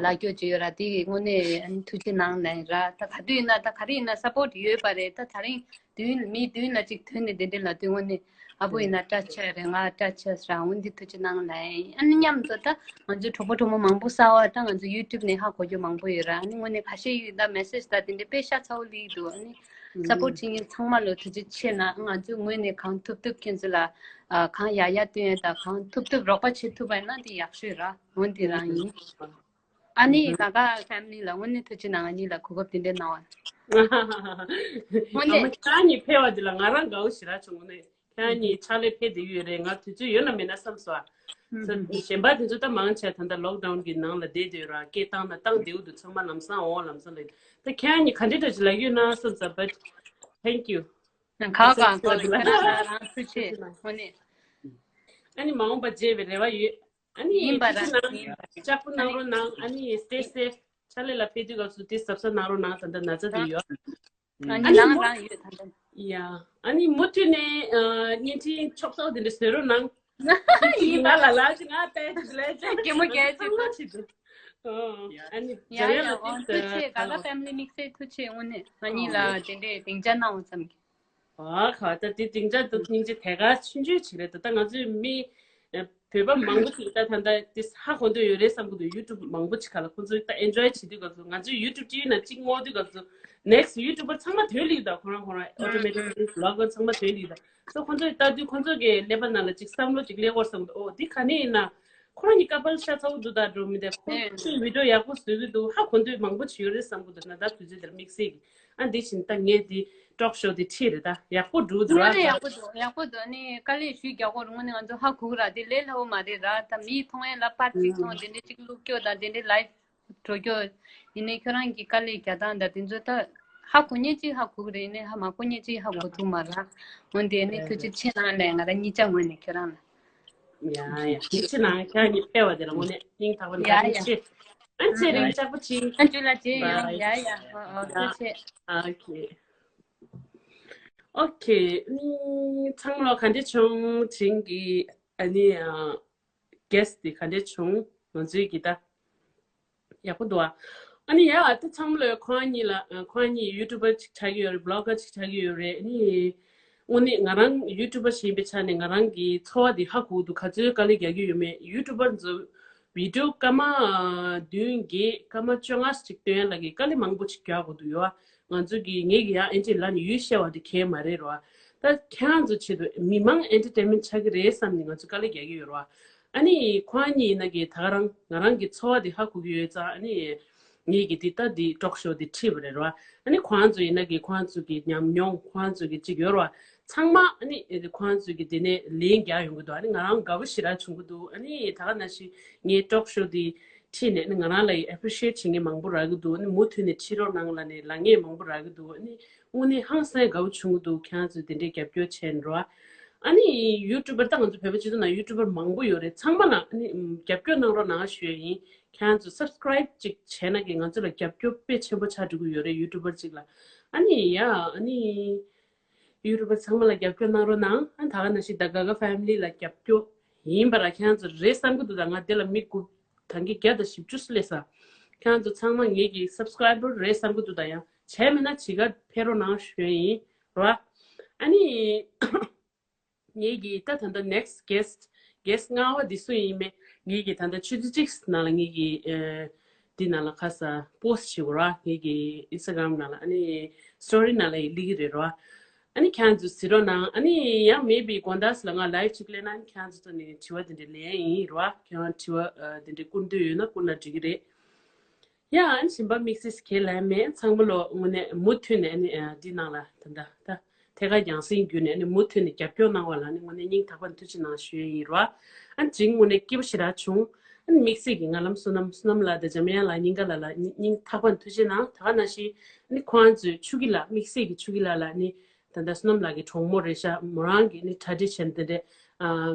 ལབ་རྒྱུ་ཅིག་ཡོད་ར། དེ་གི་དངོས་གནས་ཨ་ནི་ཐུགས་རྗེ་གནང་ལན་ར། ད་ག་དུས་ཡིན་ན་ད་ག་རེ་ཡིན་ན་support ཡོད་པ་རེད། ད་ད་རིང་དུས་མི་དུས་ལ་ཅིག་ཐོན་ནས་དེ་འདྲ་ལབ་དུས་དངོས་གནས་ཨ་བུ་ཡིན་ན་བཀྲ་ཤིས་རེད། ང་བཀྲ་ཤིས་ར། འོན་ཏེ་ཐུགས་རྗེ་གནང་ལན། ཨ་ནི་མཉམ་དུ་ད་ང་ཚོའི་གྲོགས་པོ་གྲོགས་མོ་མང་པོ་གསར་པ་ད་ང་ཚོ་YouTube ནས་ཧ་གོ་རྒྱུ་མང་པོ་ཡོད་ར། ཨ་ནི་དངོས་གནས་ཁ་ཤས་ཡོད་ད་message ད་དེ་འདྲ་དཔེ་ཤ་ཚ་པོ་སླེབས་འདུག་ཨ་ནི་support བྱེད་མཁན་ཚང་མ་ལ་ཐུགས་རྗེ་ཆེ་གནང་། ང་ཚོའི་ངོས་ནས་གང་ཐུབ་ཐུབ་ཁྱེད་ཚོ་ལ་ཨ་གང་ཡག་ཡག་སྟོན་ཡ་དང་གང་ཐུབ་ཐུབ་རོགས་པ་བྱེད་ཐུབ་པ་ཡིན་ན་དེ་ཡག་ཤོས་ར། འོན་ཏེ་རང་ཡིན། ཨ་ནི་ད་ག་family ལ་དངོས་གནས་ཐུགས་རྗེ་གནང་། ང་གཉིས་ལ་གོ་སྐབས་དེ་འདྲ་གནང་བ། དངོས་ཨ་མ་གནས། ཁྱེད་གཉིས་ཕེབས་པ་དེ་ལ་ང་རང་དགའ་པོ་ཞེ་དྲག་བྱུང་ནས། ཁྱེད་གཉིས་ཕྱག་ལས་ཕེབས་བསྡད་ཡོད་རེད། ང་དུས་ཚོད་ཡོད་ན་མེད་ན་བསམ་སོང་ཨ། ས་གཞན་པ་དེ་ཚོ་ད་མང་ཆེ་ད་ལྟ་lockdown གི་ནང་ལ་བསྡད་བསྡད་ཡོད་ར། སྐད་བཏང་ན་བཏང་བདེ་པོ་འདུག་ཚང་མ་ལམ་སང་འོང་ལམ་སང་ལ་ཡིན། ད་ཁྱེད་གཉིས་ག་འདྲ་འདྲ་ཞིག་ལབ་ཡོད་ན་བསམ་ས། but thank you། ཁ་ཁ་ཁ་ཁྱེད་རང་ལ་རང་ཐུགས་ཆེ་དངོས་གནས། ཨ་ནི་མ་འོངས་པ་མཇལ་བའི་རེ་བ་ཡོད། ཨ་ནི་ཡིན་པ་ཐུགས་ར་རྗེ་གནང་ཡིན་པ་ལྕགས་པོ་གནང་རོགས་གནང་། ཨ་ནི་stay safe། ཕྱག་ལས་ལ་ཕེབས་དུས་སྐབས་སུ་དེ་གཟབ་གཟབ་གནང་རོགས་གནང་། ད་ལྟ་ན་ཚ་དེ་ཡོད། ཨ་ནི་ཨ་ནི་རང་མུ་རང་ཡོད་ད་ལྟ། ཡ། ཨ་ནི་མུ་མཐུད་ནས་ཨ་བརྙན་འཕྲིན་ཆོག་ཆོག་དེ་འདྲ་བཟོ་རོགས་གནང་། ཡིན་པ། ང་ལ་ལ་ཅིག་ང་ལྟ་ཅིག་ལས་ཅིག་གད་མོ་བགད་ཅིག་ཚང་མ་བྱེད་འདུག་ཨ་ནི་ཡ་ཡ་འོ་ཐུགས་རྗེ་ཆེ། ག་ག་family དམིགས་བསལ་ཐུགས་རྗེ་ཆེ། དངོས་གནས་ང་གཉིས་ལ་དེ་འདྲའི་སྡིངས་ཆ་གནང་བ་ཙམ་གྱིས། ཨ་ཁ་ད་དེ་སྡིངས་ཆ་དང་སྙིང་རྗེ་དེ་ག་ཆུང་ཆུང་ཅིག་རེད། ད་ལྟ་ང་ཚོའི་མི་ཨ་བོད་པ་མང་པོ་ཅིག་ད་ད་ལྟ་དེ་ཧ་གོ་འདོད་ཡོད་རེད་བསམ་གི་འདུག YouTube མང་པོ་ཅིག་ག་ལ་ཁོང་ཚོས་ད་enjoy བྱེད་དུས་སྐབས་སུ། ང་ཚོའི་YouTube channel ནང་གཅིག་སྔོག་དུས་སྐབས་སུ་next YouTuber ཚང་མ་ཐོན་ལེ་ད། ཁོ་རང་ཁོ་རང་automatic vlogger ཚང་མ་ཐོན་ལེ་ད། སོ་ཁོང་ཚོས་ལྟ་དུས་ཁོང་ཚོ་གི་ཀླད་པ་ནང་ལ་ཅིག་བསམ་བློ་ཅིག་སླེབས་ཀྱི་ཡོད་བསམ་གི་འདུག་ཨོ་འདི་ག་ནས་ཡིན་ན། ཁོ་རང་གཉིས་ཀ་པལ་ཤ་ཚ་པོ་འདུག་ད་འགྲོ་མི་འདུག་ཁོ་ཚོས་video ཡག་པོ་བཟོ་གི་འདུག་ཧ་གོ་འདོད་མང་པོ་བྱས་ཡོད་རེད་བསམ་གི་འདུག་ན་ད་དུས་ཚོད་དེར་དམིགས་བསལ་གྱི་ཨ་འདི་བཞིན་ད་ངས་འདི་talk show འདི་ཁྲིད་རེད། ད་ཡག་པོ་འགྲོ་འདུག་ར། དངོས་གནས་ཡག་པོ་འདུག་ཡག་པོ་འདུག་ཨ་ནི་དཀའ་ལས་ཞུས་རྒྱག་གོ་རུང་ནི་ང་ཚོ་ཧ་གོ་གི་ར། དེ་ལས་སླ་པོ་མ་རེད་ར། ད་མིའི་མཐོང་ཡས་ལ་པར་ཅིག་མཐོང་དེ་འདྲས་ཅིག་བླུག་སྐྱོ་དང་དེ་འདྲས་live འགྲོ་རྒྱུ་ཡིན་ནའི་ཁྱོད་རང་གི་དཀའ་ལས་རྒྱག་སྟངས་དང་དེ་ཚོ་ད་ཧ་གོ་མཁན་ཅིག་ཧ་གོ་གི་རེད། ཡིན་ནའི་ཧ་མ་གོ་མཁན་ཅིག་ཧ་གོ་ཐུབ་མ་རེད། འོན་ཏེ་ནི་ཐུགས་རྗེ་ཆེ་གནང་ལས་ང་རང་གཉིས་ཆ་ངོས་ནས་ཁྱོད་རང་ལ། ཡ་ཡ་ཐུགས་རྗེ་གནང་། ཁྱེད་རང་གཉིས་ཕེབས་པ་དེ་ལ་དངོས་གནས་སྙིང་ཐག་པ་ནས་ཡ་ཐུགས་རྗེ་ཆེ། ཨ་ཚེ་རིང་ལྕགས་པོ་ཆེ། ཨ་ཇུ་ལ་ཅེ་ཡ་ཡ་ཡ་ཨོ་ཨོ་ཐུགས་རྗེ་ཆེ། ཨོ་ཁེ། ཨོ་ཁེ། ཚང་མ་ལ་ག་འདྲ་བྱུང་། དེ་རིང་གི་ཨ་ནི་guest དེ་ག་འདྲ་བྱུང་། ང་ཚོའི་གི་ད་ཡག་པོ་འདུག་ཨ། ཨ་ནི་ཡ་ད་ཚང་མ་ལོས་ཁོང་གཉིས་ལ་ཁོང་གཉིས་ཡུ་ཊུ་བར་ཅིག་ཆགས་ཀྱི་ཡོད་རེད། བི་ལོག་གར་ཅིག་ཆགས་ཀྱི་ཡོད་རེད། ཨ་ནི་དངོས་གནས་ང་རང་ཡུ་ཊུ་བར་ཞིག་ཡིན་པའི་ཆ་ནས་ང་རང་གི་ཚོར་བ་དེ་ཧ་གོ་གི་འདུག་ག་ཚོད་དཀའ་ལས་རྒྱག་གི་ཡོད་མེད། ཡུ་ཊུ་བར་ཚོ་བི་ཌི་ཡོ་སྐར་མ་བདུན་བརྒྱད་སྐར་མ་བཅོ་ལྔ་ཅིག་སྟོན་ཡ་ལ་གི་དཀའ་ལས་མང་པོ་ཅིག་རྒྱག་དགོས་འདུག་ཡོད། ང་ཚོ་གི་ངེད་ཀྱི་ཡང་ཨེ་འདྲས་ལབ་ནས་ཡུལ་ཤེས་པ་དེ་གལ་མ་རེད་རོ། ད་ཁྱེད་རང་ཚོ་ཆེད་དུ་མི་མང་ཨེན་ཊར་ཊེན་མེན་ཊི་ཆགས་ཀྱི་རེད་བསམ་ནས་ང་ཚོ་དཀའ་ལས་རྒྱག་གི་ཡོད་རོ། ཨ་ནི་ཁོང་གཉིས་ཡིན་ན་གི་ད་ག་རང་ང་རང་གི་ཚོར་བ་དེ་ཧ་གོ་གི་ཡོད་ཙང་། ཨ་ནི་ངེད་ཀྱི་འདི་ལྟ་འདི་ཊོག་ཤོ་འདི་ཁྲིད་པ་རེད་རོ། ཨ་ནི་ཁོང་ཚོ་ཡིན་ན་གི་ཁོང་ཚོ་གི་ཉམས་མྱོང་ཁོང་ཚོ་གི་ཅིག་ཡོད་རོ། ཚང་མ་ཨ་ནི་ཁོང་ཚོ་གི་འདི་ནས་ལན་རྒྱག་ཡོང་གི་འདུག་ཨ་ནི་ང་རང་དགའ་པོ་ཞེ་དྲག་བྱུང་གི་འདུག་ཨ་ནི་ད་ག་ནང་བཞིན་ངའི་ཊོག་ཤོ་འདི་ཁྲིད་ནས་ནི་ང་རང་ལ་ཡི་ཨེ་པི་རི་ཤི་ཨེ་ཊི་བྱེད་མཁན་མང་པོ་རག་གི་འདུག་ཨ་ནི་མུ་མཐུད་ནས་ཁྲིད་རོགས་གནང་ལབ་ནས་ལབ་མཁན་མང་པོ་རག་གི་འདུག་ཨ་ནི་དངོས་གནས་ཧང་སང་དགའ་པོ་བྱུང་གི་འདུག་ཁྱེད་རང་ཚོས་དེ་འདྲའི་རྒྱབ་སྐྱོར་བྱས་ནས་རོ། ཨ་ནི་ཡུ་ཊུ་བར་ད་ང་ཚོ་བོད་པ་སྤྱི་ཚོགས་ནང་ཡུ་ཊུ་བར་མང་པོ་ཡོད་རེད། ཚང་མ་ལ་ཨ་ནི་རྒྱབ་སྐྱོར་གནང་རོགས་གནང་ཞུ་ཡ་ཡིན། ཁྱེད་རང་ཚོ་སབ་སི་ཀ་རའིབ་ཅིག་བྱས་ན་གི་ང་ཚོ་ལ་རྒྱབ་སྐྱོར་དཔེ་ཆེན་པོ་ཆགས་འགྲོ་གི་ཡོད་རེད། ཡུ་ཊུ་བར་ཅིག་ལ་ཨ་ནི་ཡ་ཨ་ནི། ཡུ་ཊུ་བར་ཚང་མ་ལ་རྒྱབ་སྐྱོར་གནང་རོགས་གནང་། ཨ་ད་ག་ནང་བཞིན་ད་ག་ག་ཕེ་མི་ལི་ལ་རྒྱབ་སྐྱོར་ཡིན་པ་ར་ཁྱེད་རང་ཚོ་རེད་བསམ་གི་འདུག་ད་ང་དེ་ལ་མི་དགུ་ཐང་གི་བརྒྱ་དང་བཞི་བཅུ་སླེབས་ས། ཁྱེད་རང་ཚོ་ཚང་མ་ངེད་ཀྱི་སབ་སི་ཀ་རའི་བར་རེད་བསམ་གི་འདུག་ད་ཡང་བྱས་མེད་ན་ཇི་ག་ཕེབས་རོགས་གནང་ཞུ་ཡ་ཡིན་ར། ཨ་ནི་ངེད་ཀྱི་ད་ད་ལྟ་ནེག་སི་གེ་སི་ཊི་གེ་སི་ཊི་ལྔ་པ་འདི་སུ་ཡིན་མེད་ངེད་ཀྱི་ད་ལྟ་ཆུ་ཚོད་གཅིག་ནང་ལ་ངེད་ཀྱི་ཨ་འདི་ནང་ལ་ཁ་ས་པོ་སི་ཊི་བྱེད་དགོས་ར། ངེད་ཀྱི་ཨིན་སི་ཊ་གྷ་རམ་ནང་ལ་ཨ་ནི་སི་ཊོ་རི་ནང་ལ་ཡི་སླེབས་ཀྱི་རེད་ར། ཨ་ནི་ཁྱེད་རང་ཚོས་གཟིགས་རོགས་གནང་། ཨ་ནི་ཡང་མེད་པའི་དགོང་དག་ལ་ང་ལའིབ་ཅིག་ལེན་ན་ཨ་ནི་ཁྱེད་རང་ཚོ་ནས་དྲི་བ་དེ་འདྲ་ལེན་ཡིན་ར། ཁྱེད་རང་དྲི་བ་ཨ་དེ་འདྲ་བསྐུར་འདོད་ཡོད་ན་བསྐུར་ན་འགྲིག་གི་རེད། ཡ་ཨ་ནི་ཞིམ་པ་དམིགས་བསལ་གྱི་ལན་མེད། ཚང་མ་ལོ་དངོས་གནས་མུ་མཐུད་ནས་ཨ་ནི་ཨ་འདི་ནང་ལ་ད་ལྟ་ད་ཐད་ཀར་རྒྱང་སྲིང་བརྒྱུད་ནས་ཨ་ནི་མུ་མཐུད་ནས་རྒྱབ་སྐྱོར་གནང་བ་ལ་ཨ་ནི་དངོས་གནས་སྙིང་ཐག་པ་ནས་ཐུགས་རྗེ་གནང་ཞུ་ཡས་ཡིན་ར། ཨ་ནི་དྲིན་དངོས་གནས་སྐྱིད་པོ་ཞེ་དྲག་བྱུང་། ཨ་ནི་དམིགས་བསལ་གྱི་ང་ལམ་བསོད་ནམས་བསོད་ནམས་ལགས་དང་འཇམ་དབྱངས་ལགས་སྙིང་ག་ལ་ལ་སྙིང་སྙིང་ཐག་པ་ནས་ཐུགས་རྗེ་གནང་། ད་ག་ནང་བཞིན་ཨ་ནི་ཁོང་ཚོས་ཆུ་སྐྱིད་ལགས་དམིགས་བསལ་གྱི་ཆུ་སྐྱིད་ལགས་ལ་ཨ་ནི་ད་ལྟ་བསོད་ནམས་ལགས་ཀྱི་གྲོགས་མོ་རེད་ཤག་མོ་རང་གིས་ཨ་ནི་གྲ་སྒྲིག་བྱས་ནས་དེ་འདྲས་ཨ།